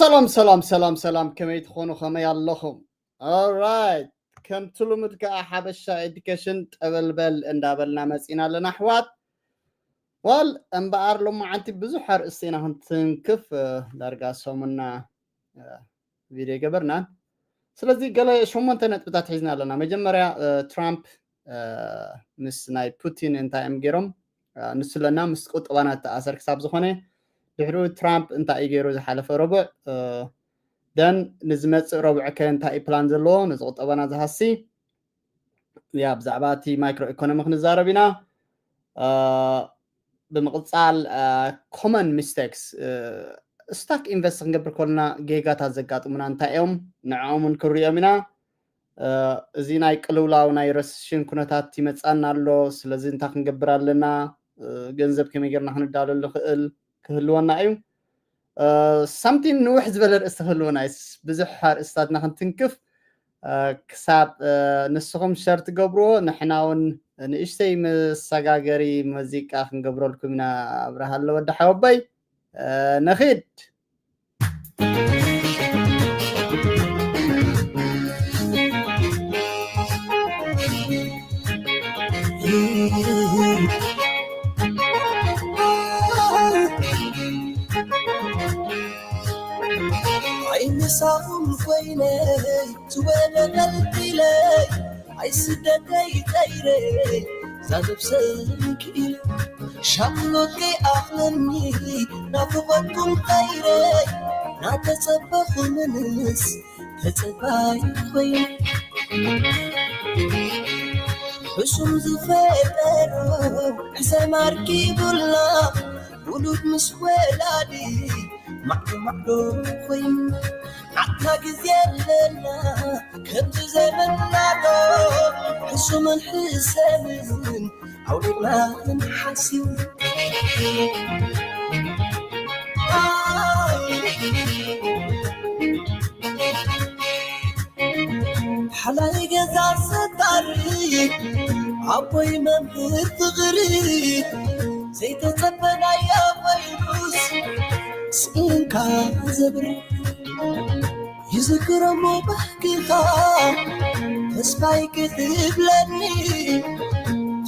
ሰላም ሰላም ሰላም ሰላም፣ ከመይ ትኾኑ? ከመይ ኣለኹም? Alright፣ ከምቲ ልሙድ ከዓ ሓበሻ ኤዱኬሽን ጠበልበል እንዳበልና መፂና ኣለና ኣሕዋት። ዋል እምበኣር ሎማዓንቲ ብዙሕ ኣርእስቲ ኢና ክንትንክፍ፣ እ፣ ዳርጋ ሰሙና፣ እ፣ ቪድዮ ገበርናን። ስለዚ ገለ ሸሞንተ ነጥብታት ሒዝና ኣለና። መጀመርያ፣ እ፣ ትራምፕ፣ እ፣ ምስ ናይ ፑቲን እንታይ እዮም ገይሮም? እ፣ ንሱ ኣለና ምስ ቁጠባና ዝተኣሰር ክሳብ ዝኾነ፣ ድሕሪኡ ትራምፕ እንታይ እዩ ገይሩ ዝሓለፈ ረቡዕ? እ፣ ደን ንዝመጽእ ረቡዕ ከ እንታይ እዩ ፕላን ዘለዎ ነዚ ቁጠባና ዝሃሲ? ያ፣ ብዛዕባ እቲ ማይክሮ ኢኮኖሚ ክንዛረብ ኢና። እ፣ ብምቕጻል፣ እ፣ ኮመን ሚስቴክስ፣ እ፣ ስታክ ኢንቨስት ክንገብር ከለና ጌጋታት ዘጋጥሙና እንታይ እዮም? ንዕኦም እውን ክንሪኦም ኢና። እ፣ እዚ ናይ ቅልውላው ናይ ረሰሽን ኩነታት ይመጻና ኣሎ። ስለዚ እንታይ ክንገብር ኣለና? እ፣ ገንዘብ ከመይ ጌርና ክንዳሎ ንኽእል ክህልወና እዩ። እ፣ ሳምቲን ንውሕ ዝበለ ርእሲ ክህልወና እዩ። ብዙሕ ኣርእስታትና ክንትንክፍ፣ እ፣ ክሳብ፣ እ፣ ንስኹም ሸር ትገብርዎ፣ ንሕና እውን ንእሽተይ መሰጋገሪ ሙዚቃ ክንገብረልኩም ኢና። ኣብርሃ ኣሎ ወዲ ሓወቦይ፣ እ፣ ንኺድ። ኣይምሳኹም ኮይነይ ትወለበልኪለይ ኣይስደተይ ጠይረይ ዛነብሰይ ክኢለ ሻቕሎት ከይኣኽለኒ ናፍቖትኩም ጠይረይ ናተጸበኹምንስ ተጸባይ ኮይነ ሕሱም ዝፈጠሮ ሕሰም ኣርኪቡልና ውሉድ ምስ ወላዲ ማዕዶ ማዕዶ ኮይኑ ናትና ግዜ ኣለና ከምቲ ዘመናዶ ሕሱምን ሕሰምን ኣውሪድና ንሓስብ ሓላይ ገዛ ሰታሪ ኣቦይ መምህር ፍቕሪ ዘይተጸበናዮ ኮይኑስ ስኢንካ ዘብሪ ይዝክረሞ ባህግኻ ተስፋይ ክትብለኒ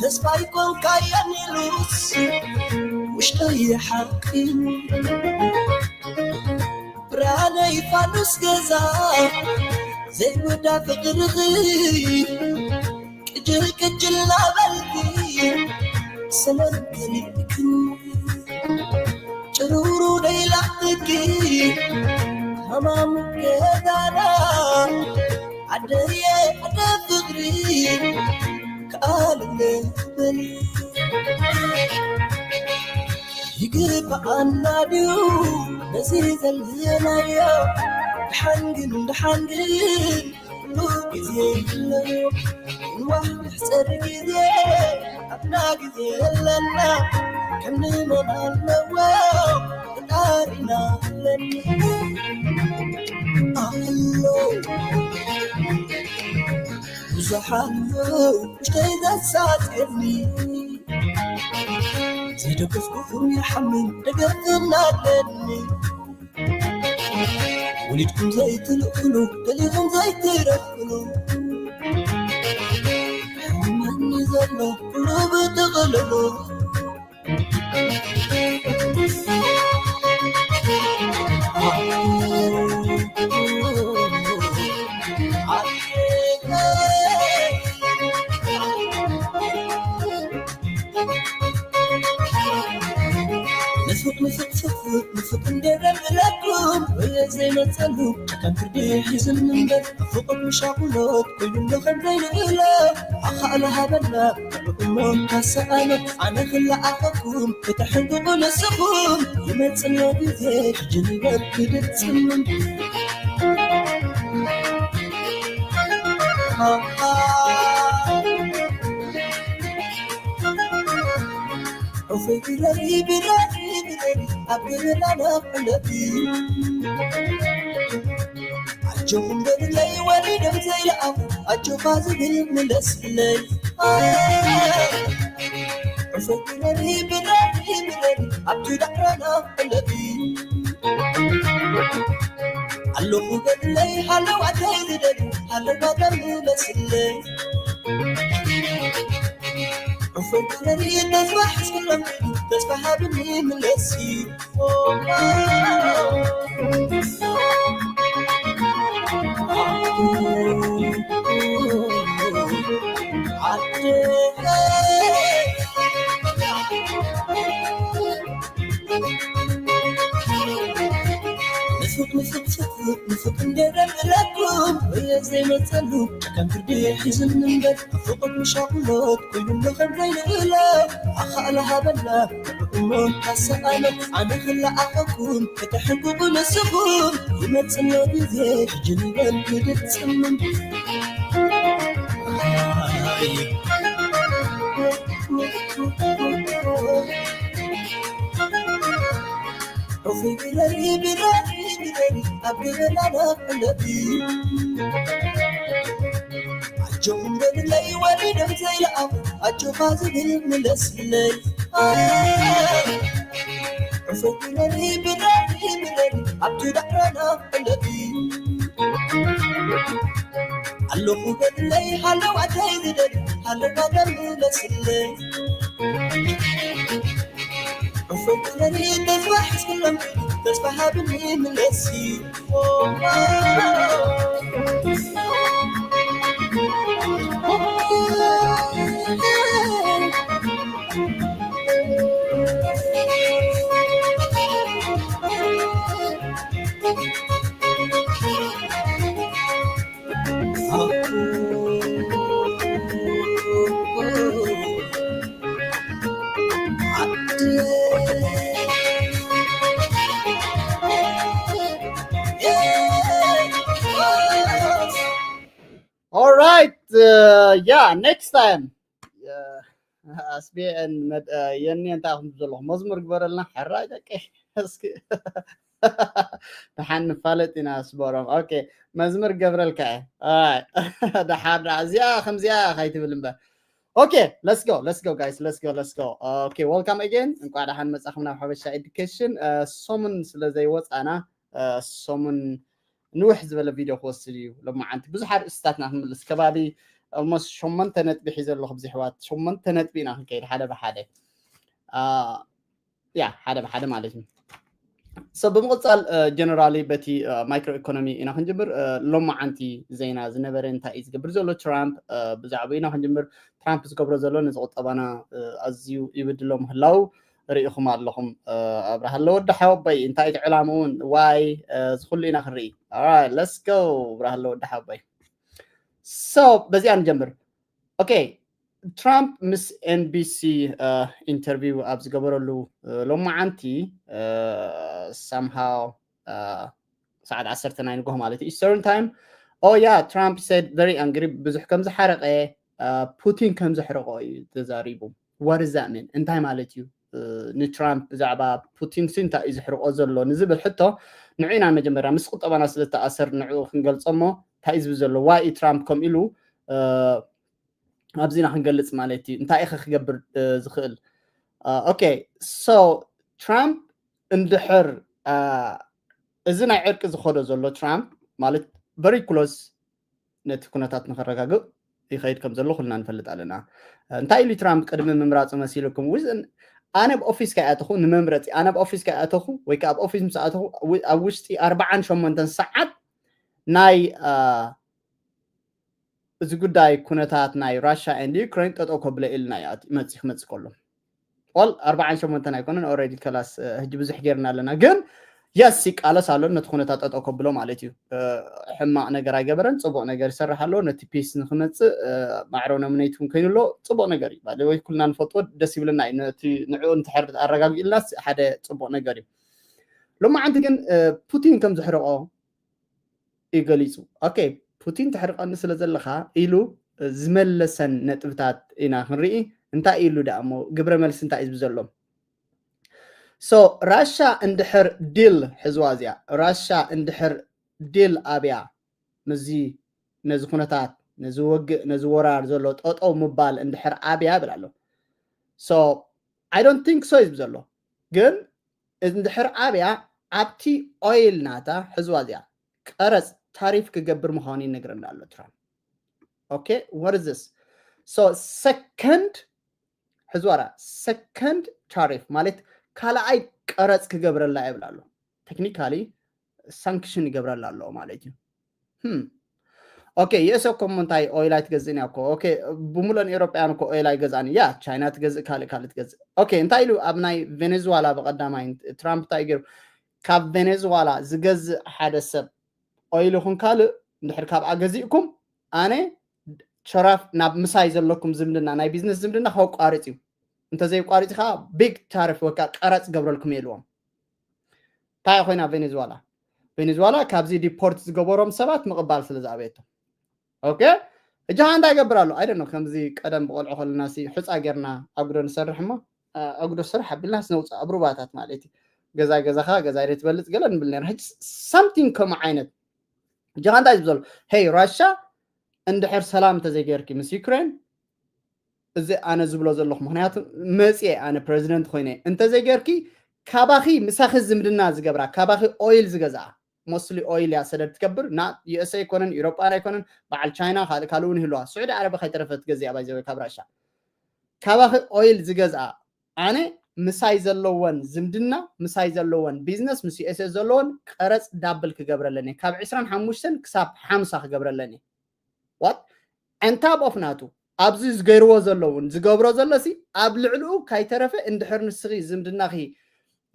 ተስፋይ ኮንካየን ኢሉስ ውሽጠይ ሓቂ ብርሃነይ ፋኑስ ገዛ ዘይወዳ ፍቕርኺ ቅጅል ቅጅል ናበልኪ ሰመን ከሊእክኒ ጭሩሩ ደይላኽትኪ ሃማም ገዛና ዓደየ ዓደ ፍቕሪ ከኣልለ በሊ ይግብኣና ድዩ ነዚ ዘለናዮ ድሓን ግን ድሓን ግን ኩሉ ግዜ ኣለዎ ንዋሕ ንሕፀር ግዜ ኣብና ግዜ የለና ከም ንመን ኣለዎ ፈጣሪና ኣለኒ ኣሎ ብዙሕ ኣሎ ውሽጠይ ዘሳፅየኒ ዘይደገፍኩኹም ይሓምን ደገፍና ኣለኒ ወሊድኩም ዘይትልእክሉ ገሊኹም ዘይትረኽብሉ ሕመኒ ዘሎ ኩሉ ብጥቕልሉ ንፉቅ ንፉቅ ፍፉቅ ንፉቅ እንዴ ደብለኩም ወየ ዘይመጸሉ ከም ፍርዲ ሒዝን እምበር ፍቁር ምሻቁሎት ኮይኑሎ ከም ዘይንእሎ ኣኻእሎ ሃበና እሞ ካሰኣሎ ኣነ ክለኣኸኩም ክተሕንቅቁ ንስኹም ይመጽሎ ግዜ ሕጂ ንበር ክድጽምን ዑፈይ ብለይ ብለይ ብለይ ኣብ ገበናና ዕለቲ ኣጆኹም በሉለይ ወሊዶም ዘይለኣኹ ኣጆኻ ዝብል ምለስለይ ዑፈይ ብለይ ብለይ ብለይ ኣብቲ ዳዕራና ዕለቲ ኣለኹ በለይ ሃለዋተይ ዝደሊ ሃለዋተይ መስለይ። እፎይ በለኒ ተስፋ ሕዝክሎም ተስፋ ሃብኒ ምለሲ። ንፉቅ ንፉቅ ፍቅር ንፉቅ እንደረብረኩም ወየ ዘይመፀሉ ከም ፍርዲ ሒዝን እምበር ፍቅር ምሻቁሎት ኮይኑ ከም ዘይንእሎ ኣኻእለ ሃበና እሞ ካሰኣነ ኣነ ክለኣኸኩም ከተሕቅቁ ንስኹም ይመፅሎ ግዜ ሕጂ ንበል ግድፅምን ኣጆኹም በልለይ ወሪዶም ዘይለኣኹ ኣጆኻ ዝብል ምለስለይ። ዕፈትለኒ ብራሪ ብለኒ ኣብቲ ዳዕራና ኣለቢ ኣለኹ በልለይ ሃለዋተይ ዝደሊ ሃለዋተይ ምለስለይ። ዕፈትለኒ ተስፋ ሕዝክሎም ተስፋ ሃብኒ ምለሲ። All right, uh, yeah, next time. Uh, ኣስቤ and መድ- uh, የኒ እንታይ ኢኹም ዘለኹም መዝሙር ግበረልና ሕራይ ደቂ እስኪ ደሓን ንፋለጥ ኢና ስበሮም። ኦኬ፣ መዝሙር ገብረልካ እየ። ኣይ፣ ደሓር ደሓር እዚኣ ከምዚኣ ከይትብል እምበር። ኦኬ፣ let's go, let's go, guys, let's go, let's go. ኦኬ፣ welcome again. እንኳዕ ደሓን መጻኹም ናብ ሓበሻ ኤዱኬሽን። ሰሙን ስለ ዘይወጻና ሰሙን ንውሕ ዝበለ ቪድዮ ክወስድ እዩ። ሎማዓንቲ ብዙሕ ኣርእስትታት ኢና ክንምልስ ከባቢ almost ሸሞንተ ነጥቢ ሒዘ ኣለኹ። ብዚ ኣሕዋት ሸሞንተ ነጥቢ ኢና ክንከይድ ሓደ ብሓደ። ያ ሓደ ብሓደ ማለት እዩ። So ብምቕጻል ጀነራሊ በቲ ማይክሮ ኢኮኖሚ ኢና ክንጅምር። ሎማዓንቲ ዜና ዝነበረ እንታይ እዩ ዝገብር ዘሎ ትራምፕ ብዛዕባኡ ኢና ክንጅምር። ትራምፕ ዝገብሮ ዘሎ ነዚ ቁጠባና ኣዝዩ ይብድሎ ምህላው ርኢኹም ኣለኹም። ኣብርሃለ ወዲ ሓወቦይ እንታይ እቲ ዕላምኡ እውን ዋይ እዚ ኩሉ ኢና ክንርኢ። Let's go ኣብርሃለ ወዲ ሓወቦይ። So በዚኣ ንጀምር። ኦኬ ትራምፕ ምስ ኤንቢሲ ኢንተርቪው ኣብ ዝገበረሉ ሎማዓንቲ somehow ሰዓት ዓሰርተ ናይ ንጎሆ ማለት እዩ ኢስተርን ታይም። Oh yeah, Trump said very angry ብዙሕ ከም ዝሓረቀ ፑቲን ከም ዘሕረቆ እዩ ተዛሪቡ። What does that mean? እንታይ ማለት እዩ? ንትራምፕ ብዛዕባ ፑቲን ሲ እንታይ እዩ ዝሕርቆ ዘሎ ንዝብል ሕቶ ንዑ ኢና መጀመርያ ምስ ቁጠባና ስለተኣሰር ንዑ ክንገልጾ እሞ እንታይ እዩ ዝብል ዘሎ ዋይ እዩ ትራምፕ ከም ኢሉ ኣብዚና ክንገልጽ ማለት እዩ እንታይ ኢኸ ክገብር ዝኽእል? ኦኬ so ትራምፕ እንድሕር እዚ ናይ ዕርቂ ዝኸዶ ዘሎ ትራምፕ ማለት very close ነቲ ኩነታት ንኸረጋግእ ይኸይድ ከም ዘሎ ኩልና ንፈልጥ ኣለና። እንታይ ኢሉ ትራምፕ ቅድሚ ምምራፁ መሲልኩም? ኣነ ኣብ ኦፊስ ከይኣተኹ ንመምረፂ ኣነ ኣብ ኦፊስ ከይኣተኹ ወይ ከዓ ኣብ ኦፊስ ምስ ኣተኹ ኣብ ውሽጢ ኣርባዓን ሸሞንተን ሰዓት ናይ እዚ ጉዳይ ኩነታት ናይ ራሽያ ኤንድ ዩክሬን ጠጠው ከብለ ኢልና መፂ ክመፅእ ከሎ ል ኣርባዓን ሸሞንተን ኣይኮነን ኦልሬዲ ከላስ ሕጂ ብዙሕ ጌርና ኣለና ግን የስ ይቃለስ ኣሎ ነቲ ኩነታት ጠጠው ከብሎ ማለት እዩ። ሕማቕ ነገር ኣይገበረን፣ ፅቡቕ ነገር ይሰርሕ ኣሎ። ነቲ ፒስ ንክመፅእ ማዕሮ ኖሚኔት እውን ኮይኑ ኣሎ። ፅቡቕ ነገር እዩ። ባይ ወይ ኩልና ንፈልጥዎ ደስ ይብለና እዩ። ነቲ ንዕኡ እንተሕር ኣረጋጊእልናስ ሓደ ፅቡቕ ነገር እዩ። ሎማዓንቲ ግን ፑቲን ከም ዝሕርቆ እዩ ገሊፁ። ኦኬ ፑቲን ተሕርቀኒ ስለ ዘለካ ኢሉ ዝመለሰን ነጥብታት ኢና ክንርኢ። እንታይ ኢሉ ደኣ እሞ ግብረ መልሲ እንታይ እዩ ዘሎ? So ራሻ እንድሕር ዲል ሕዝዋ እዚኣ ራሻ እንድሕር ዲል ኣብያ ምስዚ ነዚ ኩነታት ነዚ ወግእ ነዚ ወራር ዘሎ ጠጠው ምባል እንድሕር ኣብያ ይብል ኣሎ። So I don't think so እዩ ዘሎ ግን እንድሕር ኣብያ ኣብቲ ኦይል ናታ ሕዝዋ እዚኣ ቀረፅ ታሪፍ ክገብር ምዃኑ ይነግረና ኣሎ ትራምፕ። Okay, what is this? So second ሕዝዋራ፣ second ታሪፍ ማለት ካልኣይ ቀረፅ ክገብረላ ይብል ኣሎ። Technically sanction ይገብረላ ኣሎ ማለት እዩ። ኦኬ፣ የእሰ ኮሞ እንታይ ኦይል ኣይትገዝእን እያ እኮ። ኦኬ፣ ብምሉእን ኤሮጳያን እኮ ኦይል ኣይገዝኣን እያ። ቻይና ትገዝእ፣ ካልእ ካልእ ትገዝእ። ኦኬ፣ እንታይ ኢሉ ኣብ ናይ ቬኔዙዋላ ብቐዳማይ ትራምፕ እንታይ ገይሩ? ካብ ቬኔዙዋላ ዝገዝእ ሓደ ሰብ ኦይል ይኹን ካልእ እንድሕር ካብኣ ገዚእኩም ኣነ ሸራፍ ናብ ምሳይ ዘለኩም ዝምድና፣ ናይ ቢዝነስ ዝምድና ከቋርፅ እዩ። እንተዘይቋሪፅ ከዓ ቢግ ታሪፍ ወይ ከዓ ቀረፅ ገብረልኩም የልዎም። እንታይ ኮይና ቬኔዙዋላ? ቬኔዙዋላ ካብዚ ዲፖርት ዝገበሮም ሰባት ምቕባል ስለ ዝኣበየቶ። ኦኬ፣ እጃ እንታይ ይገብር ኣሎ? ኣይደኖ። ከምዚ ቀደም ብቆልዑ ከለና ሲ ሑፃ ጌርና ኣጉዶ ንሰርሕ እሞ ኣጉዶ ስራሕ ኣቢልና ስነውፅእ ኣብ ሩባታት ማለት እዩ። ገዛ ገዛኻ ገዛ ደ ትበልፅ ገለ ንብል ነርና። ሕጂ ሳምቲንግ ከምኡ ዓይነት እጃኻ እንታይ ዝብዘሎ? ሄይ ራሻ፣ እንድሕር ሰላም እንተዘይገርኪ ምስ ዩክሬን፣ እዚ ኣነ ዝብሎ ዘለኹ፣ ምክንያቱ መፅየ ኣነ ፕረዚደንት ኮይነ፣ እንተዘይገርኪ ካባኺ ምሳኺ ዝምድና ዝገብራ፣ ካባኺ ኦይል ዝገዝኣ፣ ሞስሊ ኦይል እያ ሰደድ ትገብር። ና ዩኤስኤ ኣይኮነን፣ ኢሮጳን ኣይኮነን፣ በዓል ቻይና ካልእ ካልእ እውን ይህልዋ። ስዑዲ ዓረብ ከይተረፈ ትገዝእ እያ ባይዘወይ ካብ ራሻ። ካባኺ ኦይል ዝገዝኣ ኣነ ምሳይ ዘለወን ዝምድና፣ ምሳይ ዘለወን ቢዝነስ፣ ምስ ዩኤስኤ ዘለወን ቀረፅ ዳብል ክገብረለን እየ። ካብ ዕስራን ሓሙሽተን ክሳብ ሓምሳ ክገብረለን እየ። ዋት? On top of ናቱ ኣብዚ ዝገይርዎ ዘለውን ዝገብሮ ዘሎ ሲ ኣብ ልዕሊኡ ካይተረፈ እንድሕር ንስኺ ዝምድናኺ፣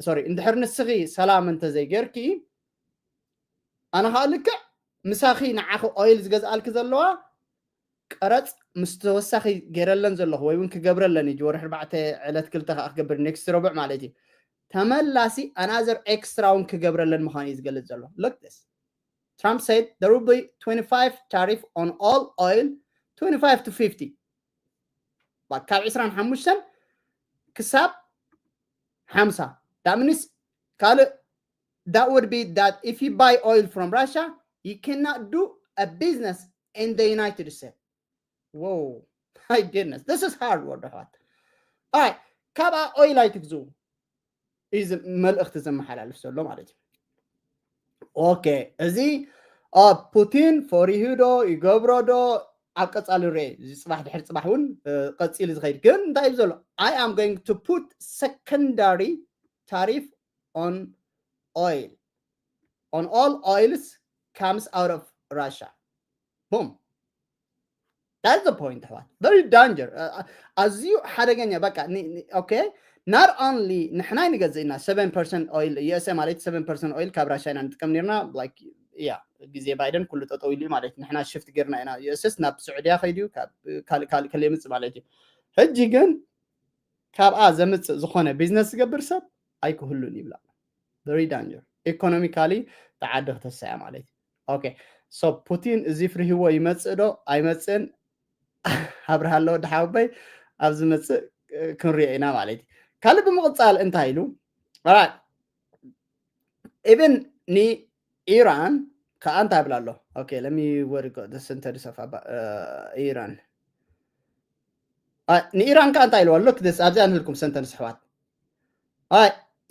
ሶሪ፣ እንድሕር ንስኺ ሰላም እንተዘይገርኪ ኣነ ከዓ ልክዕ ምሳኺ ንዓኺ ኦይል ዝገዝኣልኪ ዘለዋ ቀረፅ ምስ ተወሳኺ ገይረለን ዘለኹ ወይ እውን ክገብረለን እዩ። ወርሒ ኣርባዕተ ዕለት ክልተ ከዓ ክገብር ኔክስት ረቡዕ ማለት እዩ። ተመላሲ ኣናዘር ኤክስትራ እውን ክገብረለን ምዃኑ እዩ ዝገልፅ ዘሎ። Look this. Trump said there will be twenty-five tariff on all oil, twenty-five to fifty. ካብ ዕስራን ሓሙሽተን ክሳብ ሓምሳ። That means ካልእ that would be that if you buy oil from Russia, you cannot do a business in the United States. Whoa, my goodness, this is hard word. All right, ካብኣ ኦይል ኣይትግዝኡ እዩ መልእኽቲ ዘመሓላልፍ ዘሎ ማለት እዩ። ኦኬ፣ እዚ ፑቲን ፈሪሁ ዶ ይገብሮ ዶ ኣብ ቀፃሊ ርኤ። እዚ ፅባሕ ድሕሪ ፅባሕ እውን ቀፂሉ ዝኸይድ ግን እንታይ እዩ ዘሎ? I am going to put secondary tariff on oil, on all oils comes out of Russia. Boom. That's the point ኣሕዋት። Very danger. ኣዝዩ ሓደገኛ። በቃ okay, not only ንሕና ንገዝእ ኢና seven percent oil USA ማለት seven percent oil ካብ ራሻ ኢና ንጥቀም ነርና። Like yeah, ግዜ ባይደን ኩሉ ጠጠው ኢሉ ማለት ንሕና ሽፍት ጌርና ኢና። ዩኤስኤስ ናብ ስዑድያ ከይዱ ካልእ ካልእ ከለ የምፅእ ማለት እዩ። ሕጂ ግን ካብኣ ዘምፅእ ዝኾነ ቢዝነስ ዝገብር ሰብ ኣይክህሉን ይብላ። Very danger. ኢኮኖሚካሊ ተዓዲ ክተሳያ ማለት እዩ። ኦኬ፣ so ፑቲን እዚ ፍርህዎ ይመፅእ ዶ ኣይመፅእን? ኣብርሃ ኣሎ ወዲ ሓወቦይ ኣብ ዝመፅእ ክንሪኦ ኢና ማለት እዩ። ካልእ ብምቕፃል እንታይ ኢሉ? ኢቨን ንኢራን ከዓ እንታይ ይብል ኣሎ? Okay, let me word go the sentence of ኢራን። ንኢራን ከዓ እንታይ ኢልዋ? Look this, ኣብዚኣ ንህልኩም ሰንተንስ ኣሕዋት።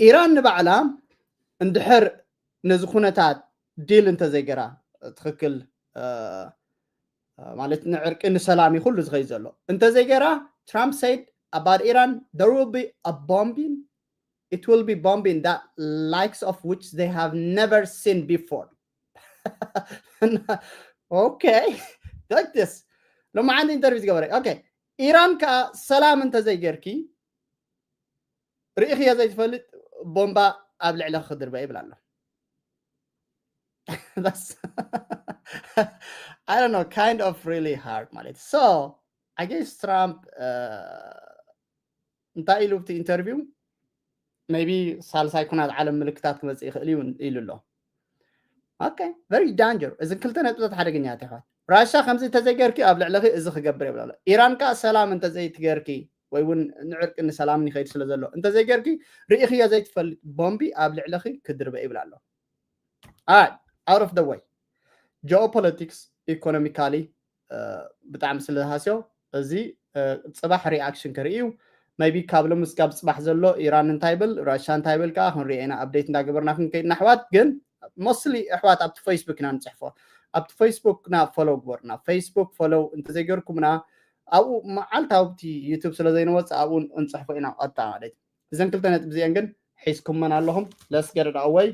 ኢራን ንባዕላ እንድሕር ነዚ ኩነታት ዲል እንተዘይገራ ትኽክል ማለት ንዕርቂ ንሰላም እዩ ኩሉ ዝኸይ ዘሎ እንተዘይገራ ትራምፕ ሰይድ about ኢራን there will be a bombing, it will be bombing that likes of which they have never seen before. Okay, like this. ሎማዓንቲ ኢንተርቪው ዝገበረ okay, ኢራን ከዓ ሰላም እንተዘይገርኪ ርኢኽዮ ዘይትፈልጥ ቦምባ ኣብ ልዕለኺ ክድርበ ይብል ኣሎ። I don't know, kind of really hard ማለት so I guess ትራምፕ እንታይ ኢሉ ኣብቲ ኢንተርቪው maybe ሳልሳይ ኩናት ዓለም ምልክታት ክመፅእ ይኽእል እዩ ኢሉ ኣሎ። Okay, very danger. እዚ ክልተ ነጥብታት ሓደገኛታት ኣሕዋት። ራሻ ከምዚ እንተዘይገርኪ ኣብ ልዕለኺ እዚ ክገብር ይብል ኣሎ። ኢራን ከዓ ሰላም እንተዘይትገርኪ ወይ እውን ንዕርቂ ንሰላም ይኸይድ ስለ ዘሎ እንተዘይገርኪ ርኢኽዮ ዘይትፈልጥ ቦምቢ ኣብ ልዕለኺ ክድርበ ይብል ኣሎ። Alright, out of the way. Geopolitics, economically ብጣዕሚ ስለ ዝሃስዮ እዚ ፅባሕ ሪኣክሽን ክርኢ እዩ። Maybe ካብ ሎምስ ካብ ፅባሕ ዘሎ ኢራን እንታይ ብል ራሻ እንታይ ብል ከዓ ክንሪኦ ኢና። ኣፕዴት እንዳገበርና ክንከይድና ኣሕዋት ግን mostly ኣሕዋት ኣብቲ ፌስቡክ ኢና ንፅሕፎ። ኣብቲ ፌስቡክና ፎሎው ግበሩና። ፌስቡክ ፎሎው እንተዘይገርኩምና ኣብኡ መዓልታዊ ኣብቲ ዩቱብ ስለ ዘይንወፅእ ኣብኡ እንፅሕፎ ኢና ቀጥታ ማለት እዩ። እዘን ክልተ ነጥቢ እዚአን ግን ሒዝኩመን ኣለኹም። ለስገደድ ኣወይ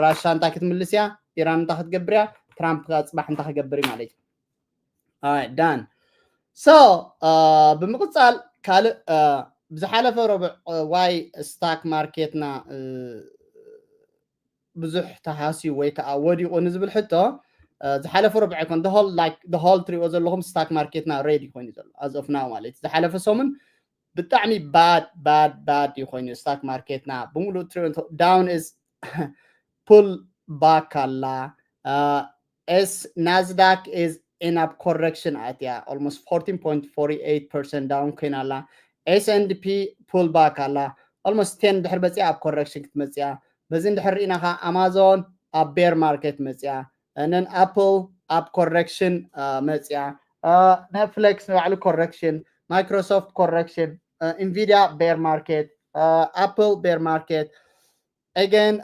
ራሻ እንታይ ክትምልስ እያ፣ ኢራን እንታይ ክትገብር እያ፣ ትራምፕ ከ ፅባሕ እንታይ ክገብር እዩ ማለት እዩ። ዳን ሶ ብምቕፃል ካልእ ዝሓለፈ ረቡዕ ዋይ ስታክ ማርኬትና ብዙሕ ተሃስዩ ወይ ከዓ ወዲቑ ንዝብል ሕቶ ዝሓለፈ ረቡዕ ኣይኮን ሆል ትሪኦ ዘለኹም ስታክ ማርኬትና ሬድ ኮይኑ ዘሎ ኣዞፍና ማለት ዝሓለፈ ሰሙን ብጣዕሚ ባድ ባድ ባድ እዩ ኮይኑ ስታክ ማርኬትና ብምሉእ ትሪኦ ዳውን ስ ፑል ባክ ኣላ ስ ናስዳክ ስ ኢን ኣብ ኮረክሽን ኣትያ almost fourteen point forty eight percent down ኮይና ኣላ። S and P pull back ኣላ almost ten ድሕር በፂያ ኣብ ኮረክሽን ክትመፅያ። በዚ እንድሕር ርኢና ከዓ ኣማዞን ኣብ ቤር ማርኬት መፅያ፣ ነን ኣፕል ኣብ ኮረክሽን መፅያ፣ ኔትፍሊክስ ንባዕሉ ኮረክሽን፣ ማይክሮሶፍት ኮረክሽን፣ ኢንቪዲያ ቤር ማርኬት፣ ኣፕል ቤር ማርኬት፣ again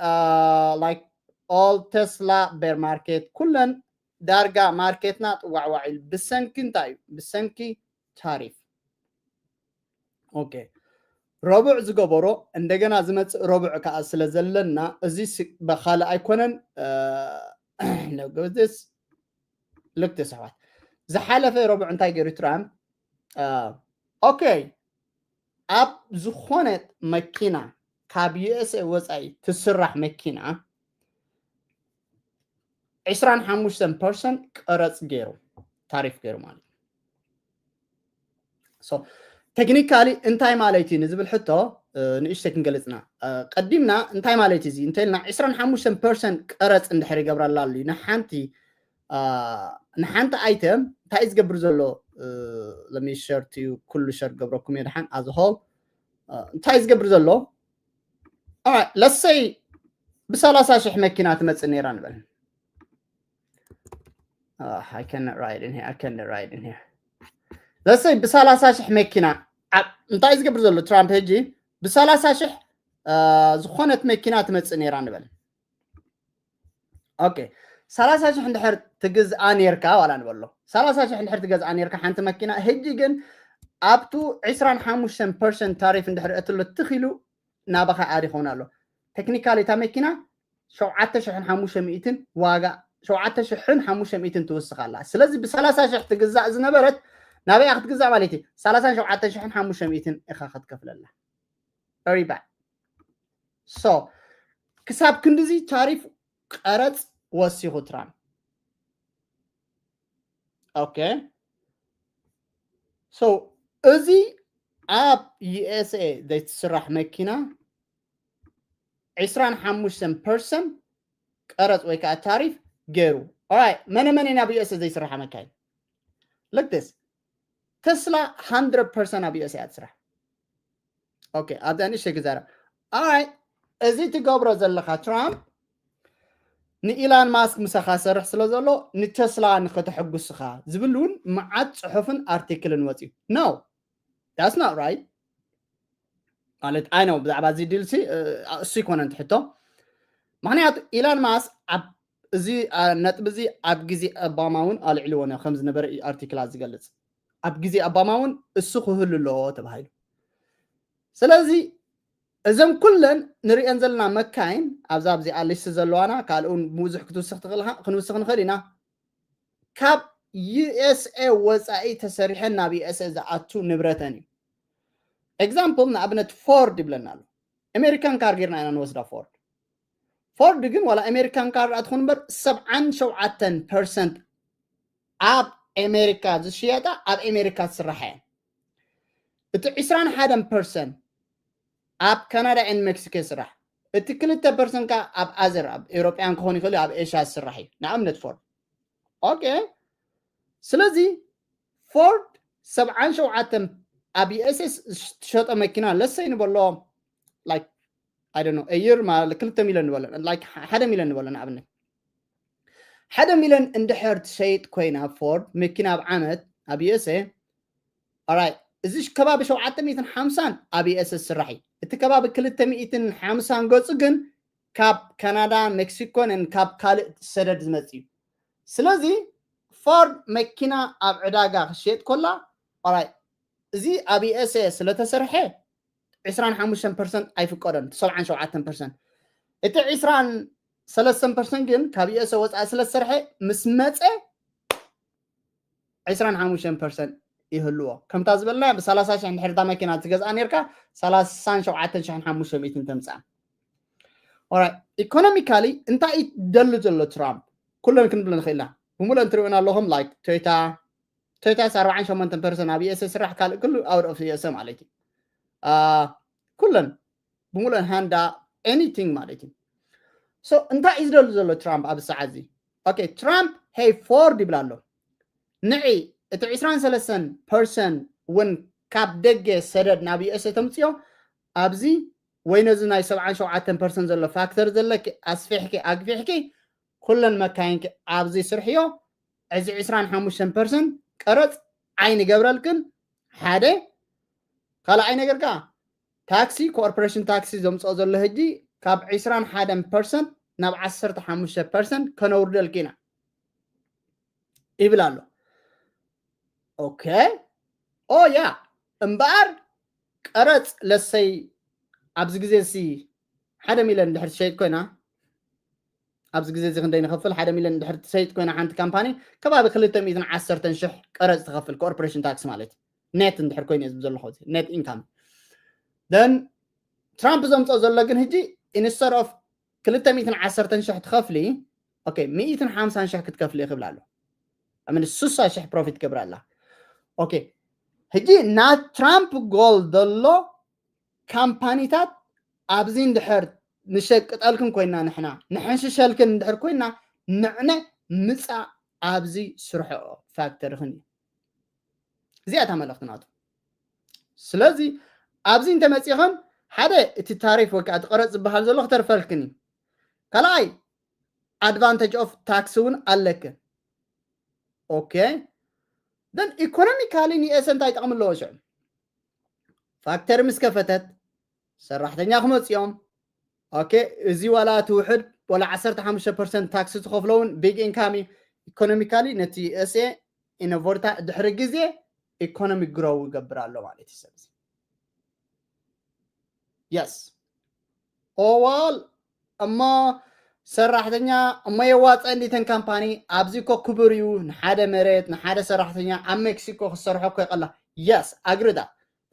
like all ተስላ ቤር ማርኬት ኩለን ዳርጋ ማርኬትና ጥዋዕዋዕ ኢሉ ብሰንኪ እንታይ እዩ ብሰንኪ ታሪፍ ኦኬ ረቡዕ ዝገበሮ እንደገና ዝመፅእ ረቡዕ ከዓ ስለ ዘለና እዚ በካልእ ኣይኮነን ልክቲ ሰባት ዝሓለፈ ረቡዕ እንታይ ገይሩ ትራምፕ ኦኬ ኣብ ዝኾነት መኪና ካብ USA ወፃኢ ትስራሕ መኪና ዕስራን ሓሙሽተን ፐርሰንት ቀረፅ ገይሩ ታሪፍ ገይሩ ማለት እዩ። ቴክኒካሊ እንታይ ማለት እዩ ንዝብል ሕቶ ንእሽተ ክንገልፅና ቀዲምና እንታይ ማለት እዩ እንተልና ዕስራን ሓሙሽተን ፐርሰንት ቀረፅ እንድሕር ይገብረላ ኣሎ ንሓንቲ ንሓንቲ ኣይተም እንታይ ዝገብር ዘሎ ለሚሸርቲ ኩሉ ሸር ገብረኩም የድሓን ኣዝሆል እንታይ ዝገብር ዘሎ ለሰይ ብሰላሳ ሽሕ መኪና ትመፅእ ነይራ ንበል ለሰይ ብሰላሳ ሽሕ መኪና እንታይ ዝገብር ዘሎ ትራምፕ ሕጂ ብሰላሳ ሽሕ ዝኾነት መኪና ትመፅእ ነይራ ንበል ኦኬ ሰላሳ ሽሕ እንድሕር ትግዝኣ ነርካ ዋላ ንበሎ ሰላሳ ሽሕ እንድሕር ትገዝኣ ነርካ ሓንቲ መኪና ሕጂ ግን ኣብቱ ዕስራን ሓሙሽተን ፐርሰንት ታሪፍ እንድሕር እትሎ ትኽኢሉ ናባኻ ኣድ ይኸውን ኣሎ ቴክኒካሊ እታ መኪና ሸውዓተ ሽሕን ሓሙሽተ ሚእትን ዋጋ ሸውዓተ ሽሕን ሓሙሽተ ሚእትን ትውስኽ ኣላ ስለዚ ብሰላሳ ሽሕ ትግዛእ ዝነበረት ናበይ ክትግዛእ ማለት እዩ ሰላሳን ሸውዓተ ሽሕን ሓሙሽተ ሚእትን ኢኻ ክትከፍለላ very bad so ክሳብ ክንድዚ ታሪፍ ቀረፅ ወሲኹ ትራምፕ okay so እዚ ኣብ USA ዘይትስራሕ መኪና ዕስራን ሓሙሽተን ፐርሰንት ቀረፅ ወይ ከዓ ታሪፍ ገይሩ መነ መነ ናብ USA ዘይስራሓ መካይን ልክትስ ተስላ hundred percent ኣብ USA ትስራሕ okay ኣብዛ ንእሽተይ ክዛረብ ኣይ እዚ ትገብሮ ዘለካ ትራምፕ ንኢላን ማስክ ምሳኻ ሰርሕ ስለ ዘሎ ንተስላ ንኸተሐጉስኻ ዝብል እውን መዓት ፅሑፍን ኣርቲክልን ወፅዩ no that's not right ማለት ኣይ ነው ብዛዕባ እዚ ዲልሲ እሱ ይኮነ እንትሕቶ ምክንያቱ ኢላን ማስክ ኣብ እዚ ነጥቢ እዚ ኣብ ግዜ ኦባማ እውን ኣልዕልዎ ከም ዝነበረ እዩ ኣርቲክላት ዝገልፅ ኣብ ግዜ ኦባማ እውን እሱ ክህሉ ኣለዎ ተባሂሉ ስለዚ እዘን ኩለን ንሪአን ዘለና መካይን ኣብዛ ኣብዚኣ ሊስት ዘለዋና ካልእ እውን ብዙሕ ክትውስኽ ትኽእል ክንውስኽ ንኽእል ኢና ካብ USA ወፃኢ ተሰሪሐን ናብ USA ዝኣቱ ንብረተን እዩ example ንኣብነት ፎርድ ይብለና ኣሎ ኣሜሪካን ካር ጌርና ኢና ንወስዳ ፎርድ ፎርድ ግን ዋላ ኣሜሪካን ካር ኣትኹን እምበር ሰብዓን ሸውዓተን ፐርሰንት ኣብ ኣሜሪካ ዝሽየጣ ኣብ ኣሜሪካ ዝስራሓ እየን እቲ ዕስራን ሓደን ፐርሰንት ኣብ ካናዳ ን ሜክሲኮ ይስራሕ እቲ ክልተ ፐርሰንት ከዓ ኣብ ኣዘር ኣብ ኤሮጳያን ክኾን ይኽእል ኣብ ኤሽያ ዝስራሕ እዩ ንኣብነት ፎርድ ኦኬ ስለዚ ፎርድ ሰብዓን ሸውዓተን ኣብ ዩኤስኤስ ትሸጦ መኪና ለሰይ ንበሎ like I don't know a year ማለት ክልተ ሚሊዮን ንበሎ like ሓደ ሚሊዮን ንበሎ ንኣብነት ሓደ ሚሊዮን እንድሕር ትሸይጥ ኮይና ፎርድ መኪና ኣብ ዓመት ኣብ ዩኤስኤ ኣራይ እዚ ከባቢ ሸውዓተ ሚእትን ሓምሳን ኣብ ዩኤስኤስ ስራሕ እዩ እቲ ከባቢ ክልተ ሚእትን ሓምሳን ገፁ ግን ካብ ካናዳ፣ ሜክሲኮን ካብ ካልእ ሰደድ ዝመጽእ እዩ። ስለዚ ፎርድ መኪና ኣብ ዕዳጋ ክሸየጥ ኮላ፣ ኦራይ፣ እዚ ኣብ ዩኤስኤ ስለተሰርሐ ዕስራን ሓሙሽተን ፐርሰንት ኣይፍቀዶን፣ እቲ ሰብዓን ሸውዓተን ፐርሰንት። እቲ ዕስራን ሰለስተን ፐርሰንት ግን ካብ ዩኤስኤ ወፃኢ ስለዝሰርሐ ምስ መፀ ዕስራን ሓሙሽተን ፐርሰንት ይህልዎ። ከምታ ዝበልና ብሰላሳ ሽሕ እንድሕር እታ መኪና ትገዝኣ ነርካ፣ ሰላሳን ሸውዓተን ሽሕን ሓሙሽተ ሚእትን ተምፅኣ። ኢኮኖሚካሊ እንታይ እዩ ደሉ ዘሎ ትራምፕ? ኩለን ክንብል ንኽእልና ብምሉእ እንትሪእና ኣለኹም። ላይክ ቶዮታ፣ ቶዮታ ኣርባዓን ሸሞንተን ፐርሰንት ኣብ ዩኤስኤ ስራሕ፣ ካልእ ኩሉ ኣውት ኦፍ ዩኤስኤ ማለት እዩ። ኩለን ብምሉእን ሃንዳ፣ ኤኒቲንግ ማለት እዩ። ሶ እንታይ እዩ ዝደሉ ዘሎ ትራምፕ ኣብ ሰዓት እዚ? ኦኬ፣ ትራምፕ ሄይ ፎርድ ይብል ኣሎ። ንዒ እቲ ዕስራን ሰለስተን ፐርሰንት እውን ካብ ደገ ሰደድ ናብ ዩኤስኤ ተምፅዮ፣ ኣብዚ ወይ ነዚ ናይ ሰብዓን ሸውዓተን ፐርሰንት ዘሎ ፋክተር ዘለኪ ኣስፊሕኪ ኣግፊሕኪ ኩለን መካይንኪ ኣብዚ ስርሕዮ፣ እዚ ዕስራን ሓሙሽተን ፐርሰንት ቀረፅ ኣይንገብረልክን። ሓደ ካልኣይ ነገር ከዓ ታክሲ፣ ኮርፖሬሽን ታክሲ ዘምፅኦ ዘሎ ሕጂ ካብ ዕስራን ሓደን ፐርሰንት ናብ ዓሰርተ ሓሙሽተ ፐርሰንት ከነውርደልኪ ኢና ይብል ኣሎ። ኦኬ፣ ኦ ያ እምበኣር ቀረፅ ለሰይ ኣብዚ ግዜ ሲ ሓደ ሚሊዮን ድሕር ትሸይጥ ኮይና፣ ኣብዚ ግዜ እዚ ክንደይ ንኸፍል? ሓደ ሚሊዮን ድሕር ትሸይጥ ኮይና ሓንቲ ካምፓኒ ከባቢ ክልተ ሚእትን ዓሰርተን ሽሕ ቀረፅ ትኸፍል፣ ኮርፖሬሽን ታክስ ማለት እዩ። ኔት እንድሕር ኮይኑ እዩ ዝብል ዘለኹ፣ ኔት ኢንካም። ደን ትራምፕ ዘምፅኦ ዘሎ ግን ሕጂ ኢንስተድ ኦፍ ክልተ ሚእትን ዓሰርተን ሽሕ ትኸፍሊ፣ ኦኬ፣ ሚእትን ሓምሳን ሽሕ ክትከፍሊ ይኽብል ኣሎ። ኣምን ስሳ ሽሕ ፕሮፊት ገብር ኣላ። ኦኬ፣ ሕጂ ናይ ትራምፕ ጎል ዘሎ ካምፓኒታት ኣብዚ እንድሕር ንሸቅጠልክን ኮይና፣ ንሕና ንሕንሽሸልክን እንድሕር ኮይና፣ ንዕነ ምፃ ኣብዚ ስርሖ ፋክተሪኽን እዩ። እዚኣ እታ መልእኽቲ ናቱ። ስለዚ ኣብዚ እንተመፂኽን ሓደ እቲ ታሪፍ ወይ ከዓ እቲ ቀረፅ ዝበሃል ዘሎ ክተርፈልክን እዩ። ካልኣይ ኣድቫንቴጅ ኦፍ ታክስ እውን ኣለክን። ኦኬ፣ ደን ኢኮኖሚካሊ ንኤሰ እንታይ ጠቕሚ ኣለዎ? ሽዑ ፋክተሪ ምስ ከፈተት ሰራሕተኛ ክመፅኦም። ኦኬ፣ እዚ ዋላ እቲ ውሕድ ዋላ ዓሰርተ ሓሙሽተ ፐርሰንት ታክሲ ትኸፍሎ እውን ቢግ ኢንካም እዩ። ኢኮኖሚካሊ ነቲ ዩኤስኤ ኢኖቮርታ ድሕሪ ግዜ ኢኮኖሚ ግሮው ይገብር ኣሎ ማለት እዩ። ሰብዚ የስ ኦዋል እሞ ሰራሕተኛ እሞ የዋፀ እንዲተን ካምፓኒ ኣብዚ እኮ ክቡር እዩ። ንሓደ መሬት ንሓደ ሰራሕተኛ ኣብ ሜክሲኮ ክሰርሖ እኮ ይቀላ። የስ ኣግሪዳ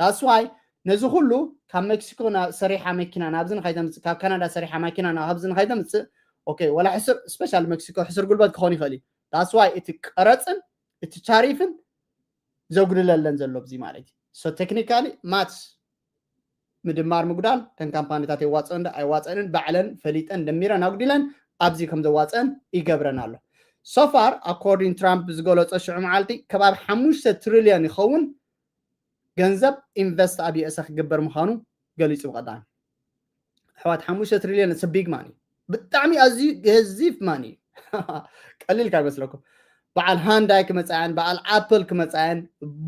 ዳስዋይ ነዚ ኩሉ ካብ ሜክሲኮ ሰሪሓ መኪና ናብዚ ንኸይተምፅእ፣ ካብ ካናዳ ሰሪሓ መኪና ናብዚ ንኸይተምፅእ፣ ኦኬ፣ ወላ ሕሱር ስፔሻል ሜክሲኮ ሕሱር ጉልበት ክኾን ይኽእል እዩ። ዳስዋይ እቲ ቀረፅን እቲ ቻሪፍን ዘጉድለለን ዘሎ ብዚ ማለት እዩ። ሶ ቴክኒካሊ ማትስ ምድማር ምጉዳል ተን ካምፓኒታት የዋፅኦ እንዳ ኣይዋፅአንን ባዕለን ፈሊጠን ደሚረን ኣጉዲለን ኣብዚ ከም ዘዋፅአን ይገብረን ኣሎ። ሶፋር ኣኮርዲን ትራምፕ ዝገለፆ ሽዑ መዓልቲ ከባቢ ሓሙሽተ ትሪልዮን ይኸውን ገንዘብ ኢንቨስት ኣብ ዩኤስኤ ክግበር ምዃኑ ገሊፁ። ብቐዳሚ ኣሕዋት ሓሙሽተ ትሪልዮን ቢግ ማኒ፣ ብጣዕሚ ኣዝዩ ገዚፍ ማኒ እዩ። ቀሊል ካብ ይመስለኩም። በዓል ሃንዳይ ክመፃ እየን፣ በዓል ኣፕል ክመፃ እየን፣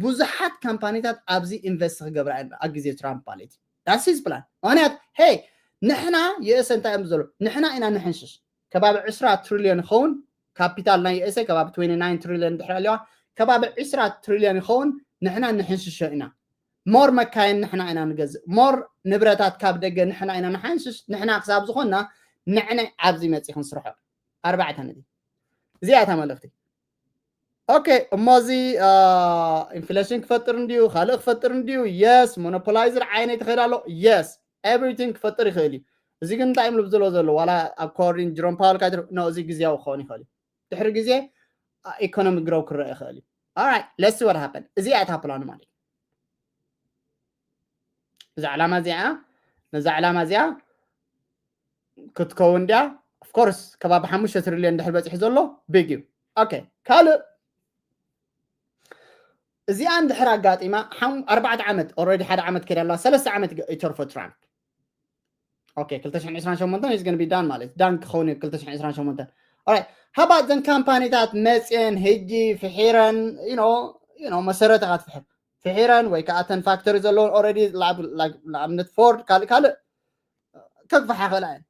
ብዙሓት ካምፓኒታት ኣብዚ ኢንቨስት ክገብራ እየን ኣብ ግዜ ትራምፕ ማለት እዩ። ዳስ ሂዝ ፕላን። ምክንያት ሄይ ንሕና ዩኤስኤ እንታይ እዮም ዘሎ ንሕና ኢና ንሕንሽሽ። ከባቢ ዕስራ ትሪልዮን ይኸውን ካፒታል ናይ ዩኤስኤ ከባቢ ትዌንቲ ናይን ትሪልዮን ድሕሪ ኣለዋ ከባቢ ዕስራ ትሪልዮን ይኸውን ንሕና ንሕንሽሾ ኢና። ሞር መካይን ንሕና ኢና ንገዝእ፣ ሞር ንብረታት ካብ ደገ ንሕና ኢና ንሓንሽሽ። ንሕና ክሳብ ዝኾንና ንዕነ ኣብዚ መፂ ክንስርሖ። ኣርባዕተ ነጥቢ እዚኣ እታ መልእኽቲ። ኦኬ እሞ እዚ ኢንፍሌሽን ክፈጥር እንድዩ ካልእ ክፈጥር እንድዩ። የስ ሞኖፖላይዝር ዓይነይ ትኽእል ኣሎ። የስ ኤቭሪቲንግ ክፈጥር ይኽእል እዩ። እዚ ግን እንታይ እዮም ልብ ዝሎ ዘሎ ዋላ ኣኮርዲን ጅሮም ፓወል ካይትር ኖ እዚ ግዜያዊ ክኸውን ይኽእል እዩ። ድሕሪ ግዜ ኢኮኖሚ ግሮው ክረአ ይኽእል እዩ። ኦራይት ሌትስ ሲ ዋት ሃፐን። እዚኣ እታ ፕላኑ ማለት እዩ። እዛ ዕላማ እዚኣ ነዛ ዕላማ እዚኣ ክትከውን ድያ? ኦፍኮርስ ከባቢ ሓሙሽተ ትሪልዮን ድሕር በፂሑ ዘሎ ቢግ እዩ። ኦኬ ካልእ እዚኣ እንድሕር ኣጋጢማ ሓም- ኣርባዕተ ዓመት ኦልሬዲ ሓደ ዓመት ከይዳ ኣለዋ ሰለስተ ዓመት ይገ- ይተርፎ ትራምፕ። ኦኬ ክልተ ሽሕን ዕስራን ሸሞንተን is gonna be done ማለት ዳን ክኸውን እዩ ክልተ ሽሕን ዕስራን ሸሞንተን። ኦራይት ሃባት ዘን ካምፓኒታት መፅየን ሕጂ ፍሒረን you know you know መሰረት ኢኻ ትፍሕር ፍሒረን ወይ ከዓ ተን ፋክተሪ ዘለውን ኦልሬዲ ንኣብነት ፎርድ ካልእ ካልእ ከግፍሓ ክእላ እየን።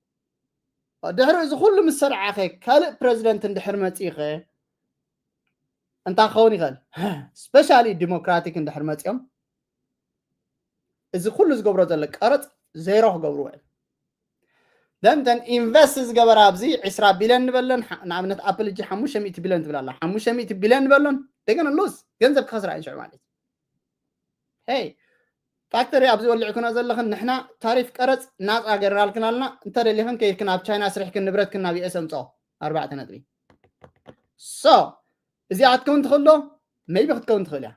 ድሕሪ እዚ ኩሉ ምስ ሰራዕኸ ካልእ ፕረዚደንት እንድሕር መፂኸ እንታይ ክኸውን ይኽእል? ስፔሻሊ ዲሞክራቲክ እንድሕር መፂኦም እዚ ኩሉ ዝገብሮ ዘሎ ቀረፅ ዜሮ ክገብርዎ እዮም። ደንተን ኢንቨስት ዝገበረ ኣብዚ ዕስራ ቢልዮን ንበለን ንኣብነት ኣፕል እጂ ሓሙሽተ ሚእቲ ቢልዮን ትብል ኣላ ሓሙሽተ ሚእቲ ቢልዮን ንበሎን ደገነ ሉስ ገንዘብ ክኸስራ እንሽዑ ማለት እዩ። ሄይ ፋክተሪ ኣብዚ ወሊዕክኖ ዘለኽን ንሕና ታሪፍ ቀረፅ ናፃ ገርናልክን ኣለና እንተደሊኽን ከይድክን ኣብ ቻይና ስሪሕክን ንብረትክን ናብ ዩኤስ ኣምፅኦ ኣርባዕተ ነጥቢ ሶ እዚኣ ክትከውን ትኽእሎ ሜቢ ክትከውን ትኽእል እያ።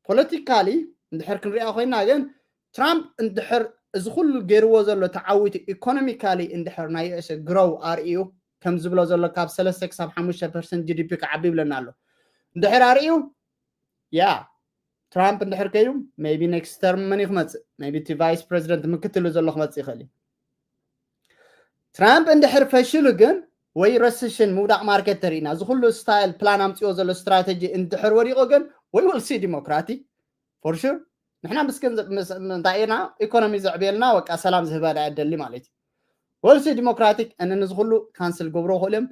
ፖለቲካሊ እንድሕር ክንሪኣ ኮይና ግን ትራምፕ እንድሕር እዚ ኩሉ ገይርዎ ዘሎ ተዓዊቱ ኢኮኖሚካሊ እንድሕር ናይ ዩኤስ ግሮው ኣርእዩ ከም ዝብሎ ዘሎ ካብ ሰለስተ ክሳብ ሓሙሽተ ፐርሰንት ጂዲፒ ክዓቢ ይብለና ኣሎ እንድሕር ኣርእዩ ያ ትራምፕ እንድሕር ከይዱ ሜቢ ኔክስት ተርም መን እዩ ክመፅእ ሜቢ እቲ ቫይስ ፕሬዚደንት ምክትሉ ዘሎ ክመፅእ ይኽእል እዩ። ትራምፕ እንድሕር ፈሽሉ ግን ወይ ረስሽን ምውዳቕ ማርኬት ተርእና እዚ ኩሉ ስታይል ፕላን ኣምፅኦ ዘሎ ስትራተጂ እንድሕር ወዲቑ ግን ወይ ወልሲ ዲሞክራቲ ፎር ሹር ንሕና ምስ ገንዘብ እንታይ ኢና ኢኮኖሚ ዘዕብየልና ወቃ ሰላም ዝህበና የደሊ ማለት እዩ። ወልሲ ዲሞክራቲክ እን ንዚ ኩሉ ካንስል ገብሮ ክእሉ እዮም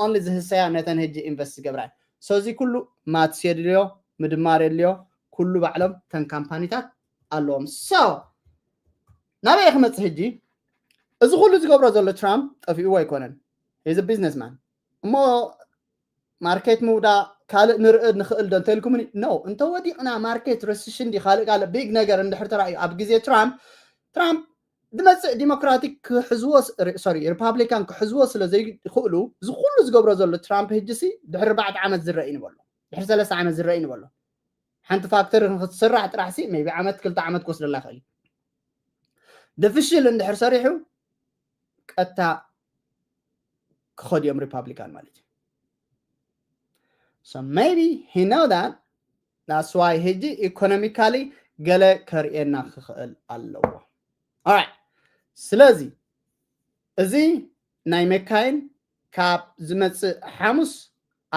ኦንሊ ዝህሰያ ነተን ህጂ ኢንቨስት ዝገብራ ሶ እዚ ኩሉ ማትስ የድልዮ ምድማር የድልዮ ኩሉ ባዕሎም ተን ካምፓኒታት ኣለዎም ሶ ናበይ ክመፅእ ህጂ እዚ ኩሉ ዝገብሮ ዘሎ ትራምፕ ጠፊእዎ ኣይኮነን ሂዝ ቢዝነስ ማን እሞ ማርኬት ምውዳ ካልእ ንርኢ ንኽእል ዶ እንተልኩምኒ ኖ እንተወዲቕና ማርኬት ረስሽን ዲ ካልእ ካልእ ቢግ ነገር እንድሕር ተራእዩ ኣብ ግዜ ትራምፕ ትራምፕ ዝመፅእ ዲሞክራቲክ ክሕዝዎ ሶሪ ሪፓብሊካን ክሕዝዎ ስለ ዘይክእሉ እዚ ኩሉ ዝገብሮ ዘሎ ትራምፕ ህጅሲ ድሕሪ ኣርባዕተ ዓመት ዝረአ ይንበሎ ድሕሪ ሰለስተ ዓመት ዝረአ ይንበሎ ሓንቲ ፋክተሪ ንክትስራሕ ጥራሕ ሲ ቢ ዓመት ክልተ ዓመት ክወስደላ ይኽእል እዩ ድፍሽል እንድሕር ሰሪሑ ቀጥታ ክኸዱ እዮም ሪፓብሊካን ማለት እዩ so maybe he know that that's why ሕጂ ኢኮኖሚካሊ ገለ ከርእየና ክኽእል ኣለዎ right ስለዚ እዚ ናይ መካይን ካብ ዝመፅእ ሓሙስ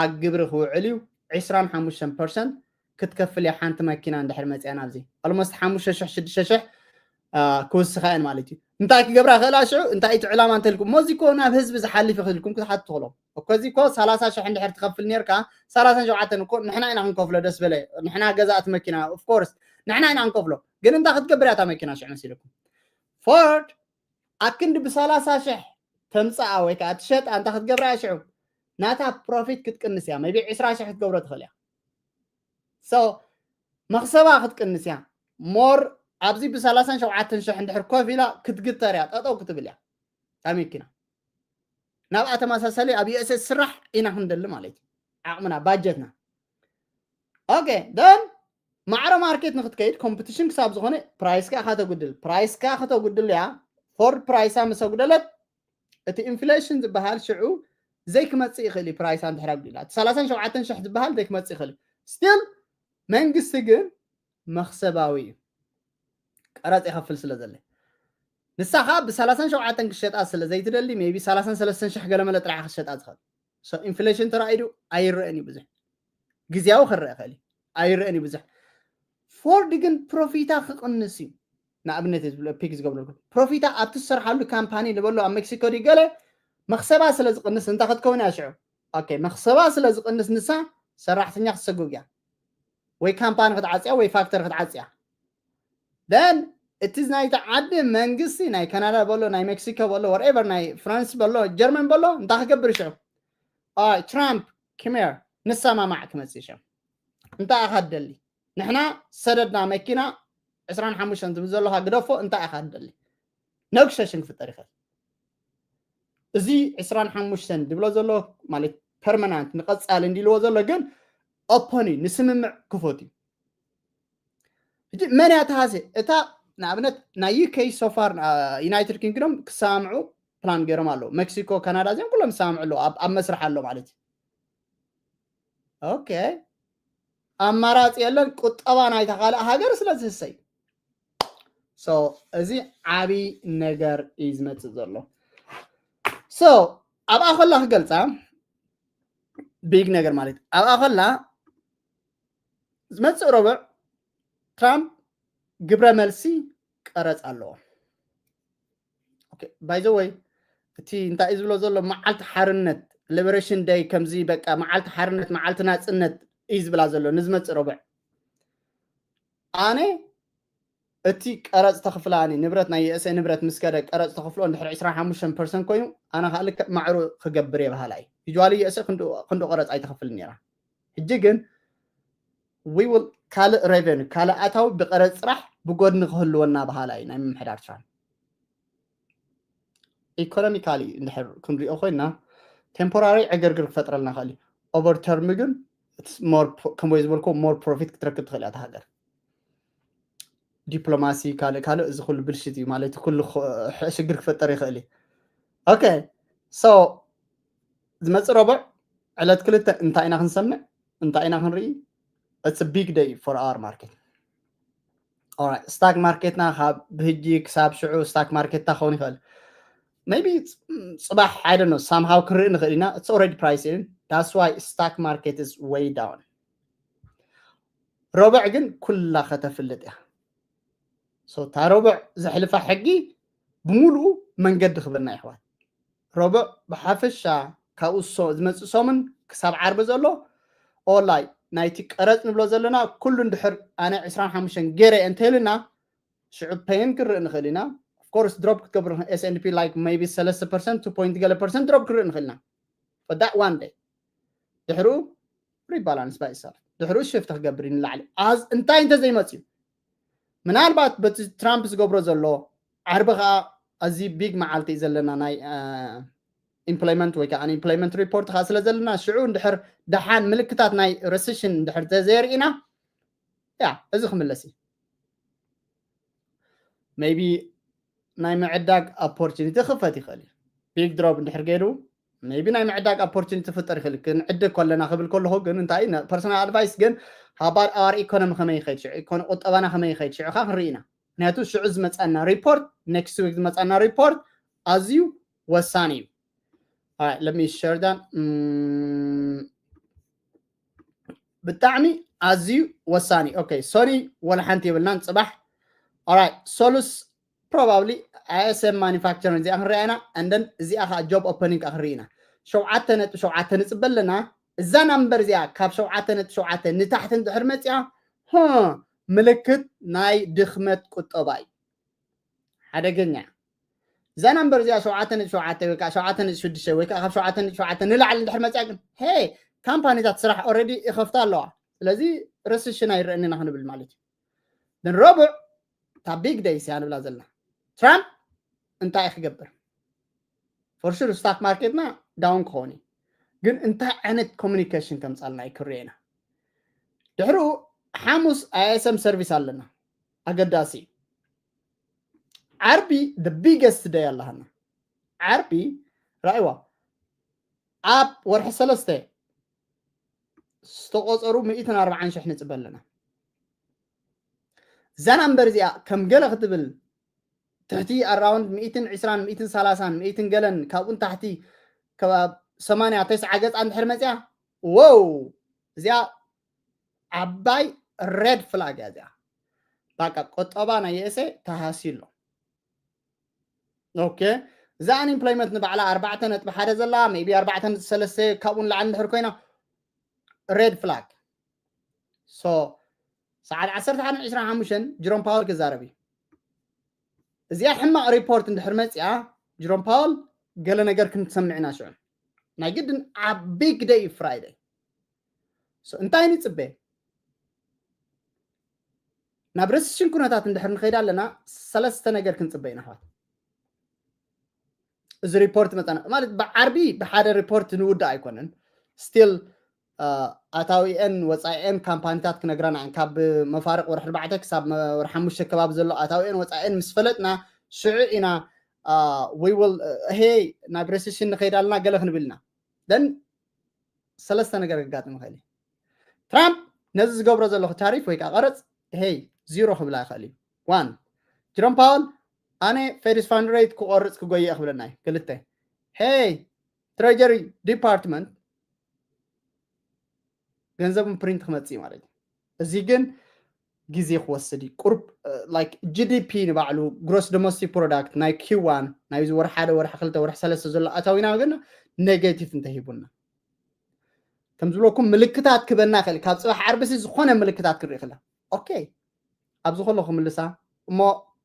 ኣብ ግብሪ ክውዕል እዩ ዕስራን ሓሙሽተን ፐርሰንት ክትከፍል እያ ሓንቲ መኪና እንድሕር መፅያ ናብዚ almost ሓሙሽተ ሽሕ ሽዱሽተ ሽሕ ክውስኻ እየን ማለት እዩ እንታይ ክገብራ ክእላ ሽዑ እንታይ እቲ ዕላማ እንተልኩ እሞ እዚ ኮ ናብ ህዝቢ ዝሓልፍ ይኽእልኩም ክትሓቱ ትኽእሎም እኮ እዚ ኮ ሰላሳ ሽሕ እንድሕር ትኸፍል ነርካ ሰላሳን ሸውዓተን እኮ ንሕና ኢና ክንከፍሎ ደስ በለ ንሕና ገዛእቲ መኪና ኦፍኮርስ ንሕና ኢና ክንከፍሎ ግን እንታይ ክትገብር እያ እታ መኪና ሽዑ መሲልኩም ፎርድ ኣክንዲ ብሰላሳ ሽሕ ተምፅኣ ወይ ከዓ ትሸጣ እንታይ ክትገብራ እያ ሽዑ ናታ ፕሮፊት ክትቅንስ እያ ቢ ዕስራ ሽሕ ክትገብሮ ትኽእል እያ so መኽሰባ ክትቅንስ እያ more ኣብዚ ብ ሰላሳን ሸውዓተን ሽሕ እንድሕር ኮፍ ኢላ ክትግተር እያ ጠጠው ክትብል እያ እታ መኪና ናብኣ ተመሳሳሊ ኣብ ዩኤስኤስ ስራሕ ኢና ክንደሊ ማለት እዩ ዓቕምና ባጀትና okay then ማዕረ ማርኬት ንክትከይድ ኮምፒቲሽን ክሳብ ዝኾነ ፕራይስካ ከተጉድል ፕራይስካ ከተጉድል እያ ፎርድ ፕራይሳ ምስ ኣጉደለት እቲ ኢንፍሌሽን ዝበሃል ሽዑ ዘይክመፅእ ይኽእል እዩ ፕራይሳ እንድሕር ኣጉዲላ እቲ ሰላሳን ሸውዓተን ሽሕ ዝበሃል ዘይክመፅእ ይኽእል እዩ still መንግስቲ ግን መኽሰባዊ እዩ ቀረፅ ይኸፍል ስለ ዘለ ንሳ ከዓ ብ ሰላሳን ሸውዓተን ክሸጣ ስለ ዘይትደሊ maybe ሰላሳን ሰለስተን ሽሕ ገለመለ ጥራሕ ክሸጣ ዝኽእል so ኢንፍሌሽን ተራኢዱ ኣይረአን እዩ ብዙሕ ግዜያዊ ክረአ ይኽእል እዩ ኣይረአን እዩ ብዙሕ ፎርድ ግን ፕሮፊታ ክቕንስ እዩ ንኣብነት ፒክ ዝገብረልኩ ፕሮፊታ ኣብቲ ዝሰርሓሉ ካምፓኒ ንበሎ ኣብ ሜክሲኮ ድዩ ገለ መኽሰባ ስለ ዝቕንስ እንታይ ክትከውን እያ ሽዑ okay መኽሰባ ስለ ዝቕንስ ንሳ ሰራሕተኛ ክትሰጉግ እያ ወይ ካምፓኒ ክትዓፅያ ወይ ፋክተሪ ክትዓፅያ then እቲ ናይቲ ዓዲ መንግስቲ ናይ ካናዳ በሎ ናይ ሜክሲኮ በሎ whatever ናይ ፍራንስ በሎ ጀርመን በሎ እንታይ ክገብር ሽዑ ትራምፕ ክሜር ንሰማማዕ ክመፅእ ሽዑ እንታይ ኢኻ ትደሊ ንሕና ሰደድና መኪና ዕስራን ሓሙሽተን ትብል ዘለኻ ግደፎ እንታይ ኢኻ ትደሊ ነግሸሽን ክፍጠር ይኽእል እዚ ዕስራን ሓሙሽተን ድብሎ ዘሎ ማለት ፐርማናንት ንቐፃሊ እንዲልዎ ዘሎ ግን ኦፖን እዩ ንስምምዕ ክፎት እዩ ሕጂ መን እያ ተሃስየ እታ ንኣብነት ናይ ዩኬ ሶፋር ዩናይትድ ኪንግዶም ክሰማምዑ ፕላን ገይሮም ኣለዉ ሜክሲኮ ካናዳ እዚኦም ኩሎም ዝሰማምዑ ኣለዉ ኣብ መስርሕ ኣሎ ማለት እዩ okay ኣማራፂ የለን ቁጠባ ናይታ ካልእ ሃገር ስለ ዝህሰይ so እዚ ዓብይ ነገር እዩ ዝመፅእ ዘሎ so ኣብኣ ከላ ክገልፃ ቢግ ነገር ማለት ኣብኣ ከላ ዝመፅእ ረቡዕ ትራምፕ ግብረ መልሲ ቀረፅ ኣለዎ by the way እቲ እንታይ እዩ ዝብሎ ዘሎ? መዓልቲ ሓርነት፣ liberation day፣ ከምዚ በቃ መዓልቲ ሓርነት፣ መዓልቲ ናጽነት እዩ ዝብላ ዘሎ ንዝመጽእ ረቡዕ። ኣነ እቲ ቀረጽ ተኽፍላኒ ንብረት፣ ናይ USA ንብረት ምስ ከደ ቀረጽ ተኽፍሎ እንድሕር ዕስራን ሓሙሽተን ፐርሰንት ኮይኑ፣ ኣነ ከዓ ልክዕ ማዕሩ ክገብር እየ በሃላ እዩ። Usually USA ክንዱ ክንዱ ቀረጽ ኣይተኽፍልን ነይራ። ሕጂ ግን we will ካልእ revenue፣ ካልእ ኣታዊ ብቀረጽ ጥራሕ ብጎድኒ ክህልወና በሃላ እዩ ናይ ምምሕዳር ትራምፕ። ኢኮኖሚካሊ እንድሕር ክንሪኦ ኮይና፣ ቴምፖራሪ ዕግርግር ክፈጥረልና ይኽእል እዩ። ኦቨር ተርም ግን it's more ፕ- ከምኡ ዝበልኩ more ፕሮፊት ክትረክብ ትኽእል እያ እታ ሃገር። ዲፕሎማሲ ካልእ ካልእ፣ እዚ ኩሉ ብልሽት እዩ ማለት እዩ። ኩሉ ኽ- ሕ- ሽግር ክፈጠር ይኽእል እዩ። ኦኬ፣ so ዝመፅእ ረቡዕ ዕለት ክልተ እንታይ ኢና ክንሰምዕ፣ እንታይ ኢና ክንርኢ? It's a big day for our market. Alright, ስታክ ማርኬትና ካብ ብህጂ ክሳብ ሽዑ ስታክ ማርኬት ክኸውን ይኽእል። Maybe ጽባሕ፣ I don't know, somehow ክንርኢ ንኽእል ኢና። It's already priced in. That's why stock market is way down. ረቡዕ ግን ኩላ ከተፍልጥ እያ። So እታ ረቡዕ ዘሕልፋ ሕጊ ብምሉኡ መንገዲ ክበና ይሕዋት። ረቡዕ ብሓፈሻ ካብኡ ሶ- ዝመጽእ ሰሙን ክሳብ ዓርቢ ዘሎ ኦላይ ናይቲ ቀረጽ ንብሎ ዘለና ኩሉ እንድሕር ኣነ ዕስራን ሓሙሽተን ገይረ እንተልና ሽዑ ፔን ክንርኢ ንኽእል ኢና። Of course ድሮፕ ክትገብር S&P like maybe ሰለስተ ፐርሰንት፣ two point ገለ ፐርሰንት ድሮፕ ክንርኢ ንኽእል ኢና። But that one day ድሕሩ ሪባላንስ ባይ ሰልፍ ድሕሩ ሽፍት ክገብር እዩ ንላዕሊ። ኣዝ እንታይ እንተዘይመፅዩ፣ ምናልባት በቲ ትራምፕ ዝገብሮ ዘሎ ዓርቢ ከዓ ኣዝዩ ቢግ መዓልቲ እዩ ዘለና ናይ ኢምፕሎይመንት ወይ ከዓ ኣንኢምፕሎይመንት ሪፖርት ከዓ ስለ ዘለና ሽዑ እንድሕር ደሓን ምልክታት ናይ ረሴሽን እንድሕር ተዘየርኢና ያ እዚ ክምለስ እዩ። Maybe ናይ ምዕዳግ ኦፖርቹኒቲ ክፈት ይኽእል እዩ። ቢግ ድሮፕ እንድሕር ገይሩ maybe ናይ ምዕዳግ ኦፖርቹኒቲ ክፍጠር ይኽእል እዩ። ክንዕድግ ከለና ክብል ከለኹ ግን እንታይ ፐርሶናል ኣድቫይስ ግን ሃባር ኣዋር ኢኮኖሚ ከመይ ይኸይድ ሽዑ ኢኮኖ ቁጠባና ከመይ ይኸይድ ሽዑ ካ ክንርኢ ኢና። ምክንያቱ ሽዑ ዝመፀና ሪፖርት ኔክስት ዊክ ዝመፀና ሪፖርት ኣዝዩ ወሳኒ እዩ። Alright, let me share that. ብጣዕሚ ኣዝዩ ወሳኒ። ኦኬ፣ ሶኒ ወላ ሓንቲ የብልናን ጽባሕ። Alright, ሶሉስ probably I S M manufacturing እዚኣ ክንሪኣ ኢና። And then እዚኣ ከዓ ጆብ ኦፐኒንግ ከዓ ክንርኢ ኢና። ሸውዓተ ነጥቢ ሸውዓተ ንጽበ ኣለና። እዛ ናምበር እዚኣ ካብ ሸውዓተ ነጥቢ ሸውዓተ ንታሕቲ እንድሕር መጽያ ህ ምልክት ናይ ድኽመት ቁጠባ እዩ። ሓደገኛ እያ። እዛ ናምበር እዚኣ ሸውዓተ ነጥቢ ሸውዓተ ወይ ከዓ ሸውዓተ ነጥቢ ሽዱሽተ ወይ ከዓ ካብ ሸውዓተ ነጥቢ ሸውዓተ ንላዕሊ እንድሕር መፅያ ግን ሄ ካምፓኒታት ስራሕ ኦረዲ ይኸፍታ ኣለዋ። ስለዚ ረስሽን ኣይረአንና ክንብል ማለት እዩ። ግን ረቡዕ እታ ቢግ ደይስ እያ ንብላ ዘለና። ትራምፕ እንታይ ክገብር? ፎር ሹር ስታክ ማርኬትና ዳውን ክኸውን እዩ። ግን እንታይ ዓይነት ኮሚኒኬሽን ከምፃልና ይክርዮ ኢና። ድሕሩ ሓሙስ I S M ሰርቪስ ኣለና ኣገዳሲ እዩ። ዓርቢ the biggest day ኣለሃና። ዓርቢ ራእይዋ ኣብ ወርሒ ሰለስተ ዝተቆፀሩ ሚእትን ኣርባዓን ሽሕ ንፅበ ኣለና። እዛ ናምበር እዚኣ ከም ገለ ክትብል ትሕቲ ኣራውንድ ሚእትን ዕስራን ሚእትን ሰላሳን ሚእትን ገለን ካብኡን ታሕቲ ከባብ ሰማንያ ተስዓ ገፃ እንድሕር መፅያ ወው እዚኣ ዓባይ ሬድ ፍላግ እያ እዚኣ። በቃ ቆጠባ ናይ የእሰ ተሃስዩ ኣሎ። ኦኬ እዛ ኣንኢምፕሎይመንት ንባዕላ ኣርባዕተ ነጥቢ ሓደ ዘላ ሜቢ ኣርባዕተ ነጥቢ ሰለስተ ካብኡ ንላዕሊ እንድሕር ኮይና ሬድ ፍላግ። ሶ ሰዓት ዓሰርተ ሓደን ዕስራን ሓሙሽተን ጅሮም ፓወል ክዛረብ እዩ። እዚኣ ሕማቕ ሪፖርት እንድሕር መፅያ ጅሮም ፓወል ገለ ነገር ክንሰምዕ ኢና ሽዑ። ናይ ግድን ኣብ ቢግ ደይ እዩ ፍራይደይ። እንታይ ንፅበ? ናብ ረስሽን ኩነታት እንድሕር ንኸይድ ኣለና ሰለስተ ነገር ክንፅበ ኢና ኣሕዋት። እዚ ሪፖርት መፀና ማለት ብዓርቢ ብሓደ ሪፖርት ንውዳእ ኣይኮነን። ስቲል ኣታዊአን ወፃኢአን ካምፓኒታት ክነግራና እየን። ካብ መፋርቅ ወርሒ ኣርባዕተ ክሳብ ወርሒ ሓሙሽተ ከባቢ ዘሎ ኣታዊአን ወፃኢአን ምስ ፈለጥና ሽዑ ኢና ዊል ሄ ናብ ረስሽን ንኸይድ ኣለና ገለ ክንብል ኢና። ደን ሰለስተ ነገር ክጋጥም ይኽእል እዩ። ትራምፕ ነዚ ዝገብሮ ዘለኹ ታሪፍ ወይ ከዓ ቀረፅ ሄይ ዚሮ ክብላ ይኽእል እዩ። ዋን ጅሮም ፓወል ኣነ ፌዲስ ፋንድ ሬት ክቆርፅ ክጎይእ ክብለና እዩ። ክልተ ሄይ ትሬጀሪ ዲፓርትመንት ገንዘብን ፕሪንት ክመፅእ እዩ ማለት እዩ። እዚ ግን ግዜ ክወስድ እዩ። ቁርብ like G D P ንባዕሉ፣ gross domestic product፣ ናይ Q one፣ ናይ ወርሒ ሓደ፣ ወርሒ ክልተ፣ ወርሒ ሰለስተ ዘሎ ኣታዊና ግን negative እንተሂቡና፣ ከም ዝብለኩም ምልክታት ክበና ይኽእል። ካብ ፅባሕ ዓርቢ ሲ ዝኾነ ምልክታት ክንርኢ ከለና፣ okay፣ ኣብዚ ከሎ ክምልሳ እሞ፣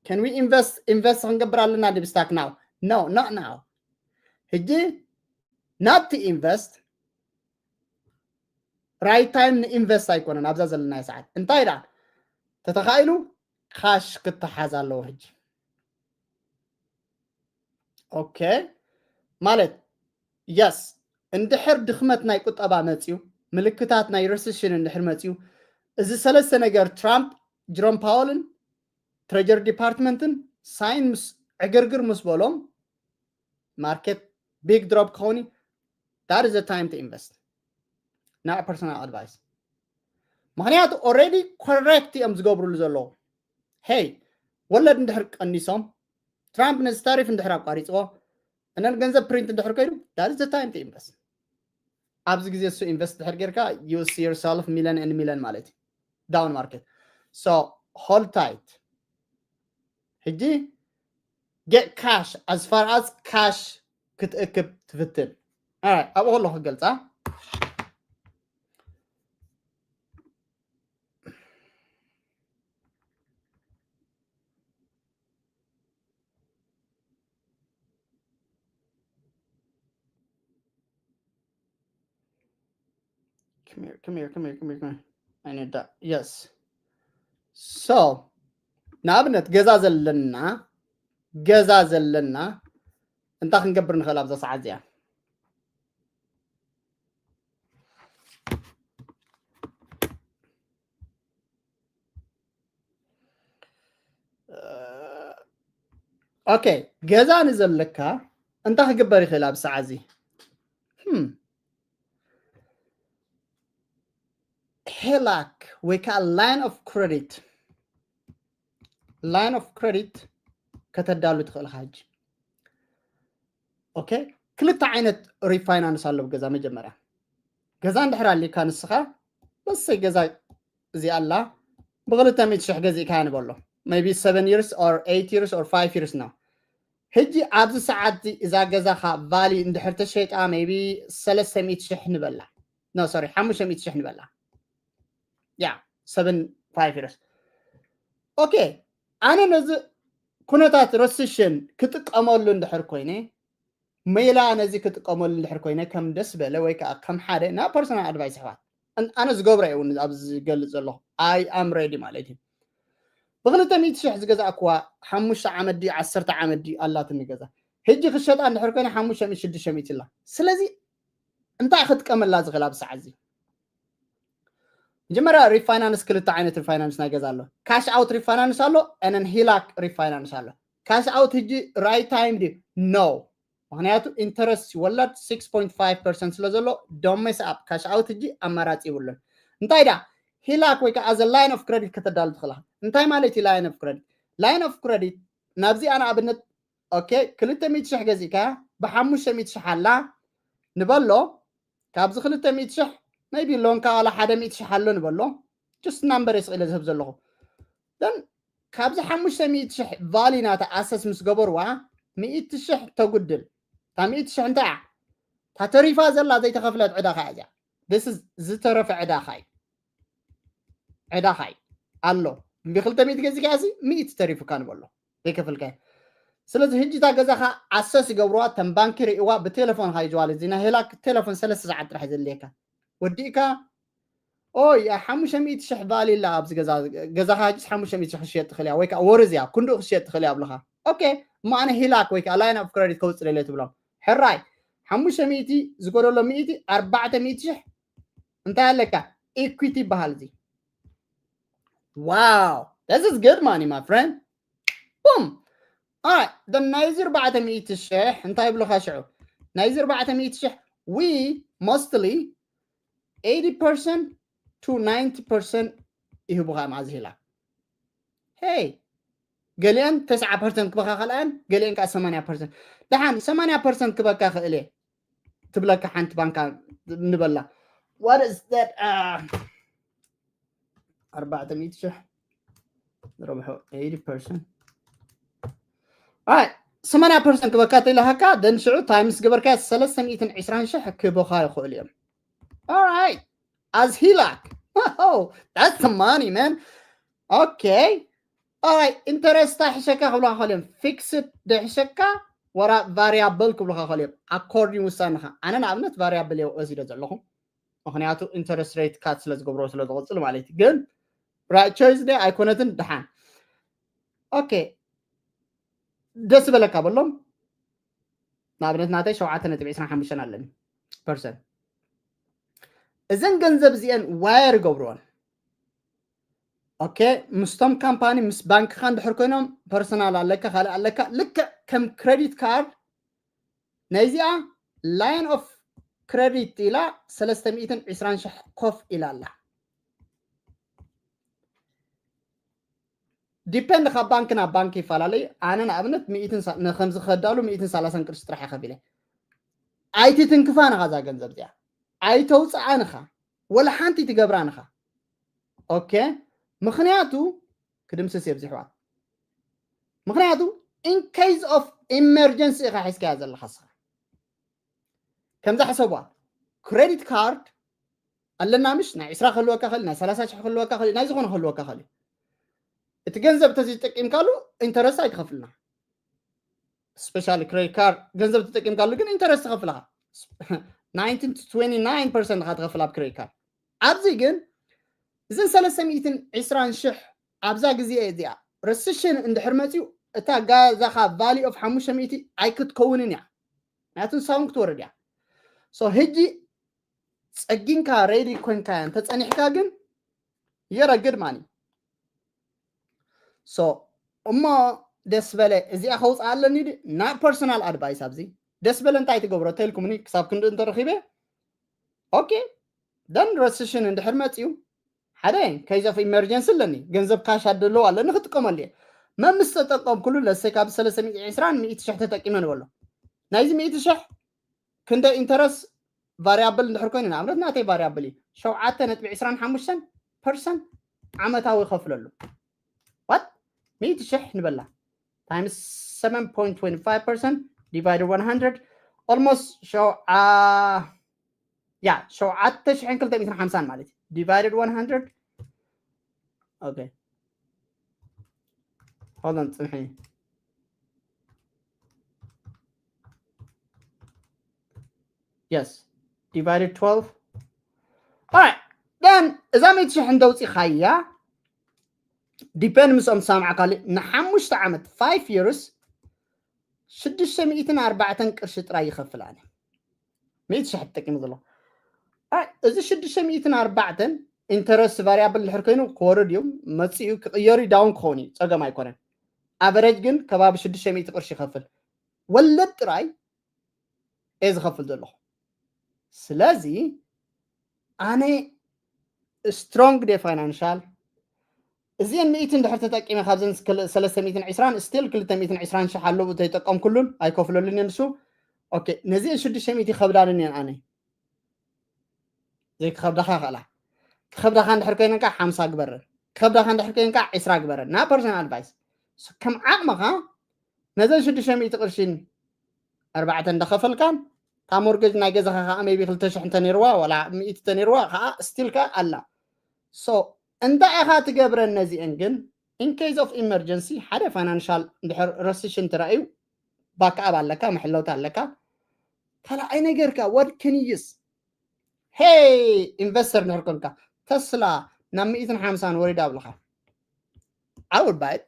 can we invest? ኢንቨስት ክንገብር ኣለና ድብ stock now? No, not now። ሕጂ ናብቲ ኢንቨስት right time ንኢንቨስት ኣይኮነን ኣብዛ ዘለናዮ ሰዓት። እንታይ ደኣ ተተኻኢሉ ካሽ ክተሓዝ ኣለዎ ሕጂ። okay፣ ማለት yes፣ እንድሕር ድኽመት ናይ ቁጠባ መፅዩ፣ ምልክታት ናይ ሬሰሽን እንድሕር መፅዩ፣ እዚ ሰለስተ ነገር ትራምፕ፣ ጀሮም ፓወልን ትሬጀሪ ዲፓርትመንትን ሳይን ምስ ዕግርግር ምስ በሎም፣ ማርኬት ቢግ ድሮፕ ክኸውን እዩ። That is the time to invest። Not personal advice። ምክንያቱ already correct እዮም ዝገብሩሉ ዘለዉ። ሄይ፣ ወለድ እንድሕር ቀኒሶም፣ ትራምፕ ነዚ ታሪፍ እንድሕር ኣቋሪፅዎ፣ እነን ገንዘብ ፕሪንት እንድሕር ከይዱ፣ that is the time to invest። ኣብዚ ግዜ እሱ ኢንቨስት ድሕር ጌርካ፣ you see yourself million and million ማለት እዩ። Down market። So hold tight። ሕጂ get cash as far as cash ክትእክብ ትፍትን። Alright፣ ኣብኡ ከለኹ ክገልፃ። Come here, come here, come here, come here, come here. I need that. Yes. So ንኣብነት ገዛ ዘለና፣ ገዛ ዘለና እንታይ ክንገብር ንኽእል ኣብዛ ሰዓት እዚኣ? Okay፣ ገዛ ንዘለካ እንታይ ክግበር ይኽእል ኣብ ሰዓት እዚ? Hmm። ሄላክ ወይ ከዓ line of credit፣ line of credit ከተዳሉ ትኽእል ኢኻ ሕጂ። Okay፣ ክልተ ዓይነት ሪፋይናንስ ኣሎ ኣብ ገዛ። መጀመርያ ገዛ እንድሕር ኣሊካ ንስኻ፣ በሰይ ገዛ እዚኣ ኣላ፣ ብክልተ ሚእቲ ሽሕ ገዚእካ ንበሎ፣ maybe seven years or eight years or five years now። ሕጂ ኣብዚ ሰዓት እዚ እዛ ገዛኻ ቫሊ እንድሕር ተሸይጣ maybe ሰለስተ ሚእቲ ሽሕ ንበላ፣ no sorry፣ ሓሙሽተ ሚእቲ ሽሕ ንበላ። Yeah, seven five years። Okay፣ ኣነ ነዚ ኩነታት ረሲሽን ክጥቀመሉ እንድሕር ኮይነ፣ ሜላ ነዚ ክጥቀመሉ እንድሕር ኮይነ፣ ከም ደስ በለ ወይ ከዓ ከም ሓደ ናይ ፐርሰናል ኣድቫይስ ኣሕዋት፣ ኣነ ዝገብሮ እየ እውን ኣብዚ ዝገልፅ ዘለኹ። I am ready ማለት እዩ። ብክልተ ሚእቲ ሽሕ ዝገዛእኩዋ ሓሙሽተ ዓመት ድዩ ዓሰርተ ዓመት ድዩ ኣላትኒ ገዛ፣ ሕጂ ክሸጣ እንድሕር ኮይነ ሓሙሽተ ሚእቲ ሽዱሽተ ሚእቲ ኣላ። ስለዚ እንታይ ክጥቀመላ ዝኽእል ኣብ ሰዓት እዚ? መጀመርያ ሪፋይናንስ፣ ክልተ ዓይነት ሪፋይናንስ ናይ ገዛ ኣሎ። ካሽ ኣውት ሪፋይናንስ ኣሎ፣ and ሂላክ ሪፋይናንስ ኣሎ። ካሽ ኣውት ሕጂ ራይት ታይም ድዩ? No። ምክንያቱ ኢንተረስት ወለድ six point five percent ስለ ዘሎ፣ don't mess up። ካሽ ኣውት ሕጂ ኣማራፂ ይብሉን። እንታይ ዳ ሂላክ ወይ ከዓ as a line of credit ከተዳሉ ትኽእላ። እንታይ ማለት እዩ line of credit? Line of credit ናብዚኣ ንኣብነት okay፣ ክልተ ሚእቲ ሽሕ ገዚእካ ብሓሙሽተ ሚእቲ ሽሕ ኣላ ንበሎ። ካብዚ ክልተ ሚእቲ ሽሕ maybe ሎንካ ዋላ ሓደ ሚእቲ ሽሕ ኣሎ ንበሎ። Just ናምበር ስቕ ኢለ ዝህብ ዘለኹ። Then ካብዚ ሓሙሽተ ሚእቲ ሽሕ ቫሊ ናታ ኣሰስ ምስ ገበርዋ፣ ሚእቲ ሽሕ ተጉድል። እታ ሚእቲ ሽሕ እንታይ እያ? እታ ተሪፋ ዘላ ዘይተኸፍለት ዕዳኻ እያ እዚኣ። This is ዝተረፈ ዕዳኻ እዩ። ዕዳኻ እዩ ኣሎ። ብክልተ ሚእቲ ገዚእካ እዚ ሚእቲ ተሪፉካ ንበሎ። ዘይከፈልካ። ስለዚ ሕጂ እታ ገዛኻ ኣሰስ ይገብርዋ፣ ተን ባንኪ ርእይዋ፣ ብቴሌፎንካ ይጅዋል። እዚ ናይ ሄላክ ቴሌፎን ሰለስተ ሰዓት ጥራሕ እዩ ዘድልየካ። ወዲእካ፣ ኦይ፣ ሓሙሽተ ሚእቲ ሽሕ ቫሊ ኣላ ኣብዚ ገዛ፣ ገዛኻ ሕጂስ ሓሙሽተ ሚእቲ ሽሕ ክሽየጥ ትኽእል እያ፣ ወይ ከዓ ወርዝ እያ፣ ክንድኡ ክሽየጥ ትኽእል እያ ኣብልኻ። Okay፣ እሞ ኣነ ሂላክ ወይ ከዓ line of credit ከውፅእ ደልየ ትብሎም። ሕራይ፣ ሓሙሽተ ሚእቲ ዝጎደሎ ሚእቲ፣ ኣርባዕተ ሚእቲ ሽሕ እንታይ ኣለካ? ኢኩዊቲ ይበሃል እዚ። Wow, this is good money, my friend. Boom. Alright, then ናይዚ ኣርባዕተ ሚእቲ ሽሕ እንታይ ይብሉኻ ሽዑ? ናይዚ ኣርባዕተ ሚእቲ ሽሕ፣ we mostly eighty percent to ninety percent ይህቡኻ መዓዝ ሂላ። Hey፣ ገሊአን ተስዓ ፐርሰንት ክበካ ከልኣን፣ ገሊአን ከዓ ሰማንያ ፐርሰንት። ደሓን ሰማንያ ፐርሰንት ክበካ ክእል እየ ትብለካ ሓንቲ ባንካ ንበላ። What is that? Uh, ኣርባዕተ ሚእቲ ሽሕ። ረብሑ eighty percent ኣይ ሰማንያ percent ክበካ ተይለሃካ ደን ሽዑ ታይምስ ገበርካ ሰለስተ ሚእትን ዕስራን ሽሕ ክበኻ ይኽእሉ እዮም። Alright, as he like that's the money, man. Okay, alright, ኢንተረስት ታይ ሕሸካ ክብላ ከልዮም፣ ፊክስድ ደሕሸካ ወራ ቫሪያብል ክብሉካ ከልዮም፣ ኣኮርዲን ውሳንኻ። ኣነ ንኣብነት ቫሪያብል እየ ወሲደ ዘለኹ፣ ምክንያቱ ኢንተረስት ሬት ካት ስለ ዝገብሮ ስለ ዝቕፅል ማለት እዩ። ግን ራይት ቾይስ ደ ኣይኮነትን። ድሓን ኦኬ፣ ደስ በለካ በሎም። ንኣብነት ናተይ ሸውዓተ ነጥቢ ዕስራን ሓሙሽተን ኣለኒ ፐርሰንት። እዘን ገንዘብ እዚአን ዋየር ይገብርዎን። ኦኬ፣ ምስቶም ካምፓኒ ምስ ባንክኻ እንድሕር ኮይኖም፣ ፐርሰናል ኣለካ፣ ካልእ ኣለካ፣ ልክዕ ከም ክሬዲት ካርድ ናይዚኣ ላይን ኦፍ ክሬዲት ኢላ ሰለስተ ሚእትን ዕስራን ሽሕ ኮፍ ኢላ ኣላ። ዲፔንድ ካብ ባንክ ናብ ባንክ ይፈላለዩ። ኣነ ንኣብነት ሚእትን ሳ- ንከምዚ ክኸዳሉ ሚእትን ሰላሳን ቅርሺ ጥራሕ እየ ከፊለ። ኣይትትንክፋ ንኻ እዛ ገንዘብ እዚኣ፣ ኣይተውፅኣ ንኻ፣ ወላ ሓንቲ ትገብራ ንኻ። ኦኬ፣ ምክንያቱ ክድምስስ እየ ብዝሕዋት። ምክንያቱ in case of emergency ኢኻ ሒዝካያ ዘለኻ ስኻ። ከምዛ ሕሰቧ፣ ክሬዲት ካርድ ኣለና ምሽ፣ ናይ ዕስራ ክህልወካ ክእል፣ ናይ ሰላሳ ሽሕ ክህልወካ ክእል፣ ናይ ዝኾነ ክህልወካ ክእል። እቲ ገንዘብ ተዘይተጠቂምካሉ ኢንተረስት ኣይትኸፍልና። ስፔሻሊ ክሬዲት ካርድ ገንዘብ ተጠቂምካሉ ግን ኢንተረስት ትኸፍልኻ። ናይንቲን to ትዌንቲ ናይን ፐርሰንት ኢኻ ትኸፍል ኣብ ክሬዲት ካርድ። ኣብዚ ግን እዘን ሰለስተ ሚእትን ዕስራን ሽሕ ኣብዛ ግዜ እዚኣ ረሲሽን እንድሕር መፅዩ እታ ጋዛኻ ቫሊ ኦፍ ሓሙሽተ ሚእቲ ኣይክትከውንን እያ። ምክንያቱ ሳውን ክትወርድ እያ። ሶ ህጂ ፀጊንካ ሬዲ ኮንካ እንተፀኒሕካ ግን የረግድ ማኒ። ሶ እሞ ደስ በለ እዚኣ ከውፅኣ ኣለኒ ድ- ናይ ፐርሰናል ኣድቫይስ ኣብዚ ደስ በለ እንታይ ትገብሮ ተልኩምኒ ክሳብ ክንዲ እንተረኺበ ኦኬ ደን ረሲሽን እንድሕር መፅዩ ሓደ case of emergency ኣለኒ፣ ገንዘብ ካሽ ኣለዎ ኣለኒ ክጥቀመሉ እየ። መምስ ተጠቀምኩሉ ለሰይ ካብ ሰለስተ ሚእቲ ዕስራን ሚእቲ ሽሕ ተጠቂመ ንበሎ። ናይዚ ሚእቲ ሽሕ ክንደ ኢንተረስት ቫሪያብል እንድሕር ኮይኑ ንኣብነት ናተይ ቫሪያብል እዩ ሸውዓተ ነጥቢ ዕስራን ሓሙሽተን ፐርሰንት ዓመታዊ ከፍለሉ what ሚእቲ ሽሕ ንበላ times seven point twenty five percent divided one hundred almost ሸውዓ ያ ሸውዓተ ሽሕን ክልተ ሚእትን ሓምሳን ማለት እዩ divided one hundred okay hold on ፅንሐ yes divided twelve alright then እዛ ሚእቲ ሽሕ እንደውፂኻያ ዲፔንድ ምስኦም ዝሰማማዕካሉ ንሓሙሽተ ዓመት five years ሽዱሽተ ሚእትን ኣርባዕተን ቅርሺ ጥራይ ይኸፍል ኣነ ሚእቲ ሽሕ ተጠቂሙ ዘሎ እዚ ሽዱሽተ ሚእትን ኣርባዕተን ኢንተረስት ቫሪያብል ድሕር ኮይኑ ክወርድ እዩ መፅኡ ክቕየር እዩ ዳውን ክኸውን እዩ ፀገም ኣይኮነን ኣቨረጅ ግን ከባቢ ሽዱሽተ ሚእቲ ቅርሺ ይኸፍል ወለድ ጥራይ እየ ዝኸፍል ዘለኹ ስለዚ ኣነ ስትሮንግ ደ ፋይናንሻል እዚአን ሚእቲ እንድሕር ተጠቂመ ካብዘን ሰለስተ ሚእትን ዕስራን ስቲል ክልተ ሚእትን ዕስራን ሽሕ ኣለዉ ዘይጠቀምኩሉን ኣይከፍለሉን እየ ንሱ ኦኬ ነዚአን ሽዱሽተ ሚእቲ ከብዳንን እየን ኣነ ዘይክኸብዳኻ ይኽእላ ክኸብዳኻ እንድሕር ኮይነን ከዓ ሓምሳ ግበረን ክኸብዳኻ እንድሕር ኮይነን ከዓ ዕስራ ግበረን ናይ ፐርሰናል ኣድቫይስ ከም ዓቕምኻ ነዘን ሽዱሽተ ሚእቲ ቅርሽን ኣርባዕተ እንዳኸፈልካን እታ ሞርገጅ ናይ ገዛኻ ከዓ ሜቢ ክልተ ሽሕ እንተነይርዋ ዋላ ሚእቲ ተነይርዋ ከዓ ስቲል ከዓ ኣላ ሶ እንታይ ኢኻ ትገብረን ነዚአን ግን in case of emergency ሓደ ፋይናንሻል እንድሕር ረሲሽን ትራእዩ ባክኣብ ኣለካ መሕለውታ ኣለካ ካልኣይ ነገርካ what can you use ሄይ ኢንቨስተር እንድሕር ኮንካ ተስላ ናብ ሚእትን ሓምሳን ወሪዳ ኣብልካ I would buy it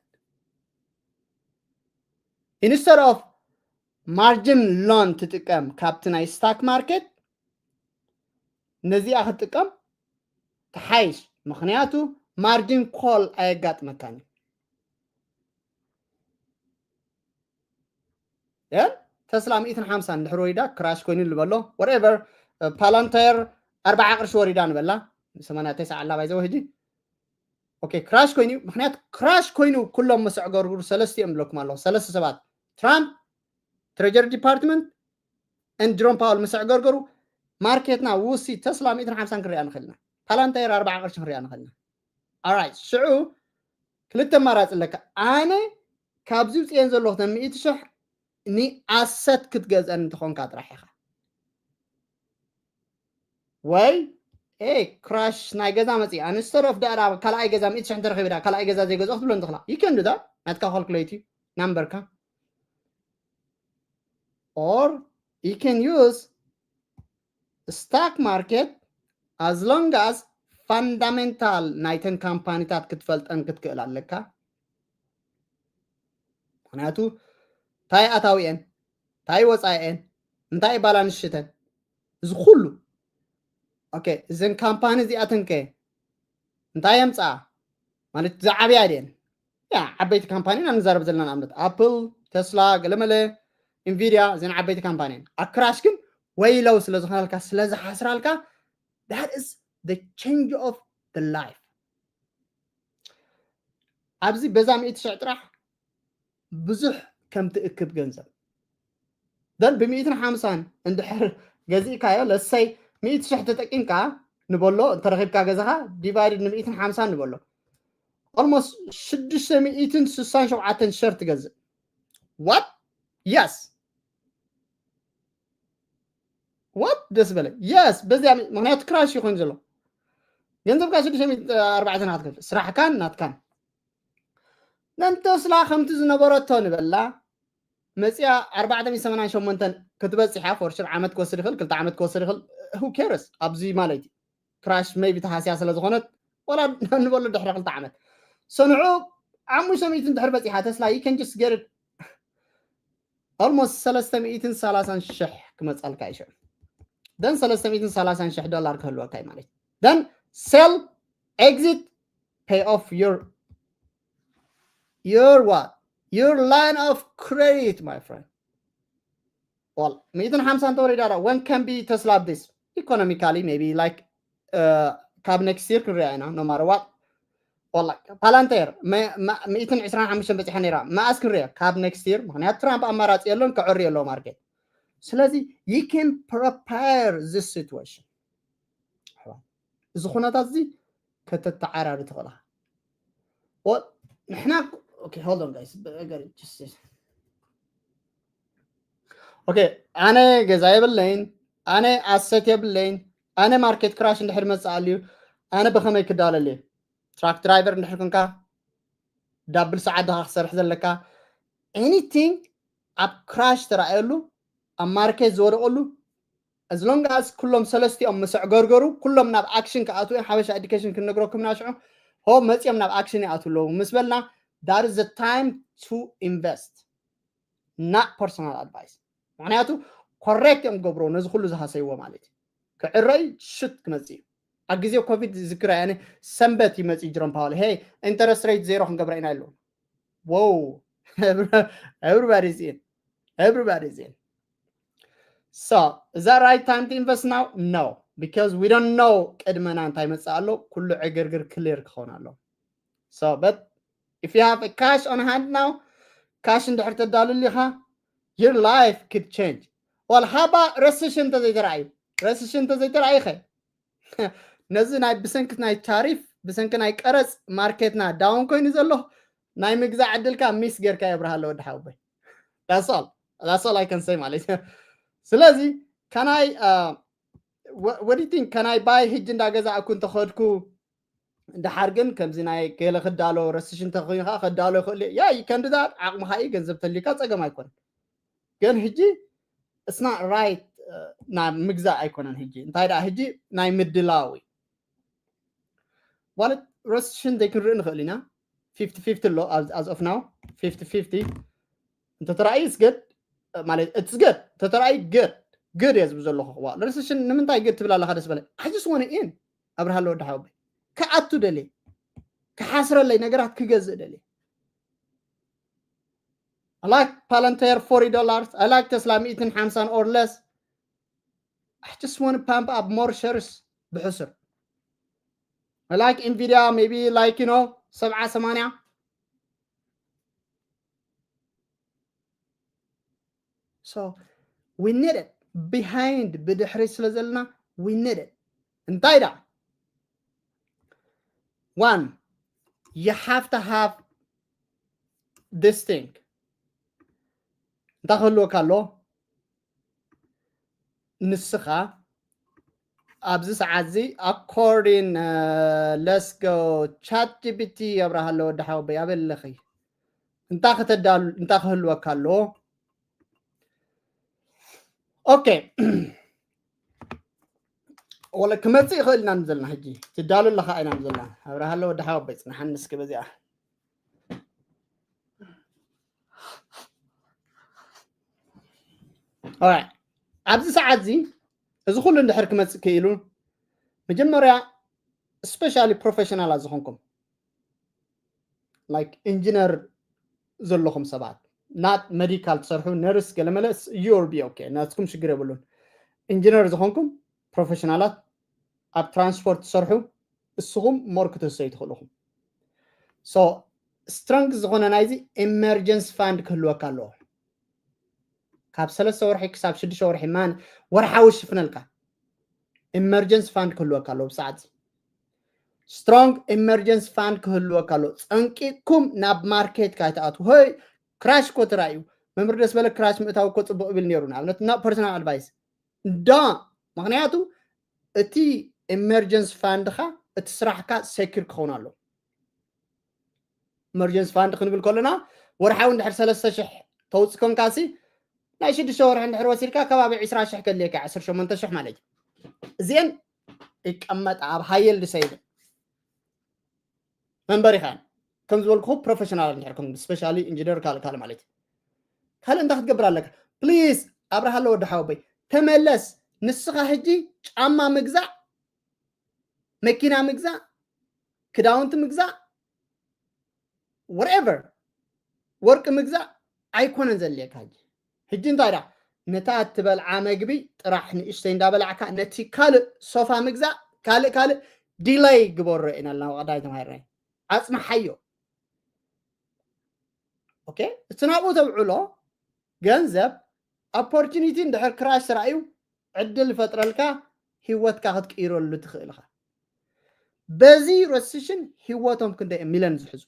instead of margin loan ትጥቀም ካብቲ ናይ ስታክ ማርኬት ነዚኣ ክትጥቀም ትሓይሽ ምክንያቱ ማርጂን ኮል ኣየጋጥመካን እዩ ተስላ ሚእትን ሓምሳን ድሕሪ ወሪዳ ክራሽ ኮይኑ ዝበሎ whatever ፓላንታየር ኣርባዓ ቅርሺ ወሪዳ ንበላ ሰማንያ ተስዓ ኣላ ባይዘው ሕጂ ኦኬ ክራሽ ኮይኑ ምክንያቱ ክራሽ ኮይኑ ኩሎም መሰዕገርግሩ ሰለስቲኦም ብለኩም ኣለኹ ሰለስተ ሰባት ትራምፕ ትሬጀሪ ዲፓርትመንት ን ጅሮም ፓወል መሰዕገርገሩ ማርኬትና ውሲ ተስላ ሚእትን ሓምሳን ክንሪኣ ንኽእልና ፓላንታየር ኣርባዓ ቅርሺ ክንሪኣ ንኽእልና ኣራይት ሽዑ ክልተ ኣማራፂ ኣለካ። ኣነ ካብዚ ውፅኤን ዘለኹ ተን ሚእቲ ሽሕ ኒ ኣሰት ክትገዝአን እንትኾንካ ጥራሕ ኢኻ። ወይ ኤ ክራሽ ናይ ገዛ መፅእ ኣንስተር ኦፍ ዳራ ካልኣይ ገዛ ሚእቲ ሽሕ እንተረኺበ ዳ ካልኣይ ገዛ ዘይገዝኦ ክትብሎ እንትኽላ ይከንዱ ዳ ናትካ ካልኩሌት እዩ ናምበርካ። Or you can use stock market as long as fundamental ናይተን ካምፓኒታት ክትፈልጠን ክትክእል ኣለካ። ምክንያቱ እንታይ ኣታዊአን እንታይ ወፃኢአን እንታይ ባላንስ ሽተን እዚ ኩሉ okay እዘን ካምፓኒ እዚኣተን ከ እንታይ የምፃ ማለት ዝዓብያ ድየን ያ ዓበይቲ ካምፓኒ ኢና ንዛረብ ዘለና ንኣብነት ኣፕል ተስላ ገለመለ ኢንቪድያ እዘን ዓበይቲ ካምፓኒ እየን ኣብ ክራሽ ግን ወይለው ስለ ዝኾናልካ ስለ ዝሓስራልካ that is the change of the life ኣብዚ በዛ ሚእቲ ሽሕ ጥራሕ ብዙሕ ከም ትእክብ ገንዘብ then ብሚእትን ሓምሳን እንድሕር ገዚእካዮ ለሰይ ሚእቲ ሽሕ ተጠቂምካ ንበሎ እንተረኺብካ ገዛኻ divided ንሚእትን ሓምሳን ንበሎ almost ሽዱሽተ ሚእትን ስሳን ሸውዓተን ሸር ትገዝእ what yes what ደስ በለ yes በዚያ ምክንያቱ ክራሽ ይኮን ዘሎ ገንዘብካ ሽዱሽተ ሚእቲ ኣርባዕተ ናትከፍ ስራሕካን ናትካን ነንተስላ ከምቲ ዝነበረቶ ንበላ መፅያ ኣርባዕተ ሚእቲ ሰማንያን ሸሞንተን ክትበፅሕ እያ for sure ዓመት ክወስድ ይኽእል ክልተ ዓመት ክወስድ ይኽእል who cares ኣብዚ ማለት እዩ ክራሽ maybe ተሃስያ ስለ ዝኾነት ወላ ንበሎ ድሕሪ ክልተ ዓመት ሰንዑ ሓሙሽተ ሚእቲ እንድሕር በፂሓ ተስላ you can just get it almost ሰለስተ ሚእትን ሰላሳን ሽሕ ክመፃልካ እዩ ሽዑ then ሰለስተ ሚእትን ሰላሳን ሽሕ ዶላር ክህልወካ እዩ ማለት እዩ then sell exit pay off your your what your line of credit my friend well ሚእትን ሓምሳን ተወሪዳ ዳ when can be ተስላ this economically maybe like uh, ካብ next year ክንሪኣ ኢና no matter what والله ፓላንቴር ሚእትን ዕስራን ሓሙሽተን በፂሓ ነይራ መኣስ ክንሪኦ ካብ next year ምክንያቱ ትራምፕ ኣማራፂ የሎን ክዕሪ የለዎ ማርኬት ስለዚ you can prepare this situation እዚ ኩነታት እዚ ከተተዓራሪ ትኽእልኻ ንሕና okay hold on guys okay ኣነ ገዛ የብለይን ኣነ ኣሰት የብለይን ኣነ ማርኬት ክራሽ እንድሕር መፅእ ኣልዩ ኣነ ብኸመይ ክዳለል እየ ትራክ ድራይቨር እንድሕር ኮንካ ዳብል ሰዓት ድኻ ክሰርሕ ዘለካ anything ኣብ ክራሽ ተረኣየሉ ኣብ ማርኬት ዝወደቀሉ as long as ኩሎም ሰለስቲኦም ምስ ኣዕገርገሩ ኩሎም ናብ ኣክሽን ክኣትዉ እዮም ሓበሻ ኤዱኬሽን ክንነግረኩም ኢና ሽዑ ሆ መፂኦም ናብ ኣክሽን ይኣትዉ ኣለዉ ምስ በልና that is the time to invest not personal advice ምክንያቱ ኮሬክት እዮም ገብሮ ነዚ ኩሉ ዝሃሰይዎ ማለት እዩ ክዕረይ ሽት ክመፅእ እዩ ኣብ ግዜ ኮቪድ ዝክራ ያነ ሰንበት ይመፅእ ጅሮም ፓወል ሄይ interest rate zero ክንገብረ ኢና ኣለዉ wow everybody's in everybody's in so is that right time to invest now no because we don't know ቅድመና እንታይ መፅእ ኣሎ ኩሉ ዕግርግር ክሊር ክኸውን ኣሎ so but if you have a cash on hand now cash እንድሕር ተዳልል ኢኻ your life could change well how about recession እንተዘይተረኣዩ recession እንተዘይተረኣዩ ኸ ነዚ ናይ ብሰንኪ ናይ ታሪፍ ብሰንኪ ናይ ቀረፅ ማርኬትና down ኮይኑ ዘሎ ናይ ምግዛእ ዕድልካ miss ጌርካ የብርሃለ ወዲ ሓውቦይ that's all that's all I can say ማለት እዩ ስለዚ can I what do you think can I buy ሕጂ እንዳገዛእኩ እንተኸድኩ ድሓር ግን ከምዚ ናይ ገለ ክዳሎ ረስሽ እንተኮይኑ ከዓ ከዳሎ ይኽእል yeah you can do that ዓቕምኻ እዩ ገንዘብ ተልዩካ ፀገም ኣይኮነን ግን ሕጂ it's not right ናብ ምግዛእ ኣይኮነን ሕጂ እንታይ ደኣ ሕጂ ናይ ምድላው እዩ ማለት ረስሽን ዘይክንርኢ ንኽእል ኢና fifty fifty ኣሎ as of now fifty fifty እንተተራእዩ it's good ማለት it's good እንተተራእዩ good good እየ ዝብል ዘለኹ ዋ ረስሽን ንምንታይ good ትብል ኣለኻ ደስ በለ I just want in ኣብርሃለ ወዲ ሓወቦይ ክኣቱ ደልየ ክሓስረለይ ነገራት ክገዝእ ደልየ I like Palantir forty dollars. I like Tesla ሚእትን ሓምሳን or less. I just want to pump up more shares ብሕሱር. I like Nvidia, maybe like, you know, ሰብዓ ሰማንያ. So we need it. Behind ብድሕሪ ስለ ዘለና we need it. እንታይ ደኣ? One, you have to have this thing እንታይ ክህልወካ ኣሎ? ንስኻ ኣብዚ ሰዓት እዚ according let's go chat gpt ኣብርሃ ኣሎ ወዲ ሓወበይ ኣበለኺ እንታይ ክተዳሉ እንታይ ክህልወካ ኣለዎ? ኦኬ ወለ ክመፅእ ይኽእል ኢና ዘለና ሕጂ ትዳሉ ኣለኻ ኢና ዘለና ኣብርሃ ኣሎ ወዲ ሓወበይ ፅናሓኒ እስኪ በዚኣ ኣብዚ ሰዓት እዚ እዚ ኩሉ እንድሕር ክመፅእ ክኢሉ መጀመርያ especially professional ዝኾንኩም like engineer ዘለኹም ሰባት not medical ትሰርሑ nurse ገለመለ you'll be okay ናትኩም ሽግር የብሉን engineer ዝኾንኩም professional ት ኣብ transport ትሰርሑ እስኹም more ክትህሰዩ ትኽእልኹም so strong ዝኾነ ናይዚ emergency fund ክህልወካ ኣለዎ ካብ ሰለስተ ወርሒ ክሳብ ሽዱሽተ ወርሒ ማን ወርሓዊ ሽፍነልካ emergency fund ክህልወካ ኣለዎ ብሰዓት strong emergency fund ክህልወካ ኣለዎ ፀንቂቅኩም ናብ market ካይትኣትዉ ሆይ crash ኮ ተራእዩ መምህር ደስ በለ crash ምእታው እኮ ፅቡቅ ይብል ነይሩ ንኣብነት እና personal advice እንዳ ምክንያቱ እቲ emergency fund ኻ እቲ ስራሕካ secure ክኸውን ኣለዎ emergency fund ክንብል ከለና ወርሓዊ እንድሕር ሰለስተ ሽሕ ተውፅእ ኮንካሲ ናይ ሽዱሽተ ወርሒ እንድሕር ወሲድካ ከባቢ ዕስራ ሽሕ ከድልየካ ዓሰርተ ሸሞንተ ሽሕ ማለት እዩ እዚአን ይቀመጣ ኣብ high yield saving መንበሪኻ ከም ዝበልኩ professional እንድሕር ኮን specially engineer ካልእ ካልእ ማለት እዩ ካልእ እንታይ ክትገብር ኣለካ please ኣብርሃ ኣሎ ወዲ ሓወበይ ተመለስ ንስኻ ሕጂ ጫማ ምግዛእ መኪና ምግዛእ ክዳውንቲ ምግዛእ whatever ወርቂ ምግዛእ ኣይኮነን ዘድልየካ ሕጂ ሕጂ እንታይ ዳ ነታ እትበልዓ መግቢ ጥራሕ ንእሽተይ እንዳበላዕካ ነቲ ካልእ ሶፋ ምግዛእ ካልእ ካልእ delay ግበሮ ኢና ኣለና ቀዳይ ተማሂርና ኣፅንሓዮ okay እቲ ናብኡ ተብዕሎ ገንዘብ opportunity እንድሕር crash ተራእዩ ዕድል ይፈጥረልካ ህይወትካ ክትቅይረሉ ትኽእል ኢኻ በዚ recession ህይወቶም ክንደይ ሚለን ዝሕዙ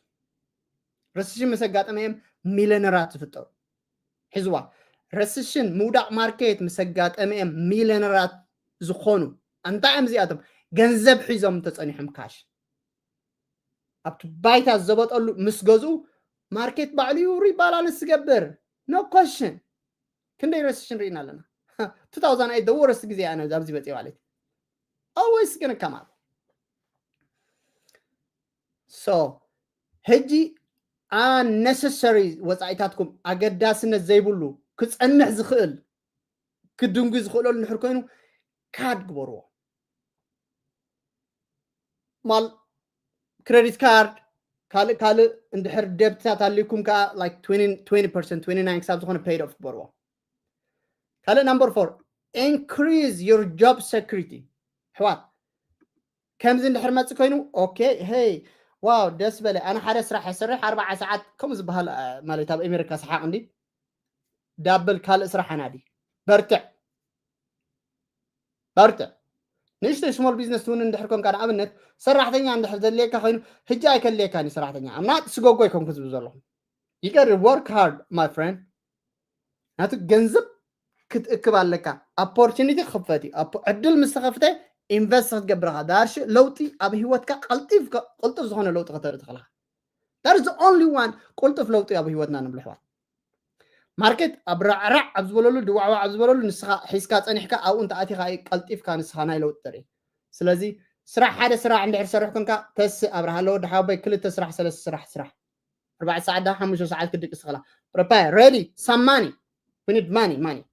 recession ምስ ኣጋጠመ እዮም ሚለነራት ዝፍጠሩ ሕዝዋ recession ምውዳቅ market ምስ ኣጋጠመ እዮም ሚለነራት ዝኾኑ እንታይ እዮም እዚኣቶም ገንዘብ ሒዞም ተፀኒሖም cash ኣብቲ ባይታ ዘበጠሉ ምስ ገዝኡ market ባዕሉ እዩ rebalance ዝገብር no question ክንደይ recession ርኢና ኣለና two thousand eight the worst ግዜ ኣነ ኣብዚ በፂ ማለት always gonna come up so ሕጂ unnecessary ወፃኢታትኩም ኣገዳስነት ዘይብሉ ክፀንሕ ዝኽእል ክድንጉ ዝኽእለሉ ንሕር ኮይኑ card ግበርዎ ማል credit card ካልእ ካልእ እንድሕር debtታት ኣልኩም ከዓ like twenty percent twenty nine ክሳብ ዝኾነ paid off ግበርዎ ካልእ number four increase your job security ኣሕዋት ከምዚ እንድሕር መፅእ ኮይኑ okay hey wow ደስ በለ ኣነ ሓደ ስራሕ የሰርሕ ኣርባዓ ሰዓት ከምኡ ዝበሃል ማለት ኣብ ኣሜሪካ ሰሓቅ እንዲ double ካልእ ስራሕ ኣናዲ በርትዕ በርትዕ ንእሽተይ small business ትውን እንድሕር ኮንካ ንኣብነት ሰራሕተኛ እንድሕር ዘድልየካ ኮይኑ ሕጂ ኣይከድልየካን እዩ ሰራሕተኛ I'm not ስጎጎ ኣይኮንኩ ዝብል ዘለኹ you gotta work hard my friend ናቱ ገንዘብ ክትእክብ ኣለካ opportunity ክኽፈት እዩ ዕድል ምስ ተኸፍተ invest ክትገብር ኢኻ ዳርሽ ለውጢ ኣብ ህይወትካ ቀልጢፍ ቅልጡፍ ዝኾነ ለውጢ ከተርኢ ትኽእልኻ that is the only one ቅልጡፍ ለውጢ ኣብ ህይወትና ንብሎ ኣሕዋት market ኣብ ራዕራዕ ኣብ ዝበለሉ ድዋዕዋዕ ኣብ ዝበለሉ ንስኻ ሒዝካ ፀኒሕካ ኣብኡ እንተኣቲኻ እዩ ቀልጢፍካ ንስኻ ናይ ለውጢ ተርኢ ስለዚ ስራሕ ሓደ ስራሕ እንድሕር ሰርሕ ኮንካ ተስእ ኣብርሃ ኣለዎ ድሓበይ ክልተ ስራሕ ሰለስተ ስራሕ ስራሕ ኣርባዕተ ሰዓት ዳ ሓሙሽተ ሰዓት ክድቅስ ይኽእላ prepare ready some money we need money money